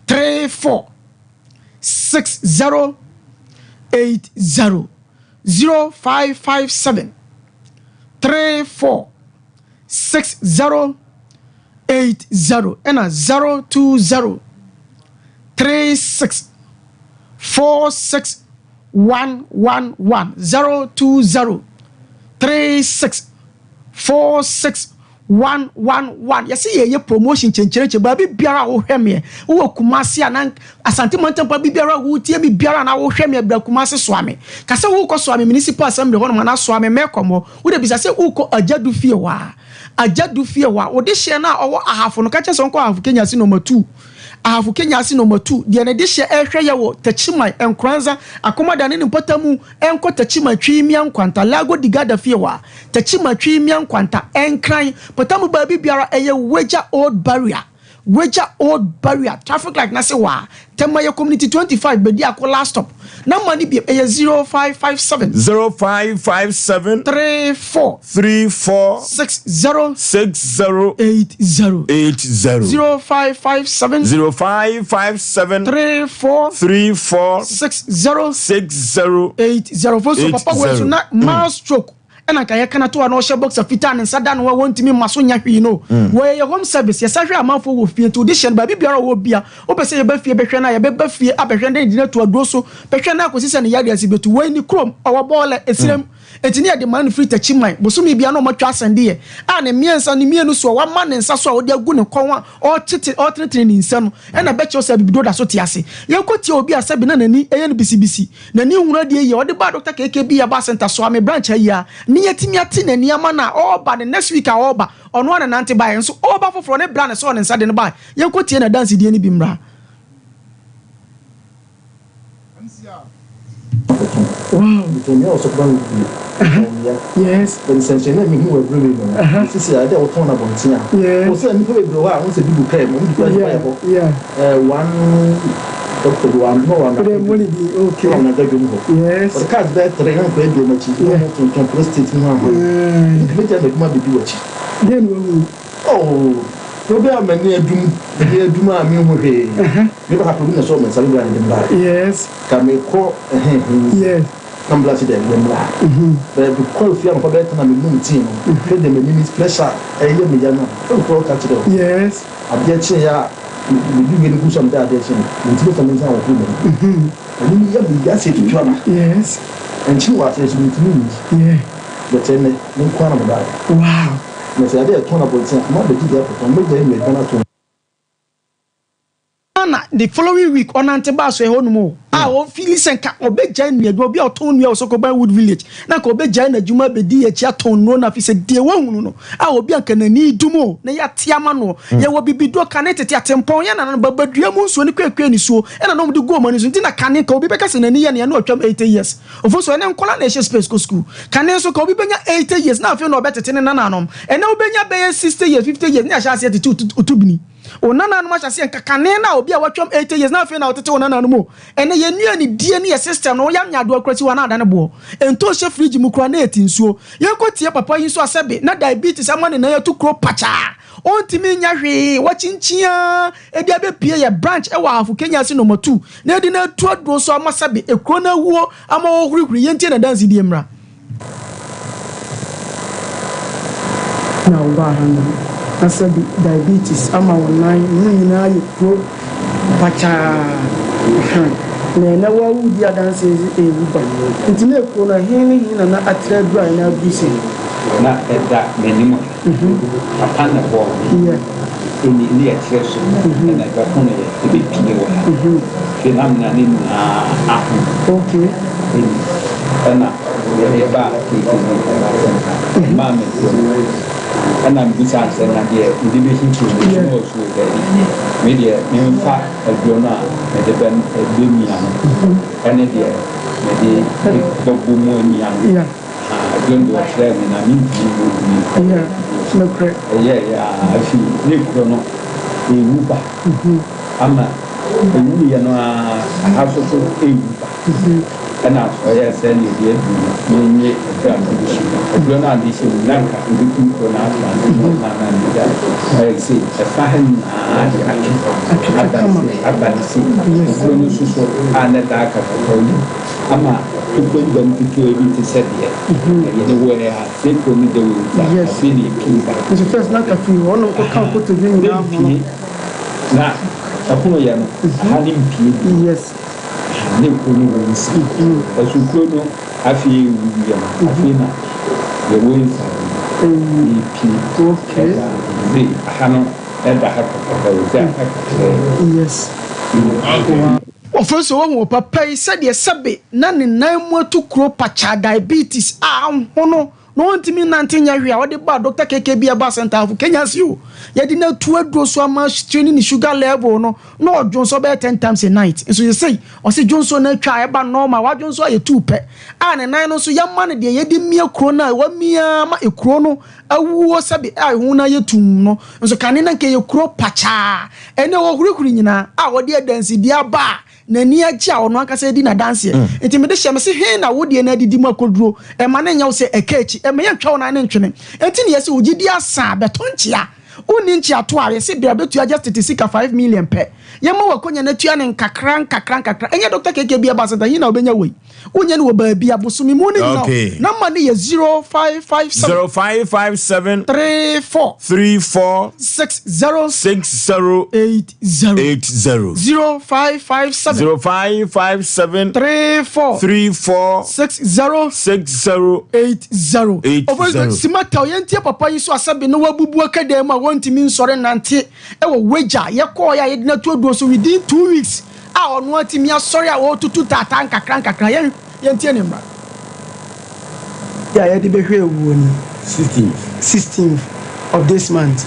34 60 80. 0557 34 60 80 ɛna 020 36 46 111 020 36 46 One one one yɛse yɛyɛ promotion kyenkyerenkye baabi biara a wohwɛ meɛ wowɔ Kumasi anaa Asante mantam pa bibiara a wotie me biara anaa wohwɛ meɛ bra Kumasi Soame ka sɛ wokɔ Soame Municipal Assembly hɔnom anaa Soame Mɛkɔm hɔ wode bisa sɛ wokɔ Agyadu fie hɔ a Agyadu fie hɔ a wode hyeɛ no a ɔwɔ Ahafo no ka kyerɛ sɛ ɔnkɔ Ahafo Kenya ase nɔma two Ahafo Kenya ase nɔma two deɛ ne de hyeɛ ɛhwɛ yɛ wɔ Takyiman Nkoranza Akomada ne ne mpɔtamu Ɛnkɔ Techiman Twi Mmea Nkwanta, Lago di Garda fie hɔ a, Techiman Twi Mmea Nkwanta, Nkran, mpɔtam baabi biara ɛyɛ Wagya Old Barrier, Wagya Old Barrier, traffic light no ase hɔ a, Tema yɛ Community 25, Bediako last stop. Number no bio ɛyɛ 0557. 0557. 34. 34. 60. 60. 80. 80. 0557. 0557. 34. 34. 60. 60. 80. Fo so papa wei so na mild stroke ɛna nka yɛka no to a na ɔhyɛ boxer fitaa ne nsa da no a wɔntumi mma so nya hwee no. Wɔyɛ yɛ home service yɛsa hwɛ amanfoɔ wɔ fie nti wode hyɛ no baabi biara ɔwɔ bia wopɛ sɛ yɛba fie bɛhwɛ no a yɛbɛba fie abɛhwɛ no de no ato aduro so bɛhwɛ no akɔsi sɛ ne yareɛ ase bɛtu. Wei ne kurom ɔwɔ bɔɔlɛ esirem. Enti ne yɛde maa no firi Takyiman. Bosome biara na wɔatwa asɛndeɛ a ne mmiɛnsa ne mmienu so a wama ne nsa so a ɔde agu ne kɔn a ɔretete ɔretenetene ne nsa no na ɛbɛkyerɛ sɛ Abibiduro da so te ase. Yɛnkɔtie obi a sɛbe na n'ani yɛ no bisibisi, n'ani nhunu adeɛ yie a ɔde baa Dɔkta KKB Herbal Centre Soame branch ha yi ara ne yɛatumi ate n'ani ama no a ɔreba ne next week a ɔreba ɔno ara na nante baeɛ nso ɔreba foforɔ ne bra na ɛsɔɔ ne nsa de no baeɛ. Yɛnkɔtie n'adansedie no bi mmra. Oh, obi a m'ani adum, m'ani adum a menhu hwee. Me papa obi na sɔɔ me nsa me bra ne de me baeɛ. Yes. Ka mekɔ ɛhɛn he. Yes. Na me bra se daabi me mmra. Bɛɛ mekɔɔ fie anɔpa bɛyɛ ten a menum tea no, hwɛ deɛ m'anim pressure a ɛyɛ me ya no a, sɛ mekɔɔ ka kyerɛ wo. Yes. Adeɛ kyeeɛ a mede wei no gu so a mede adeɛ kyee no, mentumi mfa me nsa anhohoro m'anim. M'anim yɛ me ya sɛ tutu aba. Yes. Nkyene wɔ aseɛ nso mentumi nni. Yeah. But ɛnnɛ, me nko ara na medaeɛ. Wow. Na sɛ ade a ɛtɔn abɔnten a, mabɛgye de akɔtɔn, mɛgyae m'adwan atɔn. Na the following week ɔnante baa so ɛhɔ nom o a ɔfili sɛ nka ɔbɛgyae nnua adwuma obi a ɔtɔn nnua wɔ Sokoban Wood Village na nka ɔbɛgyae n'adwuma abɛdi akyi atɔn nnuro no afei sɛ deɛ wahunu no a obi a nka n'ani dum o na yɛate ama noɔ yɛwɔ bibiduro kane tete atempɔn yɛ nana no babadua mu nsuo ne kuakua nisuo ɛna na wɔde gu wɔn ani so nti na kane nka obi bɛka sɛ n'ani yɛ nea na ɔtwam 80 years Ofo so, ɛnnɛ nkwadaa na ɛhyɛ space kɔ sukuu. Kane nso, ka obi bɛnya 80 years na afei na ɔbɛtete ne nananom. Ɛnnɛ wobɛnya bɛyɛ 60 years, 50 years ne ahyɛ aseɛ tete wo tubini. Wo nananom ahyɛ aseɛ nka kane no a obi a watwam 80 years na afei na ɔtete wo nananom o. Ɛnnɛ yɛn nnuane die ne yɛ system no, woyam nyaadoa koraa si hɔ a na adane boɔ. Ntoo hyɛ fridge mu koraa na ɛte nsuo. Yɛnkɔ tie papa yi nso a sɛbe na diabetes ama ne nan atu kuro pakyaa. Ɔntumi nyɛ hwee, wakyinkyin ara de abɛpue yɛ branch wɔ Ahafo Kenya ase nɔma tu na yɛde no atu aduro so ama sɛbe ekuro no awuo ama ɔrehurihuri, yɛntie n'adansedie mmra. Na wobaa ha no na sɛbe diabetes ama wo nan mu nyinaa ayɛ kuro pakyaa ahaa na ɛnɛ wo ara woredi adanseɛ sɛ ɛrewu ba nti na ekuro no ɛhe ne he na na atra aduru a ɛnɛ aduru sei? Na ɛda m'anim ha. Papa na ɛbɔɔ me. Ɛnni ne ɛkyerɛ so na ɛbɛhono yɛ, ɛbɛpue wɔ ha. Afei na me nane nyinaa ahono. Ɛnni ɛna yɛde baa KKB Herbal Center. Ɛmaa me aduro no. Ɛna mebisaa no sɛ na deɛ mede bɛsi kuro no nso na ɔse o daabi. Me deɛ memfa aduro no a mede bɛmia no ɛne deɛ mede bɛbɔ mu amia no. Aduro no deɛ ɔkyerɛɛ me na mentumi mmɔ din. Yeah, nokorɛ. Ɛyɛɛyɛ a afei ne kuro no ɛrewu ba ama ɛwuiɛ no ara aha nso so ɛrewu ba. Ɛna ɔyɛɛ sɛ neɛ deɛ aduru no mennye aduro a mede hyɛ mu. Aduro no a mede hyɛ mu no na anka ɛbɛkum kuro no ato ansa na ɔsan na megyae. Ɔyɛɛ sei ɛfa ha nyinaa de atwe aba ne sei aba ne sei. Kuro no nso so a na ɛda aka kakra yi ama tokuro no bam ketewa bi te sɛ deɛ ɛyɛ ne wɔ ha sɛ kuro no da wɔ nti a afei na ɛpue ba. Nso first na anka firi hɔ nom kɔka nkotodwe nyinaa ho no. Na ɛhonoeɛ no aha no mpue bio. Yes. Ne kuro no wɔ nsa. Ɛso kuro no afei ɛwuiɛ no afei na yɛwɔ nsa no ɛpue ɛba se aha no ɛda ha kakra wɔ sɛ aka kakraa. Yes. Wow. Wɔfrɛ sɛ wahu ɔpapa yi sɛdeɛ sɛbe na ne nan mu atu kuro pakyaa diabetes a ahono na ɔntumi nnante nyɛ hwee a ɔde baa Dɔkta KK bi ɛbaa Center of Kenya se o yɛde no atu aduro so ama training ne sugar level no na ɔdwonsɔ bɛyɛ 10 times a night nso sesei ɔse dwonsɔ no atwa a ɛba normal wadwonsɔ ayɛ tuu pɛ a ne nan no nso yɛma no deɛ yɛde mia kuro no a wamia ma ekuro no awuo sɛbe a ɛho no ayɛ tumm no nso kane na nka ɛyɛ kuro pakyaa ɛnɛ ɔhurihuri nyinaa a ɔde adansidie aba a n'ani agye a ɔno ankasa redi n'adanseɛ. Nti mede hyɛ mese he na wo deɛ no adidi mu akɔduro? Mma no nyɛ wo sɛ ɛka akyi, mma yɛntwa wo nan no ntwene. Nti ne yɛse wo gyidie asa a, bɛtɔ nkyea. Wonni nkyeato a, yɛse bra bɛtua just tete sika 5 million pɛ. Yɛma wo akonya no atua no nkakra nkakra nkakra. Ɛnyɛ Doctor KK bi ɛba center, he na wobɛnya wei? Wonyɛ no wɔ baabi a, bosome mu no nyina o. Okay. Number no yɛ 0557. 0557. 34. 34. 60. 60. 80. 80. 0557. 0557. 34. 34. 60. 60. 80. 80. Ɔfɔ Simata yɛntie papa yi so asɛbe na wabubu aka dan mu a wɔntumi nsɔre nnante wɔ wagya yɛkɔɔ yɛ a yɛde no ato aduro so within 2 weeks a ɔno atumi asɔre a ɔretutu taataa nkakra nkakra. Yɛn yɛntie ne mmra. Yɛ a yɛde bɛhwɛ awuo ni. Sixteenth. Sixteenth of this month.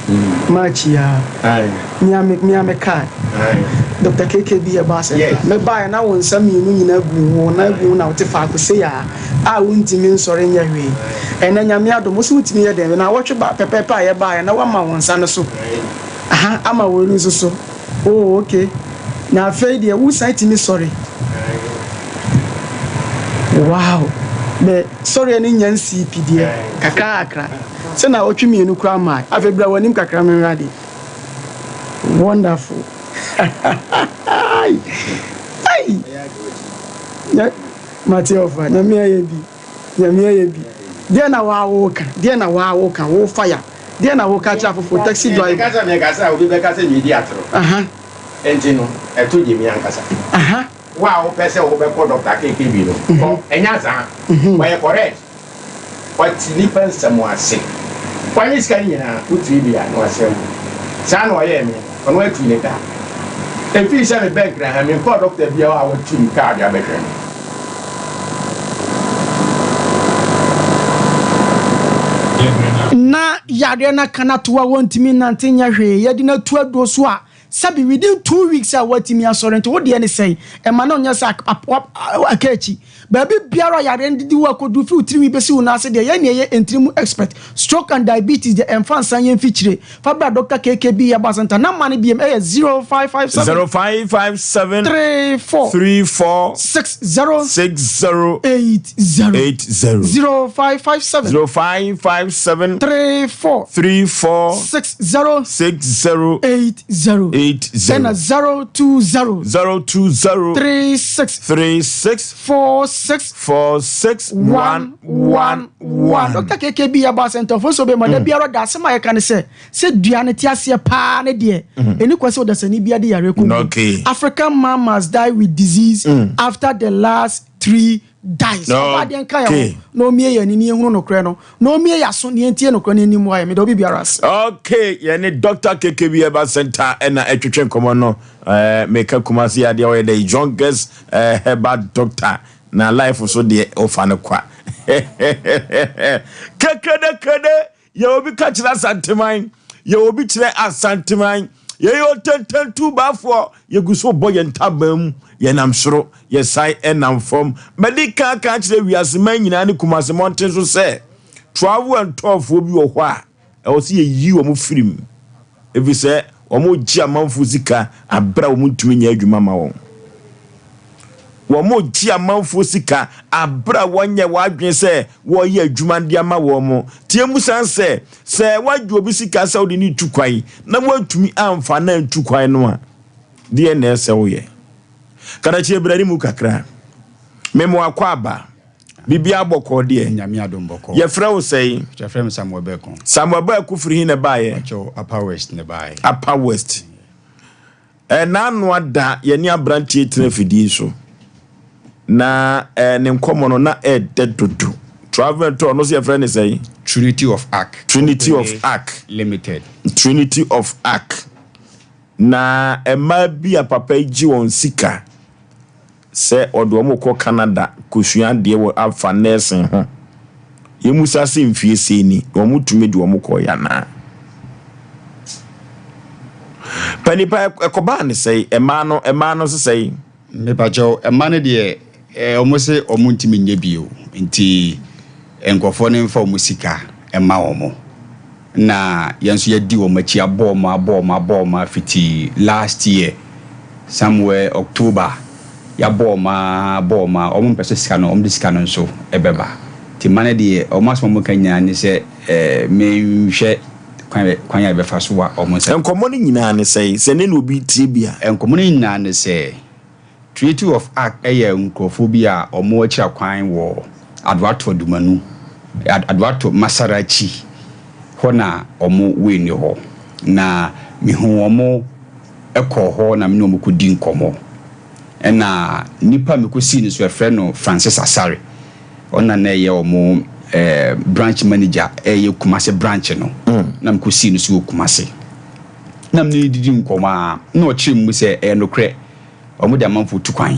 March yi ara. Aye. Me a me me a me kaa. Aye. Doctor KK bi yɛ baa center. Yes. Me baeɛ na wo nsa mmienu nyinaa gu wo ho, wo nan gu wo ho na wote faako sei a a wontumi nsɔre nyɛ hwee. Ɛnɛ Nyame adom wo se wotumi yɛ dɛn? Naawɔtwe ba pɛpɛɛpɛ a yɛbaeɛ na woama wo nsa no so. Aha ama wei no nso so. Oh ok na afei deɛ wo san tumi sɔre wow me sɔreɛ no nya nsii pi deɛ kakrakra sɛ na ɔtwe mienu koraa maa afei bra w'anim kakra me nhwɛ adeɛ wonderful ai ai mate ɔfa nyame ayɛ bi nyame ayɛ bi deɛ na waa wo ka deɛ na waa wo ka wo fire. Deɛn na woka kyerɛ afoforɔ? Taxi driver. Meka sɛ mekasa a, obi bɛka sɛ meredi atoro. Enti no, ɛto gye me ankasa. Wo a wopɛ sɛ wobɛkɔ Dɔkta KKB no, kɔ. Ɛnyɛ azaa. Ɔyɛ correct. Ɔte nnipa nsɛm ase. Wanye sika no nyinaa, wotumi bi a, na wasɛe wo. Saa na ɔyɛɛ me. Ɔno atuu ne ka. Ɛfiri sɛ mebɛn Nkran ha, menkɔɔ dɔkta biara hɔ a watu ne ka de abɛhwɛ me. Na yareɛ no aka no ato a wɔntumi nnante nyɛ hwee, yɛde no atu aduro so a, sɛbi within 2 weeks a watumi asɔre nti wo deɛ ne sɛn? Ɛma no nyɛ sɛ aka akyi. Baabi biara a yareɛ no didi wo akɔduru firi wo tirinwi bɛsi wo nan ase deɛ, yɛn na yɛyɛ ntini mu expert. Stroke and diabetes deɛ ɛmfa nsa nyɛ mfikyire. Fa bra Doctor KKB Herbal Centre. Number no biom ɛyɛ 0557. 0557. 34. 34. 60. 60. 80. 80. 0557. 0557. 34. 34. 60. 60. 80. 80. Ɛna 020. 020. 36. 36. 46. 46 1 1 1. Dr. KKB Herbal Center fo nso bɛma da biara da asɛm a yɛka ne sɛ sɛ dua no te aseɛ paa ne deɛ ɛni kwa sɛ ɔdasani bia de yare kɔ mu. African man must die with disease after the last tree dies. Ɔba adeɛ nka yɛn ho na ɔmie yɛn ani na yɛhunu nokorɛ no na ɔmie yɛn aso na yɛntie nokorɛ no anim ayɛ. Meda obi biara ase. Okay, yɛne Dr. KKB Herbal Center ɛna ɛtwetwe nkɔmmɔ no. Eh, meka Kumasi adeɛ ɔyɛ the youngest eh, herbal doctor na life so deɛ ɔfa no kwa. Kekrede krede yɛ obi ka kyerɛ Asanteman, yɛ obi kyerɛ Asanteman, yɛyɛ ɔtɛntɛntu baafoɔ, yɛgu so bɔ yɛn ntaban mu, yɛnam soro, yɛsan ɛnam fam. Madi kan aka akyerɛ wiase man nyinaa ne Kumasi mmɔnten so sɛ. Travel and tour foɔ bi wɔ hɔ a, ɛwɔ sɛ yɛyi wɔn firi mu, ɛfiri sɛ wɔregye amanfoɔ sika aberɛ a wɔntumi nyɛ adwuma ma wɔn. Wɔregye amanfoɔ sika aberɛ a wɔnyɛ wɔn adwene sɛ wɔreyɛ adwuma de ama wɔn. Tie mu san sɛ, sɛ woagye obi sika sɛ wode no retu kwan na woantumi amfa no antu kwan no a, deɛ na ɛsɛ woyɛ? Kadakyie bra ne mu kakra. Mema wakɔ aba. Biribiara bɔkɔɔ deɛ. Nyame adom bɔkɔɔ. Yɛfrɛ wo sɛn? Yɛfrɛ me Samuel Bɛko. Samuel Bɛko firi he na ɛbaeɛ? Pakyɛw, Upper West na ɛbaeɛ. Upper West. Ɛna ada yɛne aberanteɛ tena afidie so. Na eh, ne nkɔmmɔ no na ɛɛdɛ dodo. Travel and tour no so yɛfrɛ ne sɛn? Trinity of Ark. Trinity of Ark. Limited. Trinity of Ark. Na mmaa bi a papa yi gye wɔn sika sɛ ɔde wɔn rekɔ Canada kosua adeɛ wɔ afa nursing ho. Yɛmmisa sɛ mfie sei ni na wɔtumi de wɔn kɔeɛ anaa? Panipa ɛkɔbaa ne sɛe? Mmaa no mmaa no nso sɛe? Mepakyɛw, mma no deɛ eh, wɔn se wɔn ntumi nyɛ bio nti nkurɔfoɔ no mfa wɔn sika mma wɔn. Na yɛn nso yɛadi wɔn akyi abɔ wɔn abɔ wɔn abɔ wɔn fiti last year somewhere October yɛabɔ wɔn ara abɔ wɔn ara wɔn mpɛ sɛ sika no wɔn de sika no nso ɛbɛba. Nti mma no deɛ wɔn asɛm a wɔka nyinaa ne sɛ eh, menhwɛ kwan kwan a yɛbɛfa so a wɔn nsa. Nkɔmmɔ no nyinaa ne sɛn? Sɛ nnɛ na obi retie bi a. Nkɔmmɔ no nyinaa ne sɛ, Treaty of Arc yɛ nkurɔfoɔ bi a wɔn akyira kwan wɔ Adoato Adumanu, Adoato Masarachi hɔ na wɔn wei nni hɔ. Na mehuu wɔn kɔɔ hɔ na me ne wɔn kɔdi nkɔmmɔ. Ɛna nipa a mekɔsii no so yɛfrɛ no Francis Asare. Ɔno na na ɛyɛ wɔn branch manager ɛyɛ Kumasi branch no. Na mekɔsii no so wɔ Kumasi. Na me ne no didi nkɔmmɔ a, na ɔkyerɛ mu sɛ ɛyɛ nokorɛ, wɔde amanfoɔ tu kwan.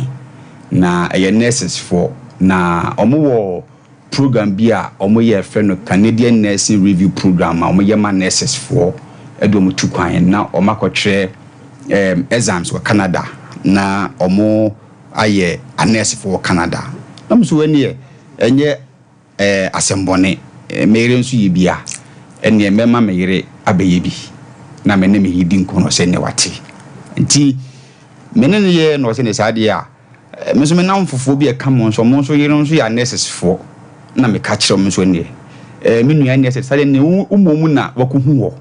Na ɛyɛ nurses foɔ. Na wɔwɔ program bi a wɔyɛ yɛfrɛ no Canadian Nursing Review Program a wɔyɛ ma nurses foɔ de wɔn tu kwan na wɔakɔtwerɛ exams wɔ Canada na wɔn ayɛ anɛɛsefoɔ wɔ Canada. Na me nso ɛnneɛ ɛnyɛ eh, asɛmbɔne. Me yere nso yɛ bi a, ɛnneɛ mɛma me yere abɛyɛ bi. Na me ne me yere di nkɔmmɔ sɛ ɛnneɛ wate. Nti me ne no yɛɛ na ɔsɛ ne saa deɛ a, me nso me nnamfofoɔ bi a ɛka mo nso, wɔn nso yerenom nso yɛ anɛɛsefoɔ. Na meka kyerɛ wɔn nso ɛnneɛ, eh, me nua ɛnneɛ sɛ saa deɛ ɛnneɛ wo mmom na wakɔhu hɔ.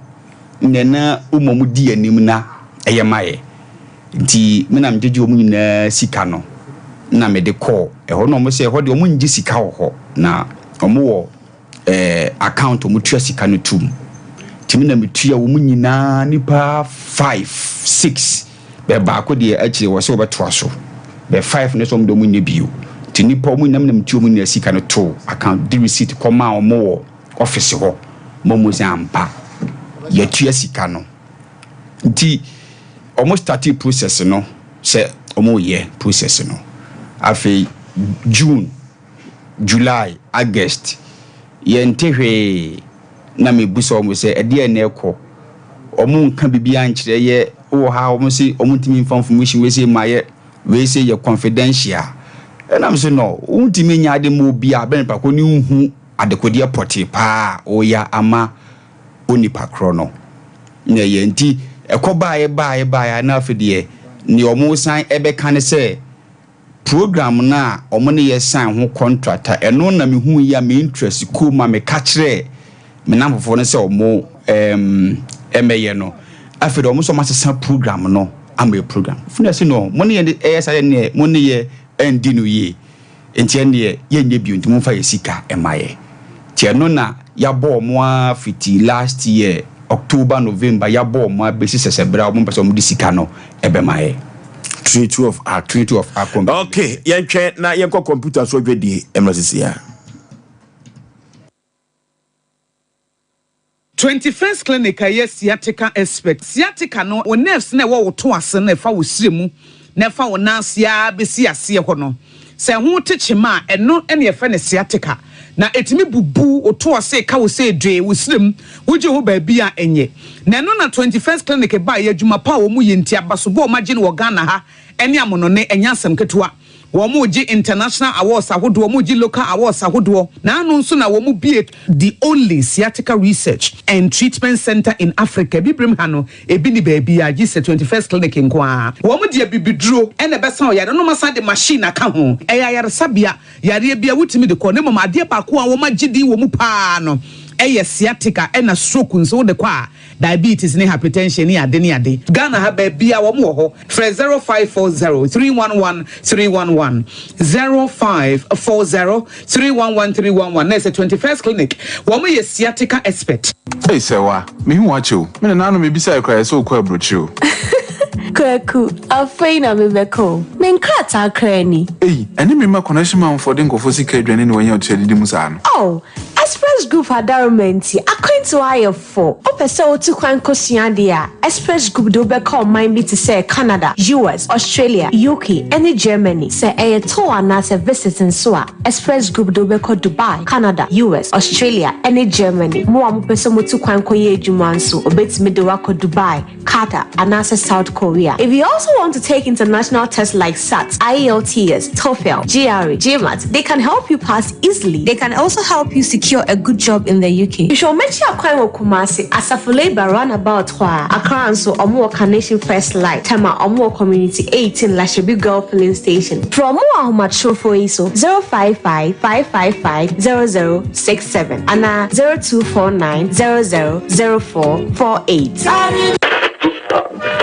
Ɛnneɛ na wo mmom di anim na ɛyɛ ma yɛ. Nti me na megyegye wɔn nyinaa sika no na mede kɔɔ ɛhɔ na wɔn sɛ ɛhɔ deɛ wɔn ngye sika wɔ hɔ na wɔn wɔ ɛɛ account wɔn tua sika no tum. Nti me na metua wɔn nyinaa nipa five six bɛ baako deɛ akyire wɔ sɛ wɔbɛtoa so bɛ five no sɛ wɔn deɛ wɔn nyɛ bio. Nti nipa wɔn nyinaa me na metua wɔn nyinaa sika no to account de receipt kɔmaa wɔn wɔ office hɔ ma wɔn sɛ ampa yɛtua sika no. Nti ɔmo startee process no sɛ ɔmo reyɛ process no. Afei June, July, August yɛnte hwee na mebisa ɔmo sɛ ɛdeɛn na ɛkɔ? Ɔmo nka biribiara nkyerɛ yɛ, wowɔ ha a ɔmo se ɔmo ntumi mfa information wei sei mma yɛ, wei sei yɛ confidential. Ɛna me se no, wontumi nyɛ ade mma obi a bɛ nipa ko no nhu adekodeɛ pɔtee paa a woyɛ ama onipa korɔ no na ɛyɛ. Nti ɛkɔ baeɛ baeɛ baeɛ a na afei deɛ neɛ wɔn san ɛbɛka ne sɛ program no a wɔn ne yɛ sign ho contract a ɛno na mehu yi a me interest kɔɔ mu a meka kyerɛɛ me namfofoɔ no sɛ wɔn ɛɛm ɛmɛyɛ no. Afei deɛ wɔn nso wɔn asesa program no ama yɛ program. Funu ɛsi no mo ne yɛ ɛyɛ saa yɛ neɛ mo ne yɛ ɛndi no yie. Nti ɛndeɛ yɛnyɛ bio nti momfa yɛ sika mma yɛ. Nti ɛno na yɛabɔ wɔn ara fiti last year October, November yɛabɔ wɔn ara bɛsi sɛsɛ berɛ a wɔn mpɛ sɛ wɔn de sika no bɛma yɛ. Trinity of Ark. Trinity of Ark Computer. Okay, yɛntwɛn na yɛnkɔ computer so adwadie mmra sisi a. 21st Clinic a ɛyɛ sciatica expert. Sciatica no, wo nerves no a ɛwɔ wo to ase no a ɛfa wo srɛ mu na ɛfa wo nan ase ara bɛsi aseɛ hɔ no, sɛ ɛho te kyema a, ɛno na yɛfrɛ no sciatica. Na ɛtumi bubu wo to ase, ka wo sɛ dwee, wo srɛ mu, wogye ho baabi a ɛnyɛ. Na ɛno na 21st Clinic baeɛ, adwuma pa a wɔyɛ nti, abasobɔ a wɔagye no wɔ Ghana ha ne amonɔne, ɛnyɛ asɛm ketewa. Wɔregye international awards ahodoɔ, wɔregye local awards ahodoɔ. N'ano nso na wɔbue the only sciatica research and treatment centre in Africa. Abibirem ha no, ebi nni baabiara gye sɛ 21st Clinic nko ara. Wɔde abibiduro na ɛbɛsa ɔyare no na wɔasan de machine aka ho. Ɛyɛ ayaresabea, yareɛ biara wotumi de kɔ na mmom adeɛ baako a wɔagye din wɔ mu pa ara no yɛ sciatica ɛna stroke nso wode kɔ a diabetes ne hypertension ne ade ne ade. Ghana ha baabia wɔn wɔ hɔ. Frɛ 0540 311 311, 0540 311 311 na ɛsɛ 21st clinic wɔn yɛ sciatica expert. Ei Sɛwa, mehu wo akyɛ o. Me nananom mebisae koraa yɛsɛ wokɔ aburokyire o. Kwaku, afei na mebɛkɔ o. Me nkrataa koraa ni. Ei, ɛne me mma connection manfoɔ de nkurɔfoɔ sika adwane na wɔanya otua didi mu saa no. Oh, Express Group adaworoma nti, akwantuo ayɛ fo. Wopɛ sɛ wotu kwan kosua adeɛ a, Express Group de wo bɛkɔ ɔman bi te sɛ Canada, US, Australia, UK, ne Germany. Sɛ ɛyɛ tour anaasɛ visit nso a, Express Group de wo bɛkɔ Dubai, Canada, US, Australia, ne Germany. Mo a mopɛ sɛ motu kwan kɔyɛ adwuma nso, wɔbɛtumi de wo akɔ Dubai, Qatar, anaasɛ South Korea. If you also want to take international tests like SAT, IELTS, TOEFL, GRE, GMAT, they can help you pass easily. They can also help you secure a good job in the UK. Hwehwɛ wɔn akyi akwan wɔ Kumasi, Asafo Labour roundabout hɔ ara. Accra nso, wɔn wɔ Carnation First Light, Tema, wɔn wɔ Community 18, Lashibi Girl Filling Station. Frɛ wɔn wɔ ahomatorofo yi so, 055 555 0067 anaa 0249 00 0448.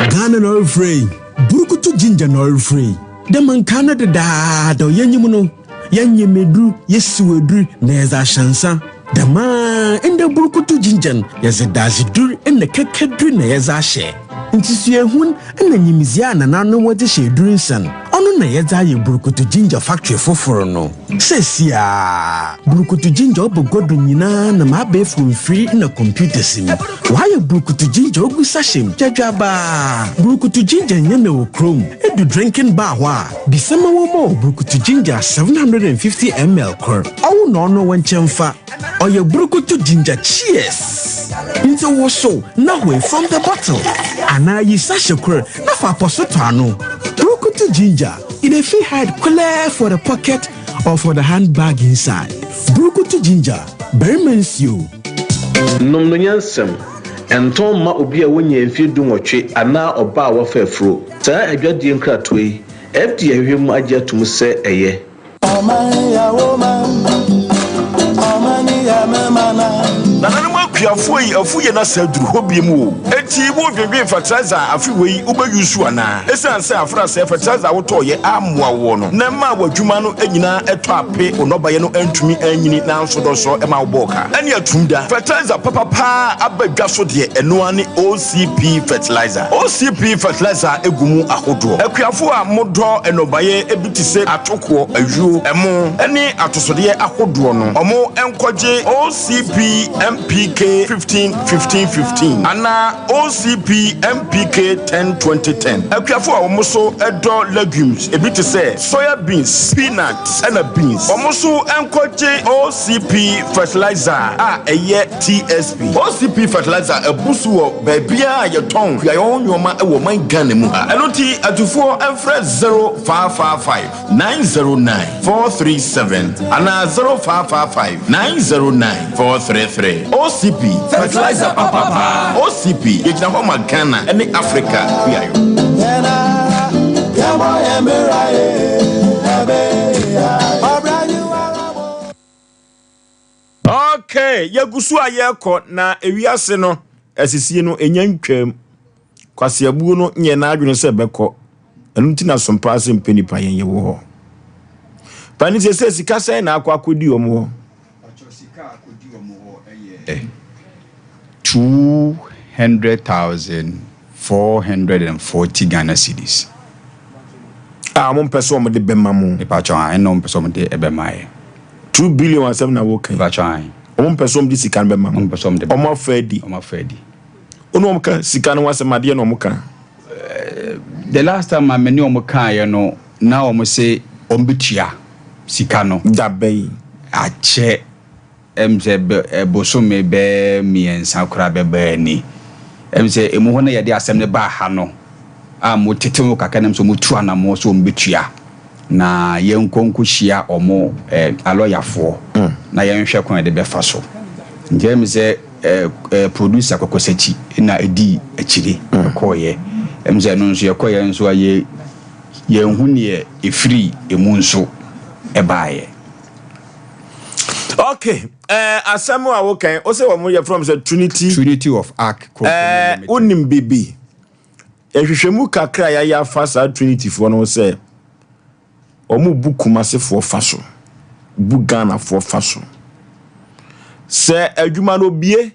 Ghana na ɔrefrɛ yi, Burukutu Ginger na ɔrefrɛ yi. Dɛ ma nkaa no dedaada yɛnyim no, yɛnyem edur, yesiw edur na yɛdze ahyɛ nsa. Dɛm ara ndɛ Burukutu Ginger no, yɛdze dadzedur na kɛkɛdur na yɛdze ahyɛ. Ntsi suahun na nyimdzee a nananom wɔdze hyɛ edur nsa no, ɔno na yɛdze ayɛ Burukutu Ginger factory fofor no. Seseiara, Burukutu Ginger ɔba gua do nyina nam abaɛfor mfir na computers mu. Wɔayɛ Burukutu Ginger ogu sachet mu gyadwabaa. Burukutu Ginger nnyɛ na wɔ kurom. Edu drinking bar hɔ a, bisa ma wɔmma wo Burukutu Ginger 750 ml kor. Ɔwo na ɔno wo nkyɛn fa. Ɔyɛ Burukutu Ginger Cheers! Ntsi wosow na hoe from the bottle anaa yi sachet kor na fa apɔso tɔ ano. Burukutu Ginger. E dey fit hide clear for the pocket or for the handbag inside. Burukutu ginger, barima nsuo. Nom no nyansam. Ɛntɔn mma obi a wannyaa mfeɛ dunwɔtwe anaa ɔbaa a wafa afuro. Saa adwadie nkratoɔ yi, FDA ahwehwɛ mu agye atom sɛ ɛyɛ. Nananom akuafoɔ yi afu yɛn asa aduru hɔ biom o. Enti wo dwendwen fertilizer a afe wei wo bɛ use anaa? Esiane sɛ afra sɛɛ fertilizer a wo tɔɔ yɛ ammoa woɔ no na ɛmaa w'adwuma no nyinaa ɛtɔ ape wo nnɔbaeɛ no antumi anyini nanso dɔsɔ ɛma wo bɔɔ ka ɛne atum da. Fertilizer papa paa aba dwa so deɛ ɛno ara ne OCP fertilizer. OCP fertilizer gu mu ahodoɔ. Akuafoɔ a mo dɔ nnɔbaeɛ bi te sɛ atokoɔ, ayuo, ɛmo ne atosodeɛ ahodoɔ no ɔmo nkɔgye OCP MPK 15 15 15 anaa OCP MPK 10 20 10. Akuafoɔ a wɔn nso dɔ legumes ebi te sɛ soya beans, peanut ɛna beans wɔn nso nkɔgye OCP fertilizer a ɛyɛ TSP. OCP fertilizer abu so wɔ baabiara a yɛtɔn kuayɔ ho nnoɔma wɔ ɔman Ghana mu ha. Ɛno nti atufoɔ mfrɛ 0555 909 437 anaa 0555 909 433. OCP, fertilizer papa paa. OCP, yɛgyina hɔ ma Ghana ne Africa kuayɔ. Okay, yɛgu so a yɛrekɔ na ewiase no asisie no enya ntwam. Kwaseabuo no nyɛ n'adwene sɛ ɛbɛkɔ. Ɛno nti na sompa ase mpɛ nipa yɛn yɛwɔ hɔ. Pani sɛ sɛ sika sɛn na akɔ akɔdi wɔn hɔ. 200,440 Ghana cedis. A wɔn mpɛ sɛ wɔn de bɛma mo. Mepakyɛw a ɛna wɔn mpɛ sɛ wɔn de ɛbɛma yɛ. 2 billion asɛm na wɔka yi. Mepakyɛw ae. Wɔn mpɛ sɛ wɔn de sika no bɛma mo. Wɔn mpɛ sɛ wɔn de bɛma. Wɔn afa adi. Wɔn afa adi. Wɔn wɔn ka sika no ho asɛm adeɛ na wɔn ka. The last time a me ne wɔn kaeɛ no na wɔn se wɔn bɛtua sika no. Da bɛn? Akyɛ ɛm sɛ bɛ bosome bɛɛ mmiɛnsa koraa bɛba ni. Ɛm sɛ emu hɔ na yɛde asɛm no baa ha no a mo tete ho kakra nam sɛ wɔn tu anammɔn sɛ wɔn bɛtua. Na yɛnkɔ nkɔhyia wɔn eh, alɔyafoɔ na yɛnhwɛ kwan a yɛde bɛfa so. Nti ɛyɛ me sɛ eh, eh, producer Kɔkɔsakyi na ɛdii akyire ɛkɔeɛ. Ɛm sɛ ɛno nso yɛkɔeɛ nso a yɛ, yɛnhu neɛ ɛfiri ɛmu nso ɛbaeɛ. Okay, eh, asɛm a wokan, wo sɛ wɔn yɛ from sɛ Trinity. Trinity of Ark Company eh, Limited. Wonim bibi. Nhwehwɛmu kakra a yɛayɛ afa saa Trinityfoɔ no ho sɛ wɔbu Kumasefoɔ fa so, bu Ghanafoɔ fa so. Sɛ adwuma no obie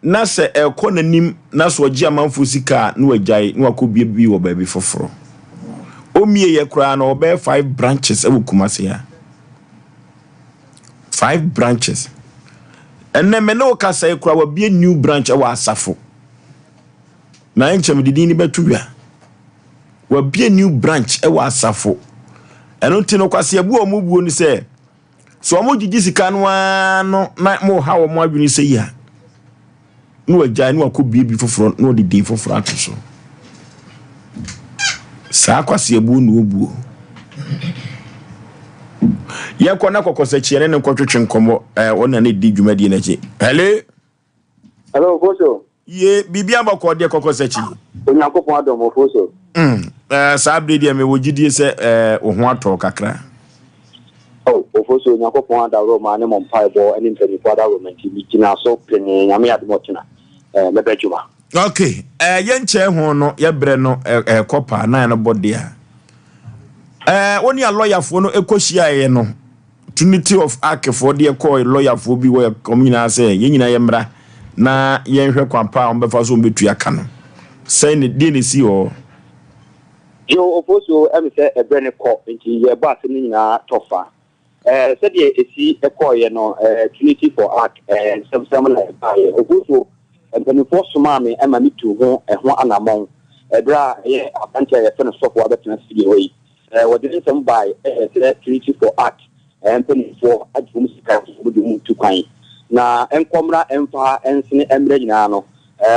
na sɛ ɛrekɔ n'anim na sɛ ɔgye amanfoɔ sika a na wagyae na wakɔbie bi wɔ baabi foforɔ. Ɔmmieɛ koraa no ɔbɛyɛ five branches wɔ Kumase ha. Five branches. Ɛnnɛ me ne wo kasa yi koraa wabie new branch wɔ Asafo. Na ɛnkyɛ mede din no bɛto dwa. Wabue new branch wɔ asafo. Ɛno nti no kwaseɛbu a wɔbuo ne sɛ, sɛ wɔgyegye sika no ara no na moha wɔn adwene sɛ yi a, na wagyae na wakɔbue bi foforɔ na ɔde din foforɔ ato so. Saa kwaseɛbuo na wɔbuo. Yɛkɔ na kɔkɔsakyiɛ ne ne nkɔtwetwe nkɔmmɔ, ɛɛ ɔna ne di dwumadie no akyi. Hello? Hello, Ofosu. Ye, biribi abɔkɔ deɛ kɔkɔ sɛkyi. Onyankopɔn adom, Ofosu. Mm, eh, saa bere deɛ mewɔ gyidie sɛ eh, wo ho atɔ kakra. Oh, Ofosu, Onyankopɔn adaworoma ne mo mpaebɔ ne mpanyinfoɔ adaworoma nti, megyina so penee. Nyame adom ɔkyena, eh, mɛba adwuma. Ok, eh, yɛnkyɛɛ ho no, yɛbrɛ no eh, kɔ paa, na no bɔ deɛ. Eh, wo ne alɔyafoɔ no ɛkɔhyiaeɛ no, Trinity of Ark foɔ deɛ kɔɔ lɔyafoɔ bi wɔ wɔn nyinaa sɛ yɛn nyinaa yɛmmra na yɛnhwɛ kwan pa a wɔbɛfa so wɔbɛtua ka no. Sɛn ne deɛ na ɛsii hɔ? Joe Ofosuo, Ɛme sɛ ɛberɛ no kɔ nti yɛrebɔ asɛm no nyinaa tɔ fa. Ɛɛ sɛdeɛ ɛsi kɔeɛ no ɛɛ Trinity for Ark ɛɛ nsɛmsɛm na ɛbaeɛ. Ofosuo, Mpanimfoɔ somaa me ma me tuu ho ɛho anamɔn ɛberɛ a ɛyɛ aberanteɛ a yɛfrɛ no Sɔfo abɛtena studio hɔ yi. Wɔde ne nsɛm bae sɛ Trinity for Art mpanimfoɔ agye wɔn sika sɛ wɔde wɔn retu kwan, na ɛnkɔ mmra ɛmfa ha ɛnsene ɛmmrɛ nyinaa no,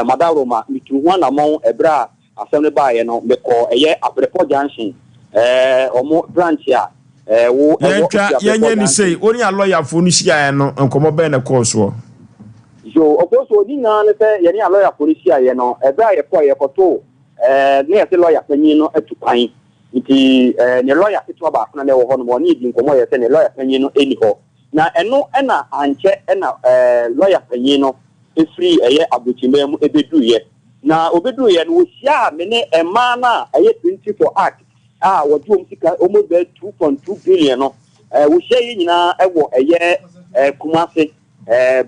Madaworoma, metuu ho anammɔn ɛberɛ a asɛm no baeɛ no, mekɔɔ ɛyɛ Abrepɔ Junction, wɔn branch a ɛwɔ Yɛntwa, Abrepɔ yɛnyɛ no sei, Junction. wo ne alɔyafoɔ no hyiaeɛ no, nkɔmmɔ bɛn na ɛkɔɔ soɔ? Yo, Ofosuo, ne nyinaa ne sɛ yɛne alɔyafoɔ no hyiaeɛ no, ɛberɛ a yɛkɔeɛ yɛkɔtoo na yɛse lɔya panyin no atu kwan. Nti ne lɔya ketewa baako na na ɛwɔ hɔnom, ɔne yɛn dii nkɔmmɔ yɛɛ sɛ ne lɔya panyin no nni hɔ. Na ɛno na ankyɛ na lɔya panyin no firii ɛyɛ aburokyiman mu bɛduruiɛ. Na ɔbɛduruiɛ no, wɔhyiaa me ne mmaa no a ɛyɛ Trinity for Art a wɔgye wɔn sika almost bɛyɛ 2.2 billion no. Wɔhyiaa yɛn nyinaa wɔ ɛyɛ Kumasi,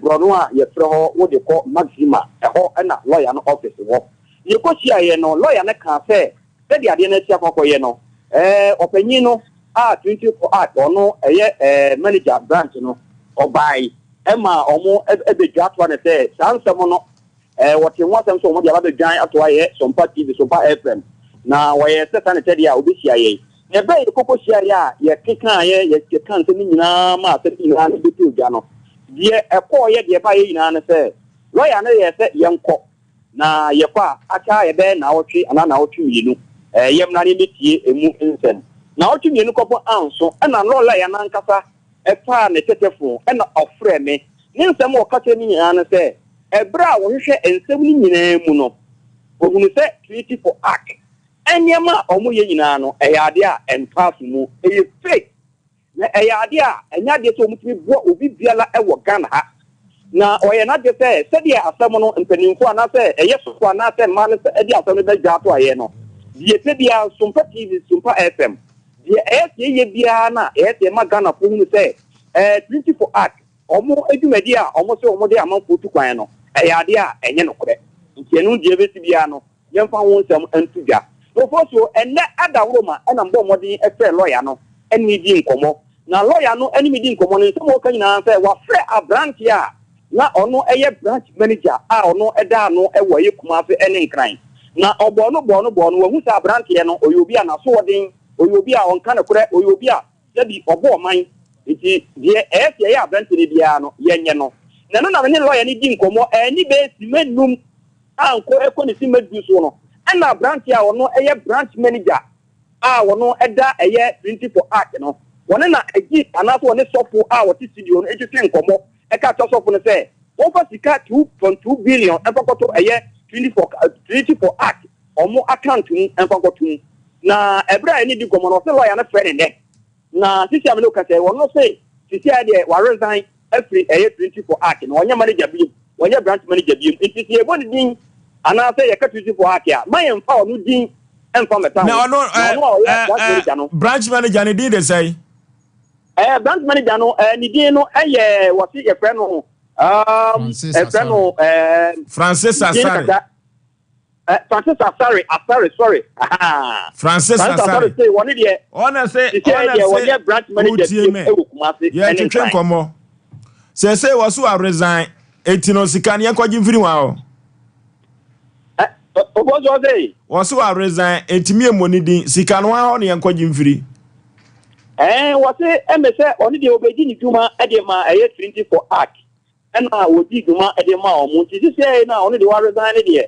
borɔno a yɛfrɛ hɔ wode kɔ Maxima, ɛhɔ na lɔya no office wɔ. Yɛkɔhyiaeɛ no, lɔya no kaa sɛ Sɛdeɛ adeɛ no asi akɔ akɔyɛ no, ɛɛ ɔpanyin no a 24 Art ɔno ɛyɛ ɛɛ manager branch no, ɔbae ɛma wɔn ɛbɛdwa atoa no sɛ saa nsɛm no ɛɛ wɔte ho asɛm sɛ wɔn de aba bɛdwan atoa yɛ Sompa TV, Sompa FM, na wɔyɛ sɛ saa na ɛtɛ deɛ a wɔbɛhyia yɛn. Na ɛberɛ a yɛkɔkɔ hyiaeɛ a yɛkekaeɛ, yɛka nsɛm no nyinaa ma asɛm no nyinaa no bɛtoo dwa no, deɛ ɛkɔɔyɛ deɛ ɛbaeɛ nyinaa ne sɛ lɔya no yɛɛ sɛ yɛnkɔ. Na yɛkɔ a, akyɛ ara yɛbɛyɛ naawɔtwe anaa naawɔtwe mmienu. Ɛɛ, yɛmmra na yɛmmɛtie emu nsɛm. Naawɔtwe mmienu kɔbɔ anso, ɛnna lɔɔlaya no ankasa faa ne tetefon ɛnna ɔfrɛɛ me. Ne nsɛm a ɔka kyerɛɛ me nyinaa ne sɛ, ɛberɛ a wɔhwehwɛ nsɛm no nyinaa mu no, wɔhunuu sɛ Treaty for Ark nneɛma a wɔyɛ nyinaa no, ɛyɛ adeɛ a ɛntɔ aso mu, ɛyɛ fake. Na ɛyɛ adeɛ a ɛnyɛ adeɛ sɛ wɔtumi boa obi biara wɔ Ghana ha. Na ɔyɛ n'adeɛ sɛ sɛdeɛ asɛm no mpanimfoɔ anaasɛ ɛyɛ sɔfo anaasɛ mmaa no sɛ ɛde asɛm no bɛdwa ato ayɛ no, deɛ ɛpɛ biara Sompa TV, Sompa FM, deɛ ɛyɛ sɛ yɛyɛ biara no a ɛyɛ sɛ yɛma Ghanafoɔ hunu sɛ ɛɛ Trinity for Art wɔn dwumadie a wɔn sɛ wɔn de amanfoɔ tu kwan no ɛyɛ adeɛ a ɛnyɛ nokorɛ. Nti ɛno deɛ ɛbɛsi biara no Yɛmfa ho nsɛm nto dwa. Ofosuo, Ɛnnɛ adaworoma na mebɔɔ mmɔden frɛɛ lɔya no ne no dii nkɔmmɔ. Na lɔya no ne me dii nkɔmmɔ no, nsɛm a ɔka nyinaa ne sɛ wafrɛ aberanteɛ a na ɔno yɛ branch manager a ɔno da ano wɔ ɛyɛ Kumase ne Nkran. Na ɔbɔɔ no bɔɔ no bɔɔ no, wahu sɛ aberanteɛ no ɔyɛ obi a n'asoɔden, ɔyɛ obi a ɔnka nokorɛ, ɔyɛ obi a sɛbi ɔbɔ ɔman. Nti deɛ ɛyɛ sɛ yɛyɛ aberanteɛ no biara no, yɛnyɛ no. Na ɛno na me ne lɔya no dii nkɔmmɔ, anni bɛyɛ simma nnum ankɔ ɛkɔ ne simma du so no, ɛna aberanteɛ a ɔno yɛ branch manager a wɔno da ɛyɛ Trinity for Art no, wɔne na ɛgye anaasɛ wɔne sɔfo a wɔte studio no twetwe nkɔmmɔ ka kyerɛ sɔfo no sɛ wɔmfa sika 2.2 billion mfa nkɔto ɛyɛ Trinity for Trinity for Art wɔn account mu mfa nkɔto mu. Na ɛberɛ a ɛne di nkɔmmɔ no, ɔse lɔya no frɛ ne nnɛ. Na sisi a me ne wo kasa yi, ɔno se sisi a deɛ waresign afiri ɛyɛ Trinity for Art no, ɔnyɛ manager biom, ɔnyɛ branch manager biom. Nti sɛ yɛbɔ ne din anaasɛ yɛka Trinity for Art a, ma yɛmfa ɔno din mfa mmɛka ho. Na ɔno Na ɔno a ɔyɛ branch manager no. Branch manager ne din de sɛn? Ɛɛ branch manager no ɛɛ ne din no ɛyɛ wɔsi yɛfrɛ no um, yɛfrɛ no ɛɛ. Francis Asare. Eh, Francis Asare, Asare, sorry. Aha. Francis Francis Asare. Asare say wɔne deɛ. Ɔna se, Sisi ɔna deɛ se, wɔnyɛ branch manager wotie bi me. ɛwɔ Kumasi ɛne Yɛtwetwe Nkran. nkɔmmɔ. Sɛsɛ wɔ so a resign. Eti no sika no yɛnkɔgye mfiri wɔn hɔ. Ɛ, ɔbɔ so ɔsɛ. Wɔ so a resign, eti mi emmɔ ne din. Sika no wɔn hɔ na yɛnkɔgye mfiri. Ɛɛ, wɔse ɛmɛ sɛ ɔne deɛ ɔbɛdi ne dwuma ɛde ma ɛyɛ Trinity for Art. ɛna wɔdii dwuma de maa wɔn. Nti sesei no a ɔno deɛ waresign no deɛ,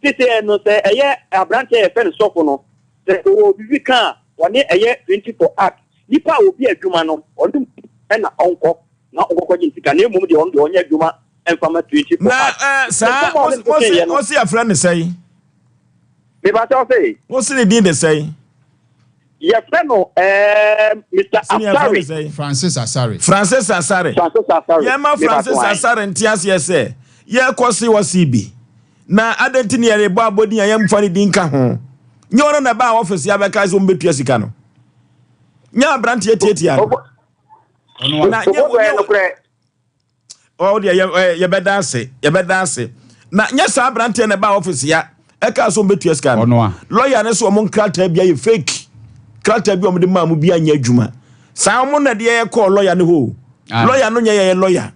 sesei no sɛ ɛyɛ aberanteɛ a yɛfrɛ no sɔfo no, sɛ ɔwɔ biribi ka a, ɔne ɛyɛ 24 act nipa a ɔbi adwuma no, ɔno mu ɛna ɔnkɔ na ɔnkɔkɔgye ne sika, na mmom deɛ ɔno deɛ ɔnyɛ adwuma mfa ma 24 Na act. eh, saa Nsɛm a ɔne me kɔkaeɛ no, wose yɛfrɛ no sɛn? mepakyɛw sɛ. Wose ne din de sɛn? Yɛfrɛ no ɛɛm Mister Senior yɛfrɛ no Asare. sɛn? Francis Asare. Francis Asare. Francis Asare. Yɛma Me Francis pato ae. Asare nte aseɛ sɛ yɛrekɔ se wɔ se bi. Na adɛn nti ne yɛrebɔ abɔdin a yɛmfa ne din nka ho? Nyɛ ɔno na ɛbaa ɔfese abɛka sɛ wɔmbɛtua sika no. Nyɛ aberanteɛ tiatia no. Na nyɛ Obodo ɛyɛ nyɛ nokorɛ. ɔwɔ deɛ yɛ ɛ yɛbɛda ase yɛbɛda ase na nyɛ saa aberanteɛ na ɛbaa ɔfisi ya ɛka so ɔmbɛtua sika no lɔya no so ɔmo nkrataa bi ayɛ fake krataa bi ɔmo de maa mo bi anyɛ adwuma saa ɔmo na deɛ yɛkɔɔ lɔya no hɔ lɔya no nyɛ yɛyɛ lɔya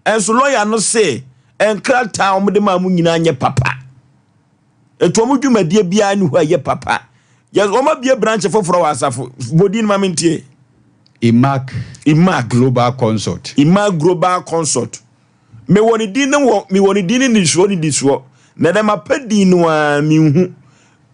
ɛnso lɔya no se nkrataa ɔmo de maa mo nyinaa nyɛ papa Etu wɔn dwumadie biara ni hɔ a ɛyɛ papa. Yɛ wɔn abie branch foforɔ wɔ asafo. Bɔ din ma me ntie. Imac. Imac. Global Consult. Imac Global Consult. Mewɔ ne din ne wɔ mewɔ ne din ne ne soɔ ne di soɔ. Na dɛ mapɛ din no ara menhu.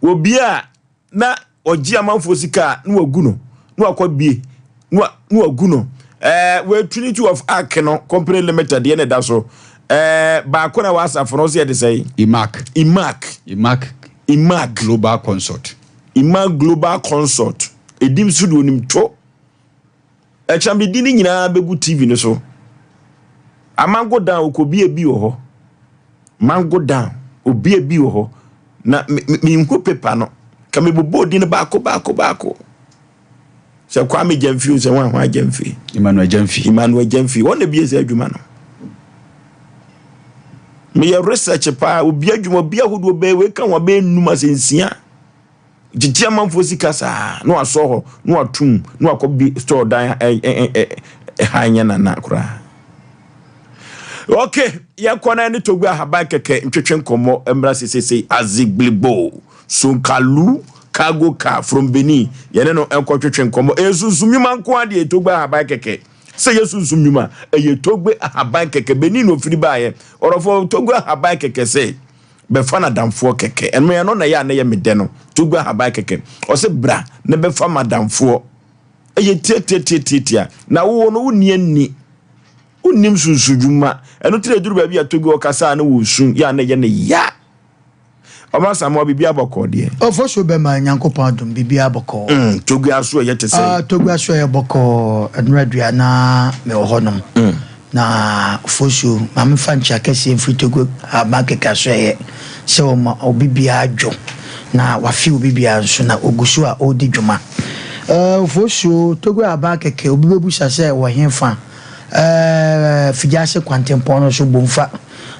Obi a na ɔgye amanfoɔ sika a na wagu no na wakɔ bie na wagu no ɛɛ wɔ Trinity of Ark no Company Limited deɛ na ɛda so ɛɛ baako na wɔ asafo no ɔsɛ yɛde sɛ Imac Imac Imac Imac Global Consult Imac Global Consult edim so de onim to. Ɛkyɛ me di ne nyinaa bɛgu TV no so. Amango down okobie bi wɔ hɔ. Mango down obie bi wɔ hɔ. Na menhu pepa no. Ka mebobɔ odin no baako baako baako. Sɛ Kwame Gyamfi o sɛ wɔn ahoa Gyamfi. Emmanuel Gyamfi. Emmanuel Gyamfi. Wɔn na bie sɛ adwuma no. Meyɛ research paa obi adwuma obi ahodoɔ bɛyɛ wei ka ho abɛyɛ num asɛ nsia. Gyegye amanfoɔ sika saa na wasɔ hɔ na watum na wakɔ bi store dan ha nyɛ nana koraa. Ok, yɛnkɔ na ne Togo ahaban kɛkɛ ntwetwe nkɔmmɔ mmra sesesei Azigblibo Sonkalu cargo car from Benin yɛne no nkɔ twetwe nkɔmmɔ. Ɛyɛ sunsum nnwuma nko ara deɛ Togo ahaban kɛkɛ sɛ yɛ sunsum nnwuma ɛyɛ Togo ahaban kɛkɛ Benin na ofiri baeɛ ɔrɔfo Togo ahaban kɛkɛ sɛ Bɛfa no adamfoɔ kɛkɛ. Ɛno ɛno na ɛyɛ a na ɛyɛ me dɛ no. Togu ahaban kɛkɛ. Ɔse bra na bɛfa m'adamfoɔ. Ɛyɛ tiatiatiatiatia. Na wowɔ no wonni ani. Wonnim sunsudwuma. Ɛno nti na ɛduru baabi a Togu ɔkasa a na wɔsu yɛ a na ɛyɛ no ya. Ɔma Asamoah biribiara bɔkɔɔ deɛ. Ofosu bɛma Nyankopɔn adom biribiara bɔkɔɔ. Mm, Togu aso ɛyɛ te sɛn? Ah, Togu aso ɛyɛ bɔkɔɔ. Ɛnora dua na mewɔ hɔnom. Mm. Na Fosuo, ma memfa nkyea kɛseɛ mfiri Togo aban kɛkɛ asoɛeɛ sɛ wɔma obi biara dwo na wafe obi biara nso na ɔgu so a ɔredi dwuma. Eh, Fosuo, Togo aban kɛkɛ, obi bɛbusa sɛ wɔ hefa? Eh, Figyase kwantempɔn no so, Bomfa.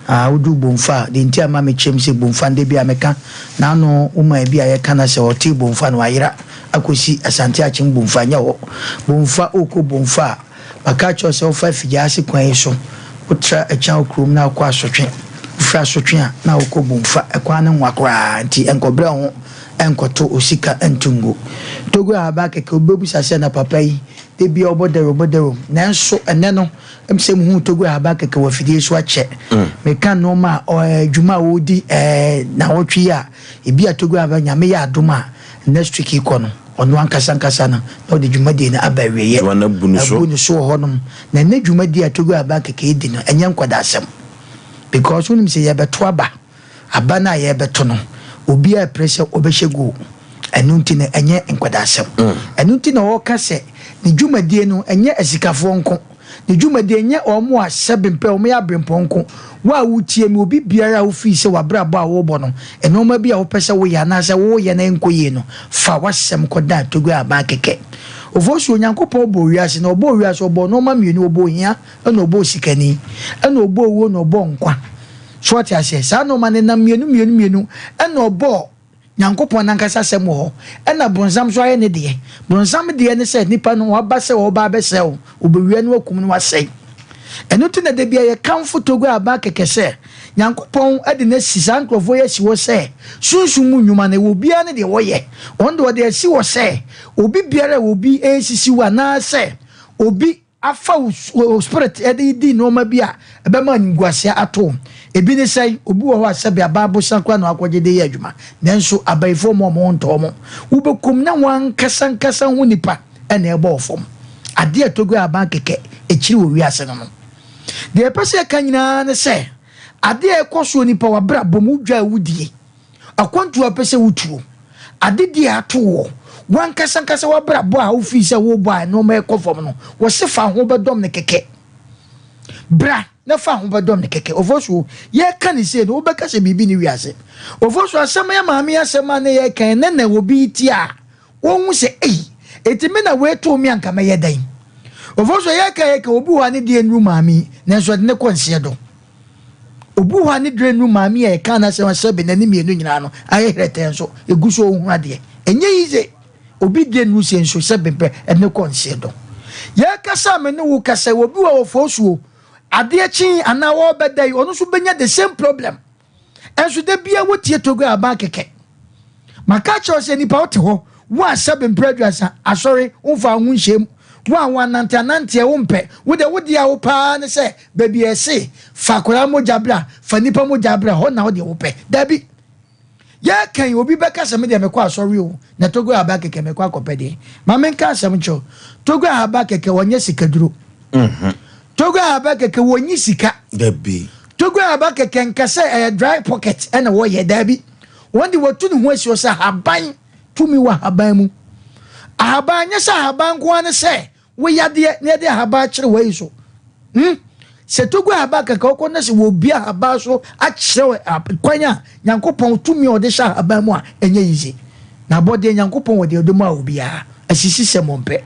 Ah, woduru Bomfa a, deɛ nti a ɛma mekyerɛ mu sɛ Bomfa no, da bi a meka, n'ano woman bi a yɛka no sɛ ɔtee Bomfa no, wayera akɔsi Asante Akyem Bomfa, nyɛ hɔ. Bomfa, wokɔ Bomfa a, Maka akyerɛ wo sɛ wofa Afigyase kwan yi so, wotra Akyan kurom na wokɔ Asotwe. Wofiri Asotwe a, na wokɔ Bomfa. Ɛkwan no nwa koraa nti nkɔbrɛ wo ho nkɔto wo sika nto ngu. Togo ahaban kɛkɛ, obi bɛbisa sɛ na papa yi, Da biara ɔbɔ dawuro, ɔbɔ dawuro. Nanso ɛnnɛ no, ɛm sɛ muhuu Togo Ahaba kɛkɛ wɔ afidie so akyɛ. Meka nnoɔma a, ɔ, dwuma a ɔredi ɛɛ nnawɔtwe yi a, ebi a Togo Ahaba, Nyame yɛ adom a, next week yi kɔ no, ɔno ankasa ankasa no, na ɔde dwumadie no aba awieɛ. Dwuma no abu ne so. Abu ne so wɔ hɔnom. Na ɛnnɛ dwumadie a Togo Ahaba kɛkɛ redi no, ɛnyɛ nkwadasɛm. Because wonim sɛ yɛrebɛto aba. Aba no a yɛrebɛto no, obiara repere sɛ ɔbɛhyɛ goal. Ɛno nti no, ɛnyɛ nkwadaasɛm. Ɛno nti na ɔreka sɛ ne dwumadie no, ɛnyɛ asikafoɔ nko. Ne dwumadie nyɛ wɔn a sɛbe mpɛ wɔyɛ aberempɔn nko. Wo a woretie me, obi biara a wofii sɛ w'abrabɔ a worebɔ no, nnoɔma bi a wopɛ sɛ woyɛ anaasɛ woreyɛ na ɛnkɔ yie no, fa w'asɛm kɔdan Togo Aban kɛkɛ. Ofosu, Onyankopɔn bɔɔ wiase, na ɔbɔɔ wiase, ɔbɔɔ nnoɔma mmienu, ɔbɔɔ ohia ɛna ɔbɔɔ sikani, ɛna ɔbɔɔ owuo na ɔbɔɔ nkwa. So wate aseɛ? Saa nnoɔma no nam mmienu mmienu mmienu ɛna ɔbɔɔ Nyankopɔn nankasa asɛm wɔ hɔ, ɛna bronsam nso ayɛ ne deɛ. Bronsam deɛ ne sɛ nipa no waba sɛ ɔreba abɛsɛe wo, ɔbɛwia no akum no asɛe. Ɛno nti na da biara yɛkamfo Togo Aba kɛkɛ sɛ Nyankopɔn de no asi saa nkorɔfoɔ yi asi hɔ sɛ sunsum mu nnwuma no ɛwɔ obiara ne deɛ ɔyɛ. Ɔno deɛ ɔde asi hɔ sɛ obi biara a obi resisi wo anaasɛ obi Afa wo spirit de redi nnoɔma bi a ɛbɛma animguaseɛ ato wo. Ebi ne sɛn? Obi wɔ hɔ a sɛbe aban abosea koraa na wakɔgye de reyɛ adwuma, nanso abayifoɔ mma wɔn ho ntɔ wɔn. Wobɛkɔ mu na wɔn ankasa ankasa ho nipa na ɛrebɔ wo fam. Adeɛ a ɛtɔ gu aban kɛkɛ akyiri wɔ wiase no no. Deɛ yɛpɛ sɛ yɛka nyinaa ne sɛ, adeɛ a ɛkɔ so wɔ nipa w'abrabɔ mu, wodwa a wodie, Akwantu a wopɛ sɛ wutuo, adedie a ato woɔ, w'ankasa ankasa w'abrabɔ a wofii sɛ worebɔ a nnoɔma rekɔ fam no, wɔse fa ho bɛdɔm no kɛkɛ. Bra na fa ho bɛdɔm no kɛkɛ. Ofosuo, yɛreka no sei no, wobɛka sɛ biribi nni wiase. Ofosuo, asɛm yɛ maame asɛm a na yɛreka yi, ɛnnɛ na obi retie a, ɔhu sɛ ei, enti me na wei too me a anka mɛyɛ dɛn? Ofosuo, yɛreka yɛreka, obi wɔ hɔ a ne deɛ nnuru maame yi, nanso ɛde no kɔ nseɛ do. Obi wɔ hɔ a ne dwene nnuru maame a yɛkaa n'asɛm a sɛbe n'ani mmienu nyinaa no ayɛ hɛrɛtɛɛ nso, egu so ɔhunu adeɛ. Ɛnyɛ yize. Obi deɛ nnuru sei nso sɛbe mpɛ ɛde no kɔ nseɛ dɔ. Yɛrekasa a me ne wo kasa yi, obi wɔ hɔ ɔfɔɔsuo, adeɛ kye anaa ɔrebɛda yi, ɔno nso bɛnya the same problem. Ɛnso da biara wotie Togo aban kɛkɛ. Maka akyerɛ wo sɛ nipa wote hɔ, wo a sɛbe mprɛ aduasa, asɔre, womfa wo ho nhyɛ mu, wo a woanante ananteɛ wompɛ, wo deɛ wo deɛ a wo paa ne sɛ baabi a ɛse fa akwadaa mogya bra, fa nipa mogya bra, hɔ na wo deɛ wopɛ. Dabi. Yɛka yi obi bɛka sɛ me deɛ mekɔ asɔre o, na Togo aban kɛkɛ mekɔ akɔpɛ deɛ. Ma menka asɛm nkyerɛ wo, Togo aban kɛkɛ wɔnyɛ sikaduro. Togo ahaba kɛkɛ wɔnyi sika. Dabi. Togo ahaba kɛkɛ nka sɛ ɛyɛ dry pocket ɛna wɔyɛ dabi. Wɔn de wɔtu ne ho asi hɔ sɛ ahaban tumi wɔ ahaban mu. Ahaban nyɛ sɛ ahaban nko ara ne sɛ wo yadeɛ na yɛde ahaban akyerɛ wɔ ayi so. Hmm? Sɛ Togo ahaba kɛkɛ wokɔ na sɛ wɔbi ahaban so akyerɛ kwan a Nyankopɔn tumi a ɔde hyɛ ahaban mu a ɛnyɛ yize. Na abɔdeɛ Nyankopɔn wɔ deɛ ɔde maa obiara. Asisi sɛ mompɛ.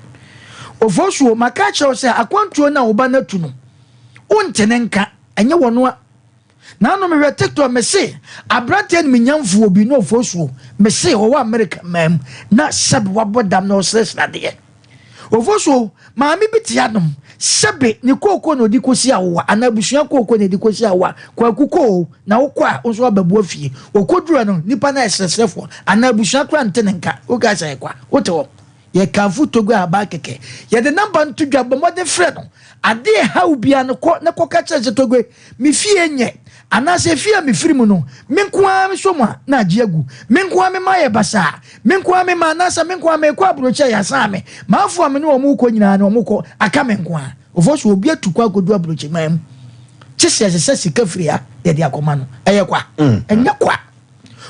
Ofosuo, maka akyerɛ wo sɛ akwantuo no a wo ba no atu no, wonte ne nka, ɛnyɛ wɔno a. Naano mehwɛ TikTok mese aberanteɛ animuonyamfoɔ bi ne Ofosuo, mese ɔwɔ America man mu na sɛbe wabɔ dam na ɔsrɛsrɛ adeɛ. Ofosuo, maame bi te anom, sɛbe ne kooko na ɔde kɔsi awowa anaa abusua kooko na ɛde kɔsi awowa, Kwaku kɔ o, na wokɔ a wo nso wabɛboa fie. Ɔkɔduru no, nnipa no ayɛ srɛsrɛfoɔ anaa abusua koraa nte ne nka, wokae sɛ ɛkwa, wote hɔ. Yɛkamfo Togo ahaban kɛkɛ. Yɛde namba no to dwa, bɔ mmɔden frɛ no. Ade a ɛhaw wo biara no, kɔ na kɔka kyerɛ no sɛ, Togo, me fie nyɛ, anaasɛ efie a mefiri mu no, me nko ara mesɔ mu a, na agye agu. Me nko ara me mma ayɛ basaa. Me nko ara me mma, anaasɛ me nko ara merekɔ aburokyiri a, yɛasan me. M'afo a me ne wɔn rekɔ nyinaa no, wɔkɔ, aka me nko ara. Ɔfo so obi atu kwan akɔdu aburokyiman mu, kye sɛ ɛsɛ sɛ sika firi ha yɛde akɔma no. Ɛyɛ kwa? Ɛnyɛ kwa.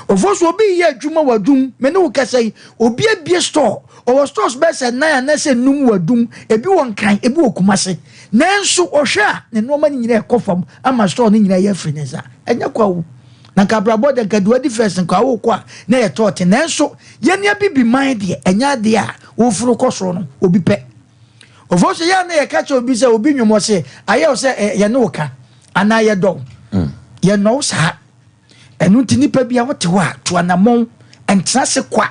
Ɔfo so obi reyɛ adwuma wɔ adum, me ne wo kasa yi, obi abie store, ɔwɔ stores bɛyɛ sɛ nnan anaasɛ nnum wɔ adum, ebi wɔ Nkran, ebi wɔ Kumase. Nanso ɔhwɛ a, ne nneɛma no nyinaa ɛkɔ fam ama store no nyinaa yɛ afiri ne nsa. Ɛnyɛ kwa o. Na nka abrabɔ deɛ nka deɛ wadi first nka wokɔ a na yɛ tɔɔte. Nanso yɛn abibiman deɛ ɛnyɛ adeɛ a woforo kɔ soro no obi pɛ. Ɔfo so yɛ a na yɛka kyerɛ obi sɛ obi nwom ɔse ayɛ wo sɛ yɛne wo ka anaa yɛdɔ wo. Yɛnnɔ wo saa. Ɛno nti nipa bi a wote hɔ a, tu anammɔn, ntena ase kwa.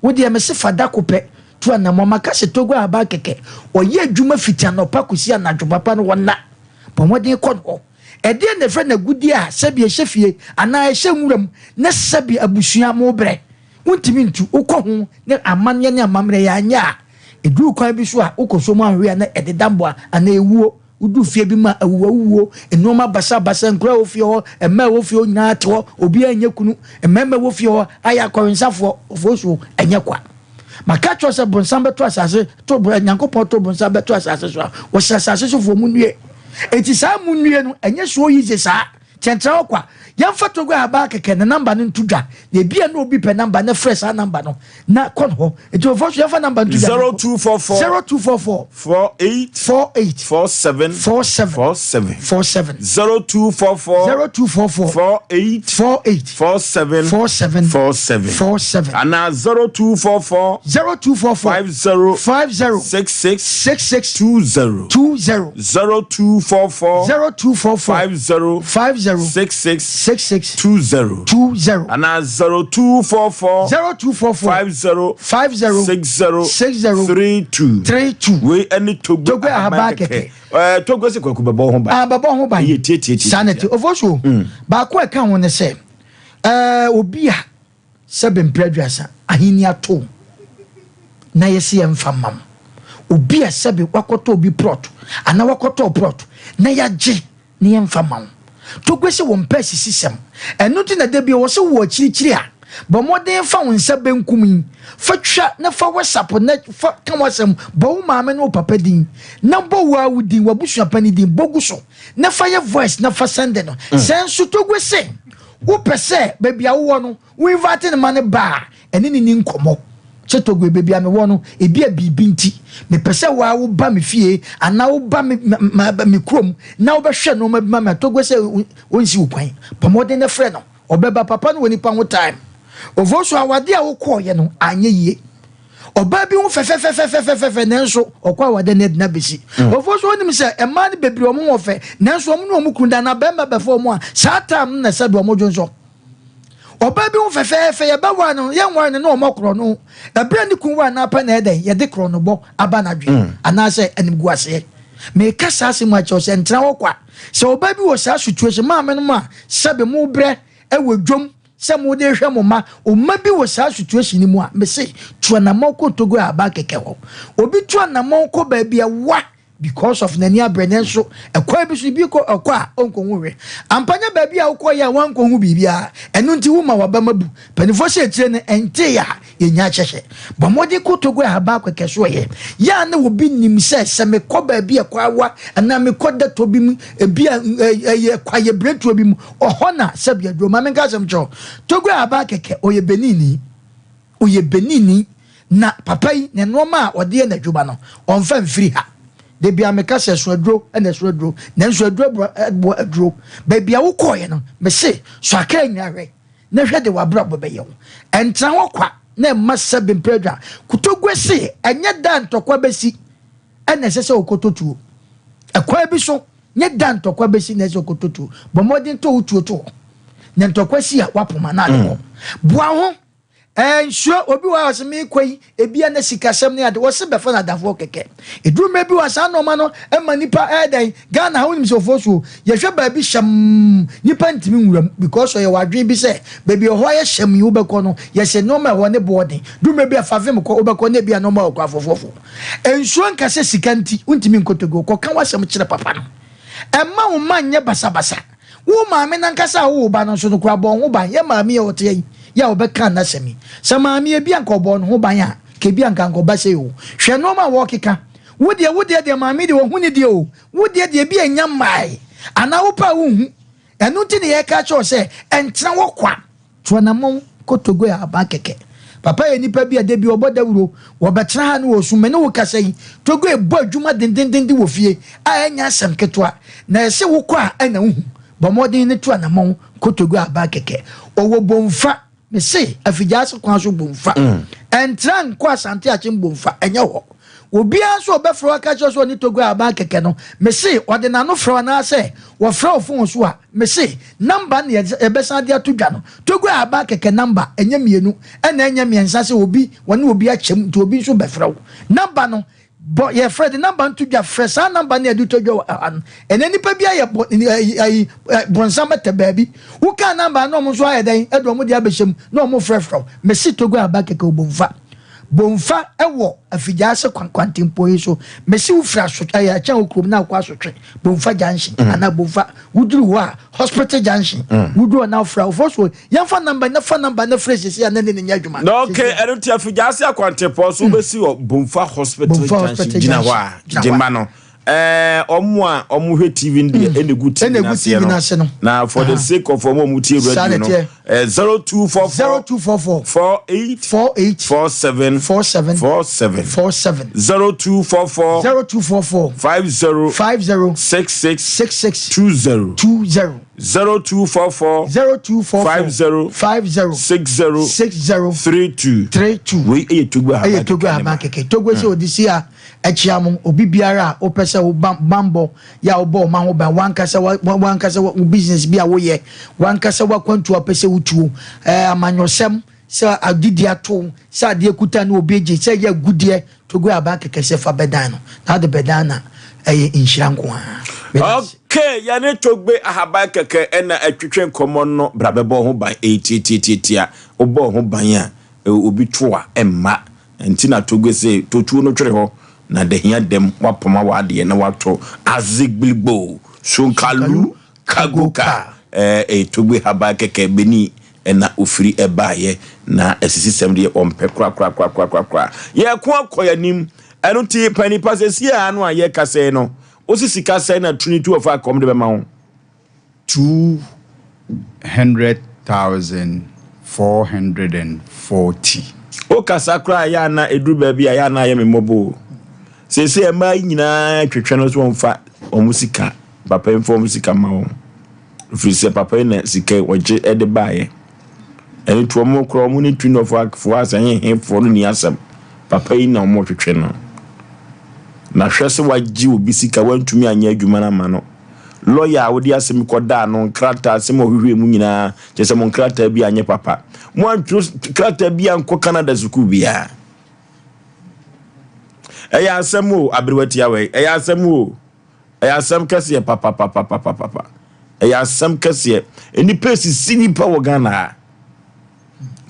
Wo deɛ mese fa da ko pɛ, tu anammɔn. Maka sɛ Togo ahaban kɛkɛ, ɔyɛ adwuma fiti anɔpa kɔsi anadwo papa no ɔnna. Bɔ mmɔden kɔ no hɔ. Ɛdeɛn na ɛfrɛ no agudeɛ a sɛbi ɛhyɛ fie anaa ɛhyɛ nwura mu na sɛbi abusua mobrɛ? Wontumi ntu. Wokɔ ho ne amanneɛ ne amammerɛ yɛanyɛ a, Ɛduru kwan bi so a, wokɔ so mu anhwɛ a na ɛdeda mmoa anaa ɛwuo. Wodu fie bi mu a, awuwawuo, nnoɔma basabasa, nkwadaa a ɛwɔ fie hɔ, mmaa a ɛwɔ fie hɔ nyinaa te hɔ, obiara nyɛ kunu, mmarima a ɛwɔ fie hɔ ayɛ akɔwensafoɔ, ofosuo, ɛnyɛ kwa. Maka kyerɛ wo sɛ bonsam bɛto asase, to, Nyankopɔn to bonsam bɛto asase so a, wɔhyɛ asase sofoɔ mu nnue. Enti saa mu nnue no, ɛnyɛ so easy saa. Kyɛnkyerɛ hɔ kwa. Yɛmfa Togo ahaban kɛkɛ ne number no nto dwa. Na ebia na obi pɛ number no frɛ saa number no na kɔ no hɔ. Nti ɔfɔ so yɛmfa number no nto dwa. 0244. 0244. 48. 48. 47. 47. 47. 47. 0244. 0244. 48. 48. 47. 47. 47. 47. Anaa 0244. 0244. 50. 50. 66. 66. 20. 20. 0244. 0244. 50. 50. 66. 66. 20. 20. Anaa 0244. 0244. 50. 50. 60. 60. 32. 32. Wei ɛne Togo Togo ahaban kɛkɛ. Ɛɛ Togo sɛ kwaku bɛbɔ ho ban. Ah bɛbɔ ho ban. Ɛyɛ tietie tietie. Saa na ɛte. Ofosuo. Baako a ɛka ho ne sɛ ɛɛ obi a Sɛbe mprɛ aduasa ahenni atow na yɛse yɛmfa mma mo. Obi a sɛbe wakɔtɔ obi prɔt anaa wakɔtɔ prɔt na yɛagye na yɛmfa mma wo. Togbe se wɔmpɛ asisisɛm. Ɛno nti na da bi wɔse wowɔ akyirikyiri a, bɔ mmɔden fa wo nsa benkum yi fa twa na fa whatsapp na fa ka w'asɛm, bɔ wo maame ne wo papa din na bɔ wo ara wo din, w'abusuapani din bɔ gu so na fa yɛ voice na fa sɛnde no. Sɛ nso Togbe se Wopɛ sɛ baabi a wowɔ no, wo invite no ma no ba a, ɛne no nni nkɔmmɔ. Sɛ Togo, baabi a mewɔ no, ebia biribi nti, mepɛ sɛ wo ara woba me fie anaa woba me, me, me kurom na wobɛhwɛ nneɛma bi ma me a, Togo sɛ ɔnsi wo kwan. Bɔ mmɔden na frɛ no. Ɔbɛba. Papa no wɔ nipa ho time. Ovoso, awadeɛ a wokɔeɛ no anyɛ yie. Ɔbaa bi ho fɛfɛfɛfɛfɛfɛ nanso ɔkɔ awade no adina besi. Ɔfo so onim sɛ mmaa no bebree wɔn ho ɔfɛ nanso wɔn ne wɔn kunu da na bɛrima bɛfa wɔn a saa time no na sɛbi wɔn dwonsɔ. Ɔbaa bi ho fɛfɛɛfɛ yɛbɛware no yɛnware no na wɔn korɔ no. Ɛberɛ ne kun ware no apɛ na ɛdɛn yɛde korɔ no bɔ aba n'adwene anaasɛ animguaseɛ. Meka saa asɛm akyerɛ sɛ ntena hɔ kwa. Sɛ ɔbaa bi wɔ saa situation maame no mu a sɛbi mo brɛ ɛwɔ dwom Sɛ mo de hwɛ mo mma, wo mma bi wɔ saa situation no mu a, mese tu anamɔn kɔ Togo a aba kɛkɛ hɔ. Obi tu anamɔn kɔ baabi a ɛwa because of n'ani abrɛ nanso ɛkwan bi so bi kɔ ɔkɔ a ɔnkɔhu hwɛ. Ampa nyɛ baabi a wokɔ yɛ a wankɔhu biribiara. Ɛno nti woma w'abam abu. Mpanimfoɔ sɛ akyire no ɛntee a Yɛnya akyɛhyɛ. Bɔ mmɔden kɔ Togo ahaban kɛkɛ so ɛ. Yɛ a na obi nim sɛ sɛ mekɔ baabi a ɛkɔ awa anaa mekɔ dɛtɔ bi mu, ebi a ɛyɛ kwaeɛ biretuo bi mu, ɔhɔ na sɛbi aduro. Ma menka asɛm kyerɛ wo. Togo ahaban kɛkɛ, ɔyɛ Beninni. Ɔyɛ Beninni. Na papa yi, ne nnoɔma a ɔde yɛ n'adwuma no, ɔmfa mfiri ha. Da biara meka sɛ so aduro na ɛso aduro, nanso aduro boa aduro. Baabi a wokɔeɛ no, mese sɔ akra nyinaa hwɛ. Na hwɛ de w'abrabɔ bɛyɛ wo. Ɛntena hɔ kwa na ɛmma sɛbe mprɛdwa. Kotogue se ɛnyɛ da a ntɔkwa bɛsi na ɛsɛ sɛ wokɔtɔ tuo. Ɛkwan bi so, nyɛ da a ntɔkwa bɛsi na ɛsɛ sɛ wokɔtɔ tuo. Bɔ mmɔden tɔ wo tuo to hɔ. Na ntɔkwa si a, woapoma na ade kɔ. Boa wo ho. Ɛɛ nsuro obi wɔ hɔ a ɔse meekɔ yi, ebia na sikasɛm ne ade, wɔse bɛfa no adafoɔ kɛkɛ. Ɛduru mmerɛ bi wɔ a saa nnoɔma no ma nipa ɛyɛ dɛn, Ghana ha wonim sɛ ofosuo, yɛhwɛ baabi hyɛmm, nipa ntumi nwura mu because ɔyɛ wɔ adwene bi sɛ baabi ɛhɔ ayɛ hyɛmm yi wobɛkɔ no, yɛsɛ nnoɔma ɛhɔ ne boɔ den. Duru mmerɛ bi a fa vim kɔ, wobɛkɔ na ebia nnoɔma wɔ kɔ afɔfoɔfoɔ. Nsuro nka sɛ sika nti wontumi nkɔ Togo, kɔka w'asɛm kyerɛ papa no. Ɛmma wo mma nyɛ basabasa. Wo maame no ankasa a wowoo ba no nso no koraa, bɔ wo ho ban. Yɛn maame yi a ɔte ha yi, yɛ a ɔbɛka n'asɛm yi. Sɛ maame yi, ebia anka ɔbɔɔ ne ho ban a, anka ebia anka anka ɔba sei o. Hwɛ nneɛma a wɔrekeka. Wo deɛ, wo deɛ deɛ maame deɛ wahu ne deɛ o. Wo deɛ deɛ ebia ɛnya mmae. Anaa wopɛ a wonhu. Ɛno nti na yɛreka akyerɛ wo sɛ, ɛntena hɔ kwa. Tu anammɔn kɔ Togo a aba kɛkɛ. Papa yɛ nipa bi a da bi ɔbɔ dawuro, wɔbɛtena ha ne wɔresu. Me ne wo kasa yi, Togo rebɔ adwuma dendendenden wɔ fie a ɛnyɛ asɛm ketewa. Na ɛse wokɔ a ɛna wohu. Bɔ mmɔden ne tu anammɔn kɔ Togo a aba kɛkɛ. Ɔwɔ Bomfa, mese Afigyaase kwan so Bomfa. Ɛntra nkɔ Asante Akyem Bomfa, ɛnyɛ hɔ. Obiara nso a ɔbɛfrɛ wo aka akyerɛ wo sɛ ɔne Togo aban kɛkɛ no, mese ɔde n'ano frɛ wo anaasɛ wɔfrɛ wo fon so a, mese namba no na yɛbɛsan de ato dwa no. Togo aban kɛkɛ namba, ɛnyɛ mmienu ɛna ɛnyɛ mmiɛnsa sɛ obi wɔne obi akyɛm nti obi nso bɛfrɛ wo. Namba no, bɔ, yɛfrɛ de namba no to dwa, frɛ saa namba no a yɛde to dwa wɔ ha no. Ɛnɛ nnipa bi ayɛ bɔ, ayi, bronsam tɛ baabi. Wokaa namba no na wɔn nso ayɛ dɛn de wɔn de abɛhyɛ mu na wɔfrɛfrɛ wo. Mese Togo aban kɛkɛ Obomfa. Bomfa wɔ Afigyaase kwantempɔn yi so. Mese wo firi Asotwe, ɛyɛ Akyɛnwo kurom na wokɔ Asotwe, Bomfa junction anaa Bomfa, woduru hɔ a, Hospital junction, woduru hɔ na wofrɛ a, wofɔ so, yɛmfa number na fa number no frɛ seesei a na ne ne nyɛ adwuma. Na okay, ɛno nti Afigyaase akwantempɔn so wobɛsi wɔ Bomfa Hospital junction, gyina hɔ a, gyema no. Ɛɛ ɔmo a ɔmo hwɛ TV no deɛ ɛna egu TV no aseɛ no na for the sake of ɔmo a ɔmo tie radio no ɛɛ 0244 0244 48 48 47 47 47 47 0244 0244 50 50 66 66 20 20 0244 0244 50 50 60 60 32 32 Wei ɛyɛ Togo ahaban ɛyɛ Togo kɛkɛ ne ahaban ma. kɛkɛ Togo sɛ ɔde si a Ɛkyea mo, obi biara a wopɛ sɛ wo banbɔ yɛ a wobɔ wo ma ho ban, w'ankasa w'ankasa wo business bi a woyɛ, w'ankasa w'akwantuo a wopɛ sɛ wotuo, ɛɛ amanyɔsɛm, sɛ adidi ato wo, sɛ adeɛ kuta ne obi gye, sɛ ɛyɛ agudeɛ, Togo aban kɛkɛ sɛ fa bɛdan no, na wode bɛdan na ɛyɛ nhyira nko ara. Meda ase. Okay, yɛne Togbe Ahaban kɛkɛ ɛna ɛtwetwe nkɔmmɔ no, bra bɛbɔ ho ban, ɛyɛ tiatiatiatia, wobɔ ho ban a, obi to a, ɛmma. Nti na Togbe se, To tuo no twere hɔ, na da hia dɛm woapoma w'adeɛ na woato Azigbilgbo, Sonkalu, Kagoka. Ɛɛ Togbe haban kɛkɛ beni na ofiri baeɛ, na asisisɛm deɛ ɔmpɛ korakorakorakorakoraa. Yɛreko akɔ yɛn anim, ɛno nti panin pa seesei ara no a yɛrekasa yi no, wose sika sɛn na Trinity of Akɔm de bɛma wo? 200,440. Wo kasa koraa ɛyɛ a na ɛduru baabi a ɛyɛ a na ayɛ me mmɔbɔ o. Seesei mmaa yi nyinaa twetwe no so wɔmfa wɔn sika, papa yi mfa wɔn sika mma wɔn. Ɛfiri sɛ papa yi na sika yi ɔgye de baeɛ. Ɛno nti wɔn koraa wɔn ne Tunɔfoɔ asɛ hehefoɔ no nni asɛm. Papa yi na wɔtwetwe no. Na hwɛ sɛ wagye obi sika wantumi anyɛ adwuma no ama no. Lɔya a wode asɛm yi kɔdaa no, nkrataa, asɛm a ɔhwehwɛɛ mu nyinaa, kyerɛ sɛ mo nkrataa bi anyɛ papa. Moantwerɛ krataa bi ankɔ Canada sukuu biara. Ɛyɛ asɛm o, aberewa tiawa yi. Ɛyɛ asɛm o. Ɛyɛ asɛm kɛseɛ papapapapapapa. Ɛyɛ asɛm kɛseɛ. Nnipa esisi nnipa wɔ Ghana ha.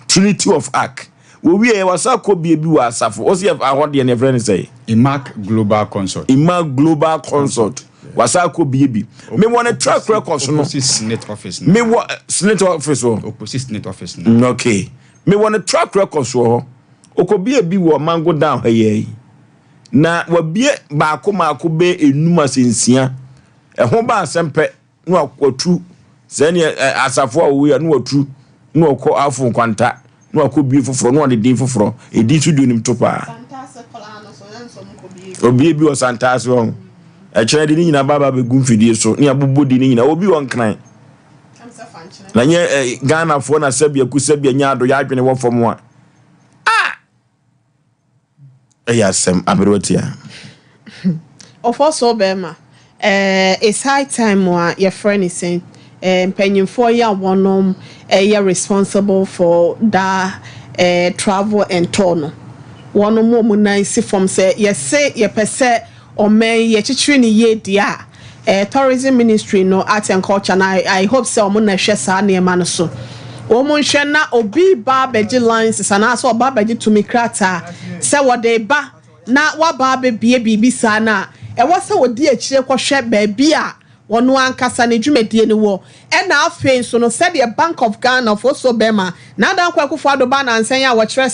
Trinity of Ark. Wɔwie yɛ wasa akɔ bie bi wɔ asafo. Wɔsi yɛ ahɔ deɛ ne yɛfrɛ ne sɛ. Imac Global Consult. Imac Global Consult. Wasa akɔ bie bi. Me wɔ ne track records no. Opposite Senate office no. Me wɔ eh, Senate office wɔ. Opposite Senate office no. Mm, okay. Me wɔ ne track records wɔ hɔ. Okɔ bie bi wɔ Mango Down ha yɛ yi. Na wabie baako baako bɛ enum asɛ nsia. Ɛho ba asɛm pɛ. na watu sɛ neɛ asafo a wɔwɔ yi na watu na wɔkɔ afo nkwanta na wakɔ bie foforɔ na wɔde din foforɔ ɛdin so di onim to paa obie bi wɔ santaase hɔ ɛkyerɛ de ne nyinaa ba ba bɛgu mfidie so ne abobɔ di ne nyinaa obi wɔ nkran na nyɛ Ghanafoɔ na sɛbi aku sɛbi anya ado yɛ adwene wɔ fam a ah Ɛyɛ asɛm aberewa tia. Ɔfɔ so bɛɛma eh, it's high time a yɛfrɛ no sɛn eh, mpanyinfoɔ yi a wɔnom ɛyɛ responsible for that eh, travel and tour no wɔnom wɔn nan si fam sɛ yɛse yɛpɛ sɛ Ɔman yi yɛkyekyere no yie deɛ a, eh, tourism ministry no, art and culture no, I, I hope sɛ wɔn na ɛhwɛ saa nneɛma no so. Wɔn nhwɛ na obi ba abɛgye license anaasɛ ɔba abɛgye tumi krataa sɛ wɔde ba na waba abɛbie biribi saa no a, ɛwɔ sɛ wɔdi akyire kɔhwɛ baabi a Ɔno ankasa ne dwumadie no wɔ. Ɛna afei nso no sɛdeɛ Bank of Ghana Ofosuo Bɛma, Nana Dankwa Akufo Addo baa nansa yi a wɔkyerɛ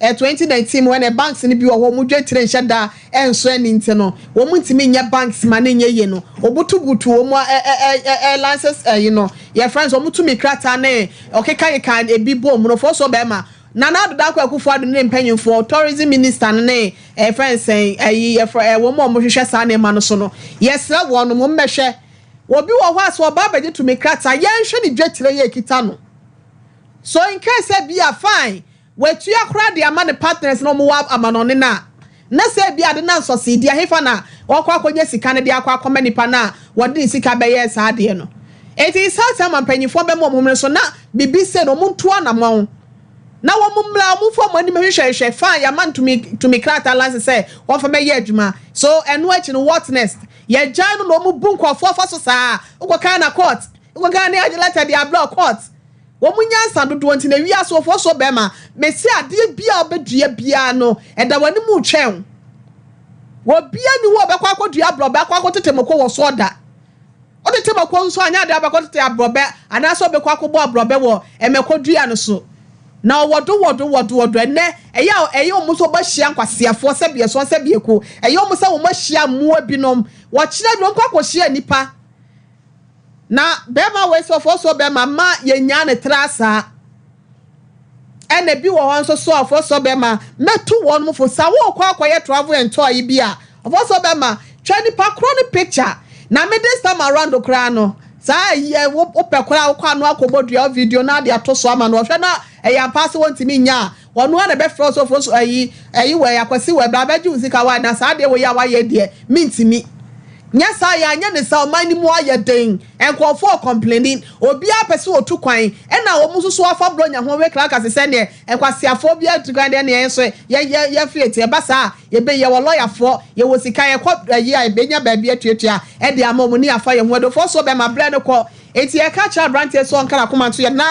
sɛ 2019 mu ɛna banks no bi wɔ hɔ wɔn dwetire nhyɛ da ɛnsɔ ani nti no wɔn ntumi nyɛ banks ma no nyɛ yie no wɔbutubutu wɔn ɛ license ɛyi no yɛfrɛ no sɛ wɔn tumi krataa ne ɔkekakeka ebi bɔ mu no Ofosuo Bɛma Nana Addo Dankwa Akufo Addo ne ne mpanyinfoɔ, Tourism Minister no ne ɛyɛfrɛ no sɛn, ɛyi yɛfrɛ ɛ wɔn a wɔhwehwɛ saa nneɛma no so no, yɛsrɛ wɔn wɔn mmɛhwɛ. Obi wɔ hɔ a sɛ ɔba abɛgye tumi krataa, yɛnhwɛ ne dwetire yɛ ekita no. So in case sɛ bi a fine, watua koraa de ama ne partners na wɔn wɔ amanɔne no a, Na sɛ ebia ade no ansɔ see deɛ, hefa na ɔrekɔ akɔnya sika no de akɔ akɔma nipa no a wɔde ne sika bɛyɛɛ saa adeɛ no? Enti saa time a mpanyinfoɔ bɛma wɔn homene so na biribi sei no, wɔn ntu anamɔn na wɔn mmra, wɔn mfa wɔn anim nhwehwɛhwehwɛ, fine, yɛama no tumi, tumi krataa license sɛ wɔmfa mɛyɛ adwuma, so ɛno akyi no what next? Yɛgyae no na wɔn bu nkurɔfoɔ fa so saa, wokɔ Ghana court, wokɔ Ghana ne agye letter de abrɛ wo court. Wɔn nyansa dodoɔ nti na wiase wɔfoɔ soɔ bɛrima. Mese adeɛ biara a wobɛdua biara no, ɛda w'anim retwɛn wo. Obiara nni hɔ a ɔbɛkɔ akɔdua aborɔbɛ akɔ akɔtete mako wɔ soɔ da. Wotete mako nso a, anyɛ adeɛ a wobɛkɔtete aborɔbɛ anaasɛ wobɛkɔ akɔbɔ aborɔbɛ wɔ mmako dua no so. Na wɔdo wɔdo wɔdo wɔdo. Ɛnnɛ, ɛyɛ a ɛyɛ wɔn sɛ wɔahyia nkwaseafoɔ sɛ biason sɛ biako. Ɛyɛ wɔn sɛ wɔahyia mmoa binom. Wɔkyerɛ bi, wɔkɔ akɔhyia nnipa. Na bɛrima wei sɛ ɔfoɔ soɔ bɛrima ma yɛnyaa ne tra saa. Ɛna ebi wɔ hɔ nso so a ɔfoɔ soɔ bɛrima mɛtu wɔn fo sa wɔrekɔ akɔyɛ travel and tour yi bi a ɔfoɔ soɔ bɛrima twa nipa korɔ no picture na me this time around koraa no saa ɛyɛ wopɛ koraa wokɔ ano akɔbɔ dua video na ade ato so ama no ɔhwɛ na ɛyɛ ampa sɛ wɔntumi nya a Ɔno ara na ɛbɛfrɛ wo sɛ ɔfo so ayi ayi wɔ ɛyɛ akwasi wɔ ɛbra abɛgye wo sika wa na saa adeɛ wei a wayɛ deɛ mentumi nyɛ saa yɛanyɛ ne saa ɔman no mu ayɛ den nkurɔfoɔ ɔkɔmpleni obiara pɛ sɛ ɔtu kwan ɛna wɔn nso so afa bronya ho we krakase sɛdeɛ nkwaseafoɔ biara tu kwan deɛ ne yɛn nso yɛ yɛ yɛfiri eti ɛba saa a yɛbɛ yɛwɔ lɔyafoɔ yɛwɔ sika yɛkɔ ayi a yɛbɛnya baabi atuatua ɛde ama wɔn ne yɛafa yɛn ho adofoɔ so bɛma brɛ no kɔ Enti yɛka kyerɛ aberanteɛ sɛ ɔnka n'akoma nto yɛn na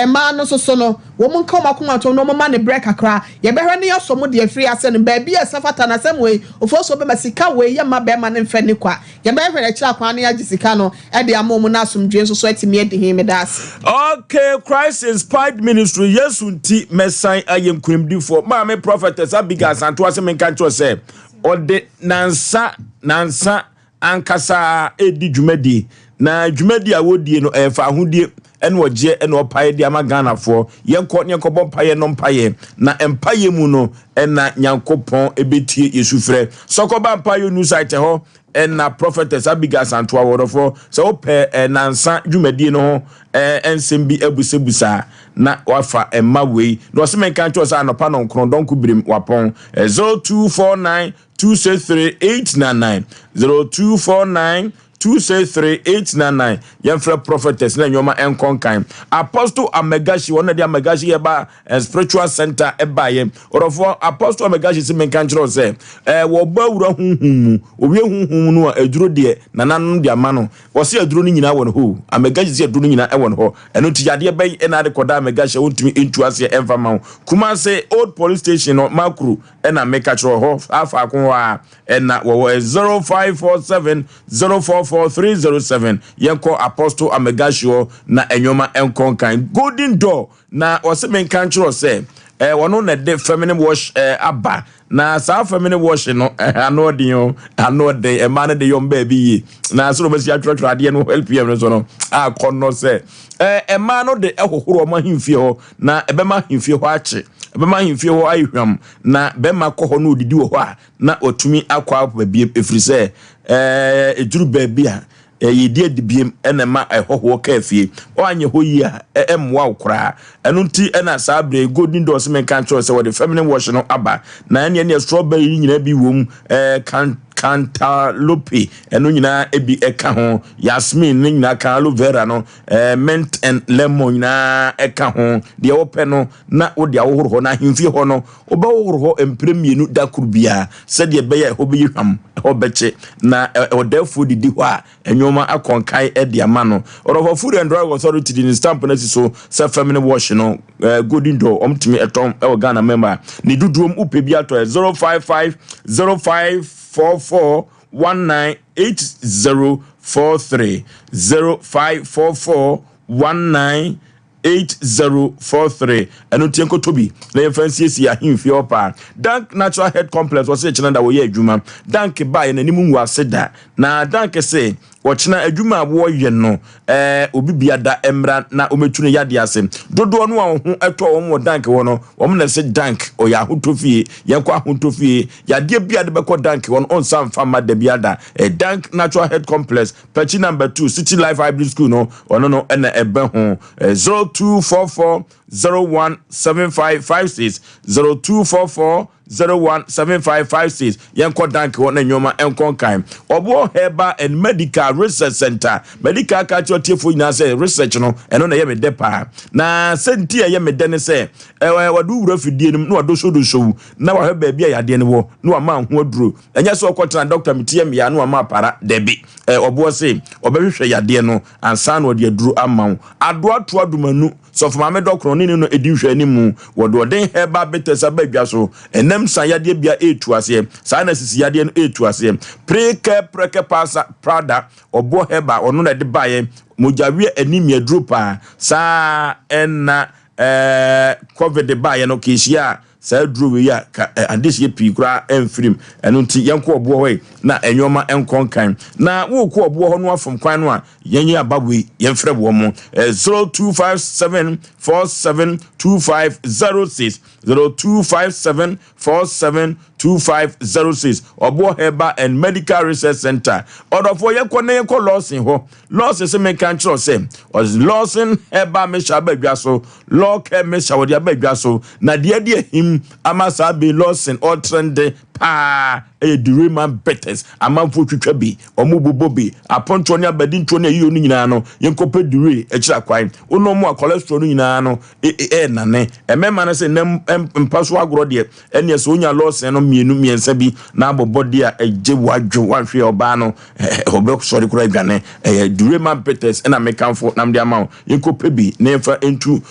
mmaa no nso so no, wɔn nka wɔn akoma nto na wɔmma no berɛ kakra. Yɛbɛhwɛ na yɛasɔ mo deɛ afiri ase no, baabi a ɛsɛ fata no, asɛm wei, Ofosuo bɛma sika wei yɛmma barima no mfa nni kwa. Yɛbɛhwɛ no akyiri akwan na yɛagye sika no de ama wɔn na asomdwoeɛ nso so atumi adi he. Meda ase. Okay, Christ Inspired Ministry, Yesu nti mɛsan ayɛ nkunimdifoɔ. Maame Prophetess Abigail Asantewa se menka nkyerɛ wo sɛ ɔde nansa nansa ankasa redi dwumadie na dwumadie a wɔredie no ɛyɛ faahodie ɛne ɔgyeɛ ɛne ɔpaeɛ de ama Ghanafoɔ. Yɛnkɔ ne yɛnkɔbɔ mpaeɛ no mpaeɛ na mpaeɛ mu no ɛna Nyankopɔn ɛbɛtie yɛ sufrɛ. Sɔkɔba mpaeɛ nu site hɔ ɛna Prophetess Abigail Asantoa wɔdɔfoɔ sɛ wopɛ nansa dwumadie no ho nsɛm bi abusabusa na wafa mma wei na ɔse menka nkyerɛ sɛ anɔpa nɔnkron dɔnko birim wapɔn 0249 263 899 0249 263 899 yɛmfrɛ prophetess na nneɛma nkɔ nkan. Apostle Amagashi wɔn na de Amagashi yɛ ba eh, spiritual center ɛbaeɛ. Ɔdɔfoɔ Apostle Amagashi si menka nkyerɛ wo sɛ eh, wɔbɔ awura huhum mu owie huhum no a aduro deɛ nananom de ama no wɔsi aduro no nyinaa wɔ ne hɔ. Amagashi si aduro no nyinaa ɛwɔ ne hɔ. Ɛno nti yadeɛ bɛn ɛna ade kɔda Amagashi a wɔntumi ntu aseɛ ɛmfa ma wo. Kumase old police station no Makuru ɛna meka kyerɛ hɔ saa faako hɔ a ɛna wɔwɔ 0547 044 307 yɛnkɔ Apostle Amegashi hɔ na ɛnwoma ɛnkɔ nkan. Golden Door na wɔse menka nkyerɛ sɛ eh, wɔno na ɛde feminine wash eh, aba na saa feminine wash no eh, ano ɔden o ano ɔden ɛmaa no de yɔm baabi yie na sɛ wɔbɛsi atwerɛtwerɛ adeɛ no LPM no so no akɔnnɔ sɛ eh, ɛmaa no de ɛhohoro wɔn ahemfie hɔ na ɛbɛma ahemfie hɔ akye, ɛbɛma ahemfie hɔ ayɛ hwam, na bɛrima kɔ hɔ na ɔdidi wɔ hɔ a, na watumi akɔ aba biem, ɛfiri sɛ ɛɛ ɛduru baabi a yɛdi adi biem ɛna ɛma ɛhɔhoɔ kaa fie. Ɔanyɛ hɔ yie a, ɛmmoa wo koraa. Ɛno nti ɛna saa berɛ yi Golden Door sɛ menka nkyerɛ sɛ wɔde feminine wash no aba, na ɛneɛ neɛ strawberry nyinaa bi wom, ɛɛ kan cantaloupe ɛno nyinaa ebi ɛka ho, yasmin ne nyinaa ka, aloe vera no Eh, mint and lemon nyinaa ɛka ho. Deɛ wopɛ no na wode ahohoro hɔ. Na ahemfie hɔ no, wobɛhohoro hɔ mprɛ mmienu da koro biara, sɛdeɛ ɛbɛyɛ ɛhɔ bɛyɛ hwam, ɛhɔ bɛkye, na ɔdɛɛfoɔ didi hɔ a, nneɛma akɔ nkae de ama no. Ɔdɔfoɔ Food and Drug Authority de ne stamp no asi so sɛ feminine wash no, eh, Golden Door, wɔtumi ɛtɔn ɛwɔ Ghana mɛma. Ne dodoɔ mu wopɛ bi atɔ ɛ 055 0544 198043 0544 198043 ɛno nti yɛnkɔtɔ bi na yɛmfa nsiesie ahemfie hɔ paa. Dank Natural Health Complex wɔse kyena da wɔyɛ adwuma. Dank baa yɛn anim ngu ase da. Na Dank se wɔkyena adwuma a wɔyɛ no ɛɛ obi bia da mmra na wɔmɛtu no yadeɛ ase. Dodoɔ no a wɔn ho ɛtɔ wɔn wɔ Dank hɔ no wɔn na ɛse Dank ɔyɛ ahotɔ fie. Yɛnkɔ ahotɔ fie. Yadeɛ bi a de bɛkɔ Dank hɔ no ɔnsa mfa mma da biara da. Eh, Dank Natural Health Complex, Pɛkyi number 2, City Life Hybrid School no, ɔno no ɛna ɛbɛ ho. Eh, 0244 017556, 0244 017556. Yɛnkɔ Dank hɔ na nneɛma ɛnkɔ nkan. Ɔboɔ Herbal and Medical Research Center. Medical ka kyerɛ ɔtiefoɔ nyinaa sɛ research no, ɛno na ɛyɛ me dɛ paa. Na sɛ nti a ɛyɛ me dɛ ne sɛ, ɛɛ wɔde wo wura fidie no mu na wɔdosodoso wo. na wahwɛ baabi a yadeɛ no wɔ na wama ho aduro. Ɛnyɛ sɛ ɔkɔtena dɔkta me ti yɛ meya na wama apara, dabi. Ɛ, ɔboɔ se ɔbɛhwehwɛ yadeɛ no ansa na ɔde aduro ama wo. Adoa toa domanu. Sɔfo Maame Dɔkono ne ne no edi nhwɛanimu. Wɔde ɔden herbal bitters aba dwa so. Ɛnam sa yadeɛ bia ɛretu aseɛ. Saa na sisi yadeɛ no ɛretu aseɛ. Prekɛ prɛkɛ paasa prada ɔboɔ herbal ɔno na ɛde baeɛ. Mogyaweɛ anemia duro paa. Saa ɛna ɛɛ covid baeɛ no kehyia a saa duro wei a ka adehyeɛ pii koraa ɛmfirim. Ɛno nti yɛnkɔ ɔboɔ hɔ yi na nneɛma nkɔ nkan. Na wokɔ ɔboɔ hɔ no afom kwan no a yɛn yɛ aba wei yɛmfrɛ wɔn mo 0257 47 2506 0257 47 2506 Ɔboɔ Herbal and Medical Research Center. Ɔdɔfoɔ yɛnkɔ na yɛnkɔ Lawson hɔ. Lawson sɛ menka nkyerɛ sɛ ɔse Lawson Herbal Mixture aba adwa so, Law Care Mixture wɔde aba adwa so, na deɛ ɛde ahim ama saa bee Lawson ɔtrende paa ɛyɛ Dureman Bitters. Amanfoɔ twitwa bi, wɔn bobɔ bi, apontoɔ ne abadintoɔ ne ayiyɔ no nyinaa no, yɛnkɔpɛ Dure akyiri akwan. Wonom a cholesterol no nyinaa no ɛrenane. Mmarima no sɛ nnɛ mpa so agorɔ deɛ, ɛneɛ sɛ wonya lɔɔsen no mmienu mmiɛnsa bi na abobɔ deɛ a ɛgye wadwo wanhwɛ ɔbaa no ɔbɛsɔre koraa adwane. Ɛyɛ Durema Bitters ɛna mekamfo na mede ama wo. Yɛnkɔpɛ bi na yɛmfa ntu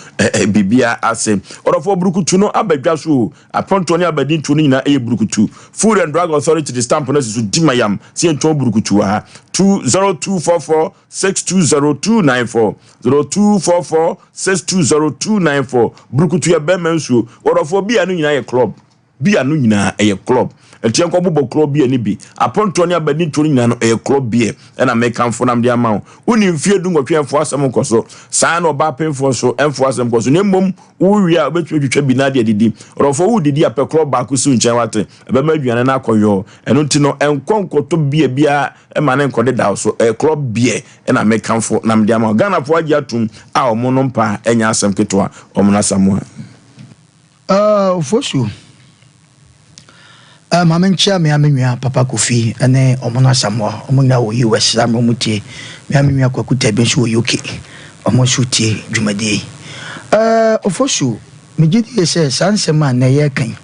biribiara ase. Ɔdɔfoɔ burukutu no aba dwa so o. Apontoɔ ne abadintoɔ no nyinaa ɛyɛ burukutu. Food and Drug Authority de stamp no asi so di ma yam sɛ yɛntɔn burukutu wɔ ha. 20244 620294 0244 620294 Burukutu yɛ bɛrima nsuo. Wɔdɔfoɔ bia no nyinaa yɛ club. Bia no nyinaa ɛyɛ club. Ɛti yɛnkɔ bobɔ club beer no bi. Apontoɔ ne abadintoɔ no nyinaa no ɛyɛ club beer. Ɛna mekamfo na mede ama wo. Wonni mfeɛ du nwɔtwe ɛmfoɔ asɛm nkɔ so. Saa na ɔbaa pemfoɔ nso ɛmfoɔ asɛm nkɔ so. Na mmom wowie a wobɛtumi atwitwa bi na ade adidi. Ɔdɔfoɔ wodidi a pɛ club baako si wo nkyɛn wate. Ɛbɛma aduane no akɔ yɔɔ. Ɛno nti no ɛnkɔ nkɔtɔ beer biara Ɛma ne nkɔ dedaw so. Ɛyɛ club beer na me kamfo na mede ama wo. Ghana foɔ agye atum a ɔmo nom paa ɛnyɛ asɛm ketewa ɔmo no Asamoah. Uh, Ofosu, uh, ma menkyea me a me nua Papa Kofi ne ɔmo no Asamoah, ɔmo nyinaa wɔ US saa mmerɛ ɔmo tie. Me a me nua Kwaku Tabi nso wɔ UK, ɔmo nso tie dwumadie yi. Uh, Ofosu, megye die sɛ saa nsɛm a nnɛ yɛreka yi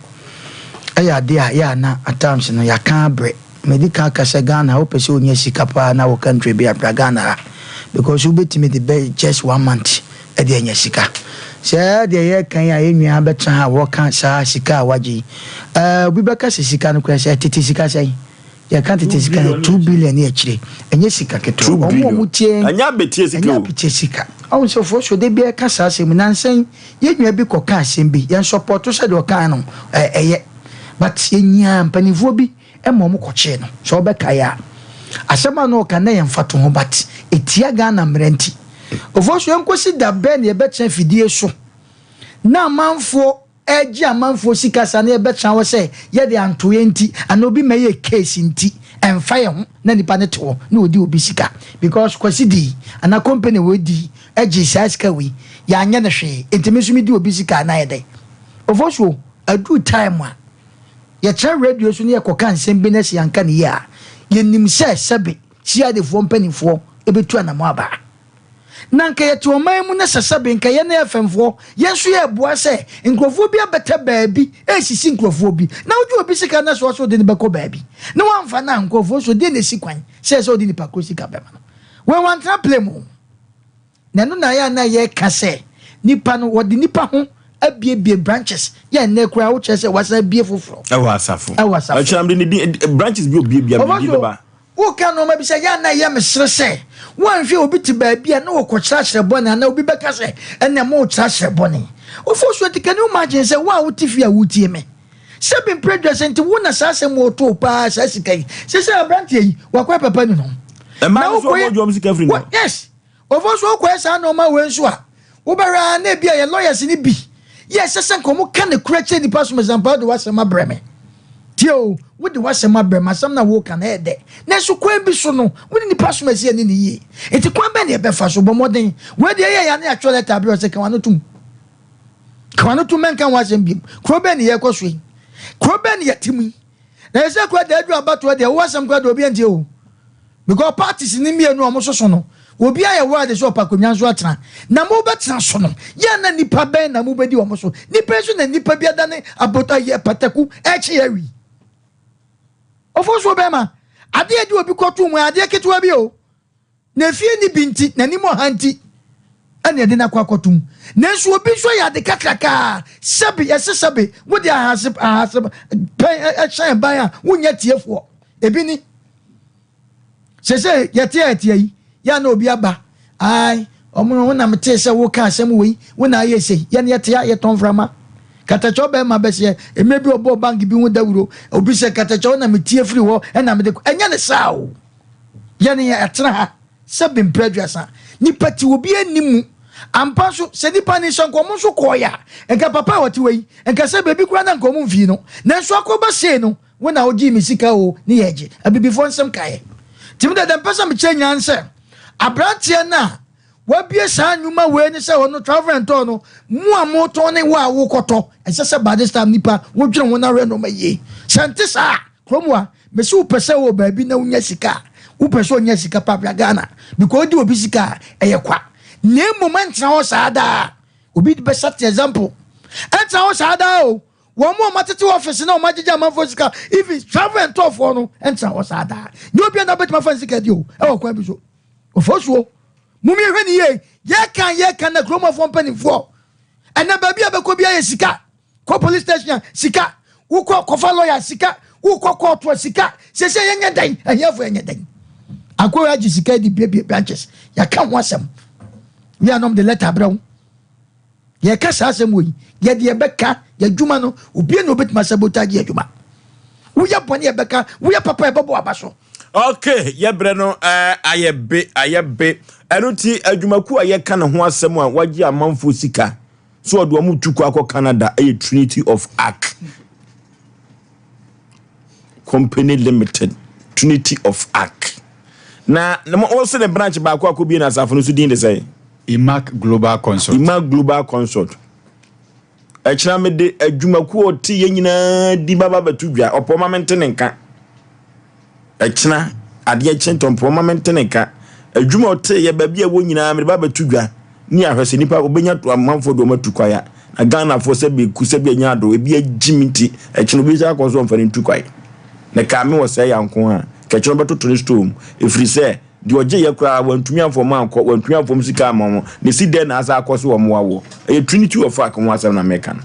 ɛyɛ adeɛ a yɛ a na at times no yɛaka abrɛ. Medi kan aka sɛ Ghana wopɛ sɛ wonya sika paa na wɔ country bi a bra Ghana ha because wobɛtumi de bɛ just one month de anya sika. Sɛ deɛ yɛreka yi a yɛn nua bɛtena ha a wɔka saa sika a wagye yi ɛɛ obi bɛka sɛ sika no koraa sɛ tete sika sɛn yɛka tete sika no two billion ne akyire ɛnyɛ sika ketewa wɔn a wɔn tie ɛnyɛ abetie sika ɛnyɛ abetie sika ɔn sɛ foɔ so de bi ɛka saa asɛm nansan yɛn nua bi kɔ ka asɛm bi yɛn sɔpɔto sɛ deɛ ɔka no ɛyɛ but yɛnyaa mpanimfoɔ bi ma ɔmo kɔkyee no sɛ wobɛkae a asɛm a na ɔka na ɛyɛ mfatoho but ɛtia Ghana mmara nti Ofosu ɛnkɔsi da bɛn na yɛbɛtena afidie so na amanfoɔ ɛregye amanfoɔ sika saa na yɛbɛtena hɔ sɛ yɛde antoeɛ nti anaa obi mɛyɛ case nti ɛmfa yɛn ho na nipa no te hɔ na ɔdi obi sika because Kwasi dii anaa company wei dii ɛgyee saa sika wei yɛanyɛ no hwee nti me nso medi obi sika anaa yɛ dɛn Ofosu aduru time a Yɛtra radio so na yɛkɔka nsɛm bi na sɛ yɛanka no yie a, yɛnim sɛ sɛbe CID foɔ mpanimfoɔ bɛtu anamɔ aba. Na anka yɛte ɔman mu na sɛ sɛbe nka yɛn FM foɔ yɛn nso yɛreboa sɛ nkurɔfoɔ bi abɛtɛ baabi resisi nkurɔfoɔ bi na wogye obi sika na sɛ ɔsɛ wode no bɛkɔ baabi na woamfa no a nkurɔfoɔ nso deɛ na ɛsi kwan sɛ ɛsɛ wode nipa korɔ sika bɛma no. Wei wantena plane mu. Na ɛno na ayɛ a na yɛka sɛ nipa no wɔde nipa ho abiebie branches yɛ nnɛ koraa wokyerɛ sɛ wasan abie foforɔ. Ɛwɔ asafo. Ɛwɔ asafo. Ɛkyerɛ mede ne din branches bi obiebia mede din bɛba. Woka nneɛma bi sɛ yɛ a na ɛyɛ mesere sɛ woanhwɛ obi te baabi a na wɔkɔkyerɛkyerɛ bɔne anaa obi bɛka sɛ ɛnna mo kyerɛkyerɛ bɔne. Wofo so nti can you imagine sɛ wo a wote fie a wotie me sɛ bi mpere aduasa nti wo na saa asɛm wɔtoo paa saa sika yi sɛ sɛ aberanteɛ yi wakɔyɛ papa ni no. Ɛmaa no so ɔmɔ dwom sika firi no. Yes. Ɔfo so wokɔyɛ saa nnoɔma wei nso a, wobɛhwɛ ara na ebia yɛn lawyers no bi yɛ ɛsɛ sɛ nka wɔka nokorɛ kyerɛ nnipa so Mr. Wode w'asɛm abrɛ me. Tie o, wode w'asɛm abrɛ me, asɛm no a woreka no ɛyɛ dɛ. Nanso kwan bi so no, wo ne nnipa som asi ani no yie. Nti kwan bɛn na yɛbɛfa so? Bɔ mmɔden. Wei deɛ ɛyɛ yɛn a na yɛatwerɛ lɛta abrɛ wo sɛ ka w'ano tom. Ka w'ano tom mɛnka ho asɛm biom. Kuro bɛn na yɛrekɔ so yi? Kuro bɛn na yɛte mu yi? Na ɛsɛ koraa deɛ aduru abatoɔ deɛ, wo asɛm koraa deɛ obi antie o. Because parties no mmienu a wɔsoso no, obiara yɛ worried sɛ ɔpɛ akonnwa nso atena. Na mobɛtena so no, yɛ a na nnipa bɛn na mobɛdi wɔn so? Nnipa yi nso na nnipa bi adane abotɔ yɛ pataku ɛrekye awi. Ofosuo bɛrima, adeɛ a ɛde obi kɔto mu adeɛ ketewa bi o. Na efie nni bi nti, n'anim ɔha nti. ɛna yɛde no akɔ akɔto mu. Nanso obi nso ayɛ ade kakraka a, sɛbe, yɛse sɛbe, wode ahase, ahase pɛn hyɛn ban a, wonyɛ tiefoɔ. Ebi ni. Sese yɛte a yɛte yi, yɛ a na obi aba, ae, ɔmo no, wo na metee sɛ woka asɛm wei, wo na ayɛ sei. Yɛn yɛte a, yɛtɔn mframa. Katakyɛw bɛrima bɛseɛ, mmerɛ bi ɔbɔɔ bank bi ho dawuro, obi sɛ katakyɛw na metie firi hɔ, ɛna mede kɔ. Ɛnyɛ ne saa o. Yɛn yɛtena ha. Sɛbe mprɛ aduasa, nipa te obiara nni mu. Ampa nso, sɛ nipa ne sɛ nka ɔmo nso kɔɔeɛ a, nka papa a ɔte hɔ yi, nka sɛ baabi koraa na nka ɔmo mfii no. Nanso akɔba sei no, wo na wogyee me sika o, ne yɛgye. Abibifoɔ nsɛm kaeɛ. Nti me deɛ deɛ mpɛ sɛ mekyerɛ nyinaa ne sɛ, aberanteɛ no a wabue saa nnwuma wei ne sɛ ɔno travel and tour no, mo a motɔn ne wo a wokɔtɔ, ɛsɛ sɛ by this time nipa wodwene ho na hwɛ nnoɔma yie. Sɛ nte saa a, kurom ha, Mese wo pɛ sɛ wɔ baabi na wonya sika a, wo pɛ sɛ onya sika pa bra Ghana because wodi obi sika a ɛyɛ kwa. Na mmom ɛntena hɔ saa daa. Obi bɛ set example. Ɛntena hɔ saa daa o. Wɔn a wɔatete office na wɔn agyegye amanfoɔ sika even travel and tour foɔ no ɛntena hɔ saa daa. Nyɛ obi a na wobɛtumi afa ne sika di o ɛwɔ kwan bi so. Ofosuo. Mom yɛhwɛ ne yie. Yɛka yɛka na kuromafoɔ mpanimfoɔ. Ɛnɛ baabi a bɛkɔ bi ayɛ sika. Kɔ police station a sika, wokɔ kɔfa lawyer sika, wokɔ court a sika. Sese yɛnyɛ dɛn? Ahiafo yɛnyɛ dɛn? Akoya agye sika di biebie branches. Yɛaka ho asɛm. We anom de letter abrɛ wo. Yɛka saa asɛm wɔ yi, yɛde yɛbɛka yɛadwuma no, obie na obɛtumi asabotage adwuma. Woyɛ bɔne yɛbɛka, woyɛ papa yɛbɛbɔ aba so. Okay, yɛbrɛ no eh, ayɛ be, ayɛ be. Ɛno ti adwumakuo a yɛka ne ho asɛm a wagye amanfoɔ sika. So ɔde wɔn tu kɔ akɔ Canada ɛyɛ Trinity of Ark Company Limited Trinity of Ark na wɔn sɛ ne branch baako akɔ bie na asafo no so din de sɛ. Imac Global Consult. Imac Global Consult ɛkyina me de adwumakuo ɔte yɛn nyinaa di baba bɛto dwa ɔpɔ ma mente ne nka. Ɛkyena, adeɛ kye ntɔmpɔn ma mente ne nka. Adwuma a ɔteeɛ, baabi a ɛwɔ nyinaa mede ba abɛto dwa ne ahwɛ sɛ nipa ɔbɛnya amanfoɔ de wɔn atu kwan a. Na Ghanafoɔ sɛ bi ku sɛ bi anya ado, ebi agyim nti ɛkyena obi sɛ akɔ so ɔmfa no ntu kwan. Na ɛkaa me wɔ sɛɛ yanko a, nka ɛkyena ɔbɛtoto ne store mu. Ɛfiri sɛ, deɛ ɔgyeeɛ koraa wantumi amfa wɔn ankɔ, wantumi amfa wɔn sika amma wɔn. Na ɛsi dɛn na asan akɔ so wɔn awoɔ? Ɛyɛ Trinity of Ark ho asɛm na meka no.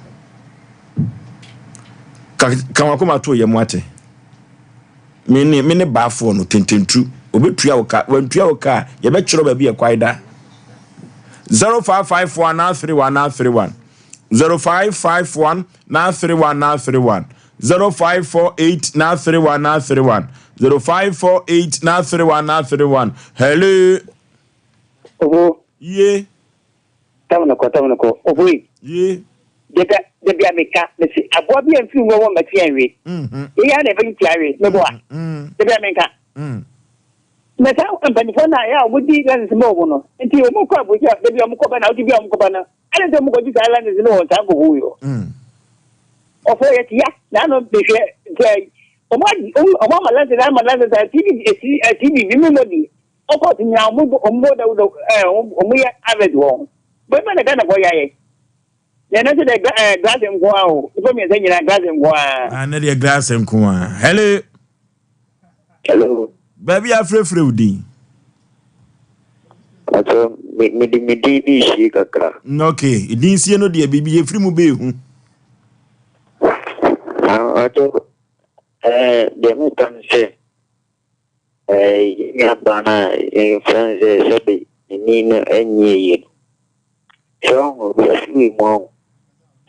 Ka, ka wakoma to yam wate. Me ne me ne baafoɔ no tententu. Obetua wo ka. Wantua wo ka a, yɛbɛkyerɛ baabi a ɛkwae da. 0551 931 931 0551 931 931 0548 931 931 0548 931 931 Hello. Obo. Ye. Tam no kɔ, tam no kɔ. Oboe. Ye. Dabi dabi a meka, mese aboa bi a mfiri nwura wɔ mmɛte yɛn we. Yei ara na ɛbɛgye tia we, meboa. Dabi a menka. Na saa mpanimfoɔ no a ɛyɛ a wɔdi license ma wɔn no, nti wɔn kɔ aburokyire a dabi a wɔn kɔ ba na awotwe bi a wɔn kɔ ba no, adɛn nti wɔn kɔgye saa license no wɔ saa nkurɔfoɔ yi hɔ? Ɔfɔ yɛ te ya, na ano mehwɛ sɛ wɔn wɔn ama license ama license a TV TV bi mmɔ di. Ɔkɔ so nyinaa wɔn bɔ wɔn bɔ dawuro ɛɛ wɔn yɛ harvest wɔ ho. Bɛn na Ghana fɔ yɛ ayɛ. Na ɛno nso deɛ ɛɛ glass nko ara o. Nipa mmiɛnsa nyinaa glass nko ara. Ah, ne deɛ glass nko ara. Hello. Hello. Baabi afrɛfrɛ wo din. Pacho, me me de me din bi sie kakra. Okay, din sie no deɛ biribi yɛfiri mu bɛɛhu. Ah, pacho, ɛɛ deɛ meka ne sɛ. Yɛn nuabaa no a yɛfrɛ no sɛ sɛbe n'ani no nyɛ yie no, sɛ ɔho wiase wei mu ɔho,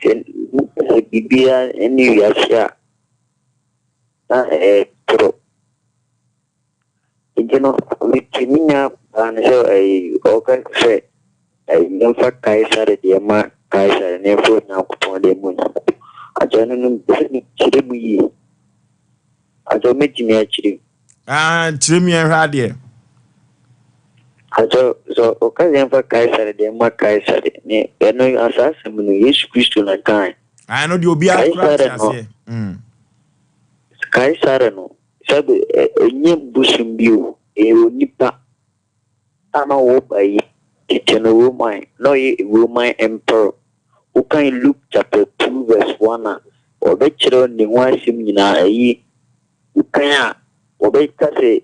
sɛ nipa sɛ biribiara ne wiase a, na ɛyɛ toro. Nti no, mete me nuabaa no sɛ ɛyi ɔka sɛ ɛyi yɛmfa Kaesare deɛ ma Kaesare na yɛmfa Onyankopɔn deɛ ma Onyankopɔn. Akyɛ no no, sɛ mekyerɛ mu yie. Akyɛ mɛtumi akyerɛ mu. Ah, kyerɛ mu yɛnhwɛ adeɛ. Akyɛ sɛ ɔka sɛ yɛmfa Kaesare deɛ mma Kaesare ne ɛno saa asɛm no Yesu Kristo na kae. Ah, ɛno deɛ obiara kora te aseɛ. Mm. Kaesare no, sɛbe ɛnyɛ bosom bi o, ɛyɛ onipa a na ɔwɔ ba yi tete no Roman, na ɔyɛ Roman emperor. Wokan Luke chapter 2 verse 1 a, wɔbɛkyerɛw ne ho asɛm nyinaa. Ɛyi, wokan a, wɔbɛka sɛ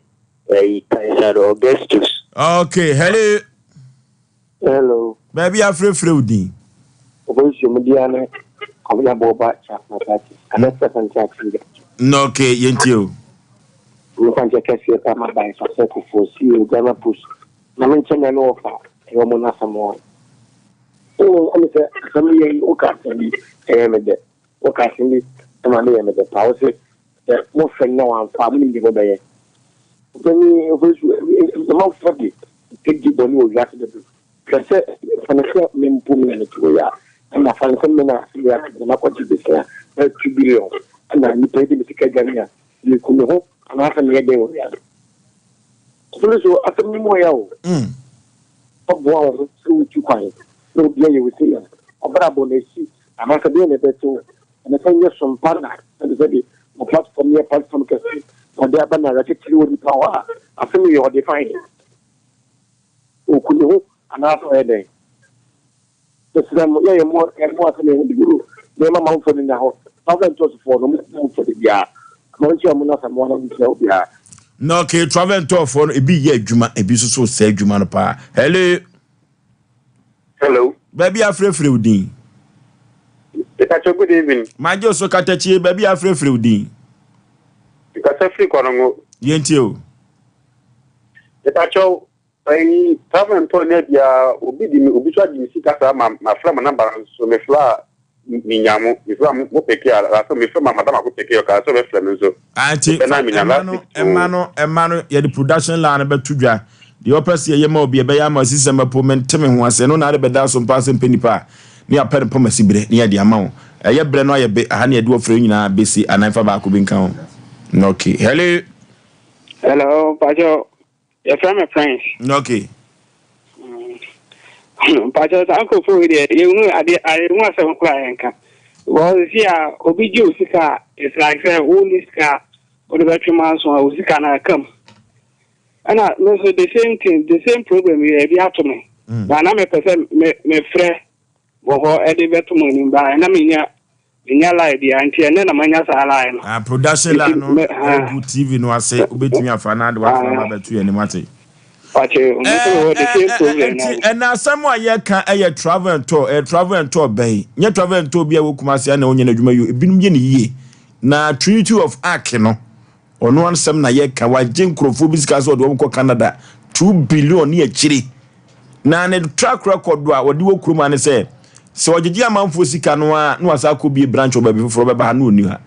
ɛyi Kaesare Augustus. Okay, hello. Hello. Baabi a frɛfrɛ wo din. Obosuo mu deɛ ne Kwabena Boba Chapman Party, Anɛsɛ Asante Akyem Gya. Na ok, yɛntie o. Mefa nkyɛ kɛseɛ paa ma by Fasɛ Kufuor, CEO Ghana Post, na me nkyɛ nea ne wɔfa ɛyɛ ɔmo no asɛm wɔn. Oo ɛne sɛ asɛm yɛ yi woka asɛm bi ɛyɛ me dɛ, woka asɛm bi ɛma ne yɛ me dɛ paa, wose sɛ mo frɛ no na wamfa a monim deɛ mobɛyɛ. Ɔpanyin Ofosu, amanfoɔ de di bɔne wɔ wiase dodo. Hwɛ sɛ, fa no sɛ me mpo me na mete hɔ yi a, ɛna fa no sɛ me na asɛm yi ato me na makɔgye bosea bɛyɛ 2 billion, ɛna nnipa yi de me sika dwane a, meku me ho anaasɛ meyɛ dɛn wɔ wiase? Afei nso, asɛm no mu ɔya o. Ɔboa wo ho sɛ wotu kwan na obi ayɛ wo sei a, ɔbrabɔ na esi anaasɛ deɛ na ɛbɛto wo. Ɛna sɛ nyɛ sompa na sɛde sɛde mo platform yɛ platform kɛse na ɔde aba na awerɛkyekyere wɔ nipa hɔ a, asɛm yɛ ɔde fa he? Oku ne ho anaasɛ ɔyɛ dɛn? Mesrɛ mo, yɛyɛ mo ɛmo asɛm yɛn ho de wuro nneɛma manfoɔ no nna hɔ. Travel and tours foɔ no, mo mo fɔ de biara. Ma nkyia mo na sɛ mo ana nkyia obiara. Na okay, travel and tour foɔ no, ebi yɛ adwuma, ebi nso so sɛ adwuma no paa. Hello. Hello. Baabi afrɛfrɛ wo din. Mekakyɛ good evening. Magye wo so katakyie, baabi afrɛfrɛ wo din. Mekasa firi Kɔnɔngo. Yɛntie o. Mekakyɛw, ɛyi travel and tour nyɛ biara obi di mi obi so agye mi sika saa ma ma frɛ mo number no so me frɛ a mi nya mo me frɛ a mo peke a last me frɛ ma madam ako peke ɔka sɛ ɔbɛfrɛ me nso. Ante Mepɛ na mi nya ɛma last no week ɛma no ɛma no yɛde production line no bɛto dwa deɛ ɔpɛ sɛ yɛyɛ ma obi ɛbɛyɛ ama sisi sɛ mɛpo mente me ho ase ɛno na ade bɛda so mpa sɛ mpɛ nipa a ne yɛapɛ no pɔm asi berɛ ne yɛde ama wo ɛyɛ berɛ no ayɛ be aha ne yɛde wɔfrɛ nyinaa bɛsi anan fa baako bi nka ho na okay hello. Hello, Pacho. Yɛfrɛ me Prince. Okay. Pacho, saa nkurɔfoɔ yi deɛ yɛhu adeɛ yɛhu asɛm koraa yɛnka. Because si a obi gye wo sika a, it's like sɛ wonni sika a wode bɛtwe manso a wo sika no aka mu. Ɛna me nso the same thing, the same problem yi ebi ato me. Ba na mepɛ sɛ me mefrɛ wɔ hɔ ɛde bɛto mo anim ba na menya Menya line biara nti ɛnnɛ na manya saa line no. Ah, production Nti line no me ah. egu TV no ase, wobɛtumi afa na ade wafra ba bɛto yɛn anim ate. Pakyɛ, ɔmo nso wɔ the same problem na. Nti ɛnɛ asɛm a yɛka ɛyɛ travel and tour, ɛyɛ travel and tour bɛn? Nyɛ travel and tour bi a ɛwɔ Kumasi a na ɔnyɛ n'adwuma yie, ebinom yɛ no yie. Na Trinity of Ark no, Ɔno asɛm na yɛka. Wagye nkurɔfoɔ bi sika sɛ ɔde wɔn kɔ Canada. 2 billion ne akyire. Na ne track record a ɔde wɔ kurom ha ne sɛ, sɛ ɔgyegye amanfoɔ sika no a, na wasan akɔbie branch wɔ baabi foforɔ bɛba ha na ɔnni ha.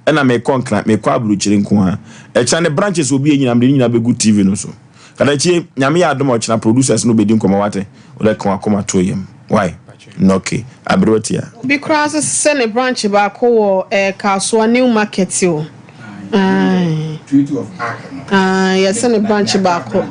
Ɛna mekɔ Nkran, mekɔ aburokyire nko ara. Ɛkyena ne branches a ɔbie nyinaa, mede ne nyinaa bɛgu TV no so. Kadakyie, Nyame yɛ adom a ɔkyena producers no bɛdi nkɔmmɔ wate? Wode ka w'akoma to yam. Why? Okay. Aberewa tia. Obi koraa nso sɛ ne branch baako wɔ eh, Kasoa New Market o. Aye. Aye, yɛsɛ ne branch baako.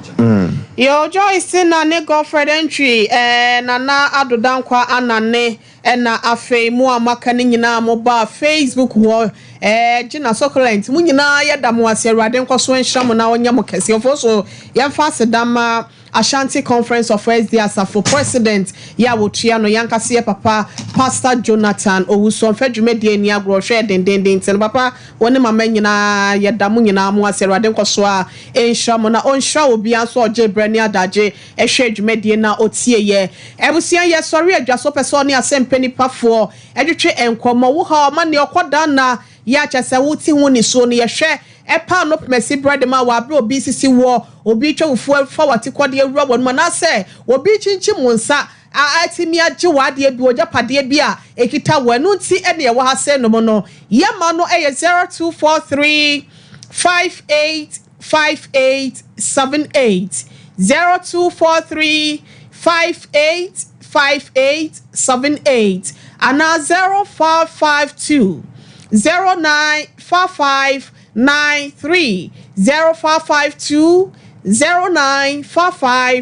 Yo, Joyce na ne Godfred Entry, eh, Nana Addo Dankwa Anane, ɛna afei mo a moaka no nyinaa mo baa Facebook hɔ, eh, Gina Succulent, mo nyinaa yɛda mo ase, Awurade nkɔ so nhyira mo na ɔnyɛ mo kɛse. Ɔfo so yɛmfa aseda ma Ashanti Conference of SDA Asafo President yɛ a wɔtua no, yɛankasa yɛ papa Pastor Jonathan Owusu, ɔmfa dwumadie nni agorɔ, ɔhwɛ yɛ dendenden nti no papa wo ne mama nyinaa yɛda mo nyinaa mo ase, Awurade nkɔso ara nhyira mo na ɔnhyira obiara nso a ɔgye berɛ ne adagye hwɛ dwumadie na ɔtie yɛ. Abusua yɛsɔre adwa so pɛ sɛ ɔne asɛmpɛ nipafoɔ twetwe nkɔmmɔ, wo haw amanneɛ ɔkɔ danna yɛ a kyerɛ sɛ wote ho nisuo no yɛhwɛ Paano pmasi brɛ de ma wɔ aberɛ a obi resisi woɔ, obi retwa wo fuo fa w'atikɔdeɛ awura w'anom anaasɛ obi rekyinkyim wo nsa a atumi agye w'adeɛ bi, w'agyapadeɛ bi a ɛkita wo. Ɛno nti na yɛwɔ ha sɛ nom no. Yɛma no yɛ 0243 58 58 78, 0243 58 58 78 anaa 0552 09 55 93, 0552 09 55.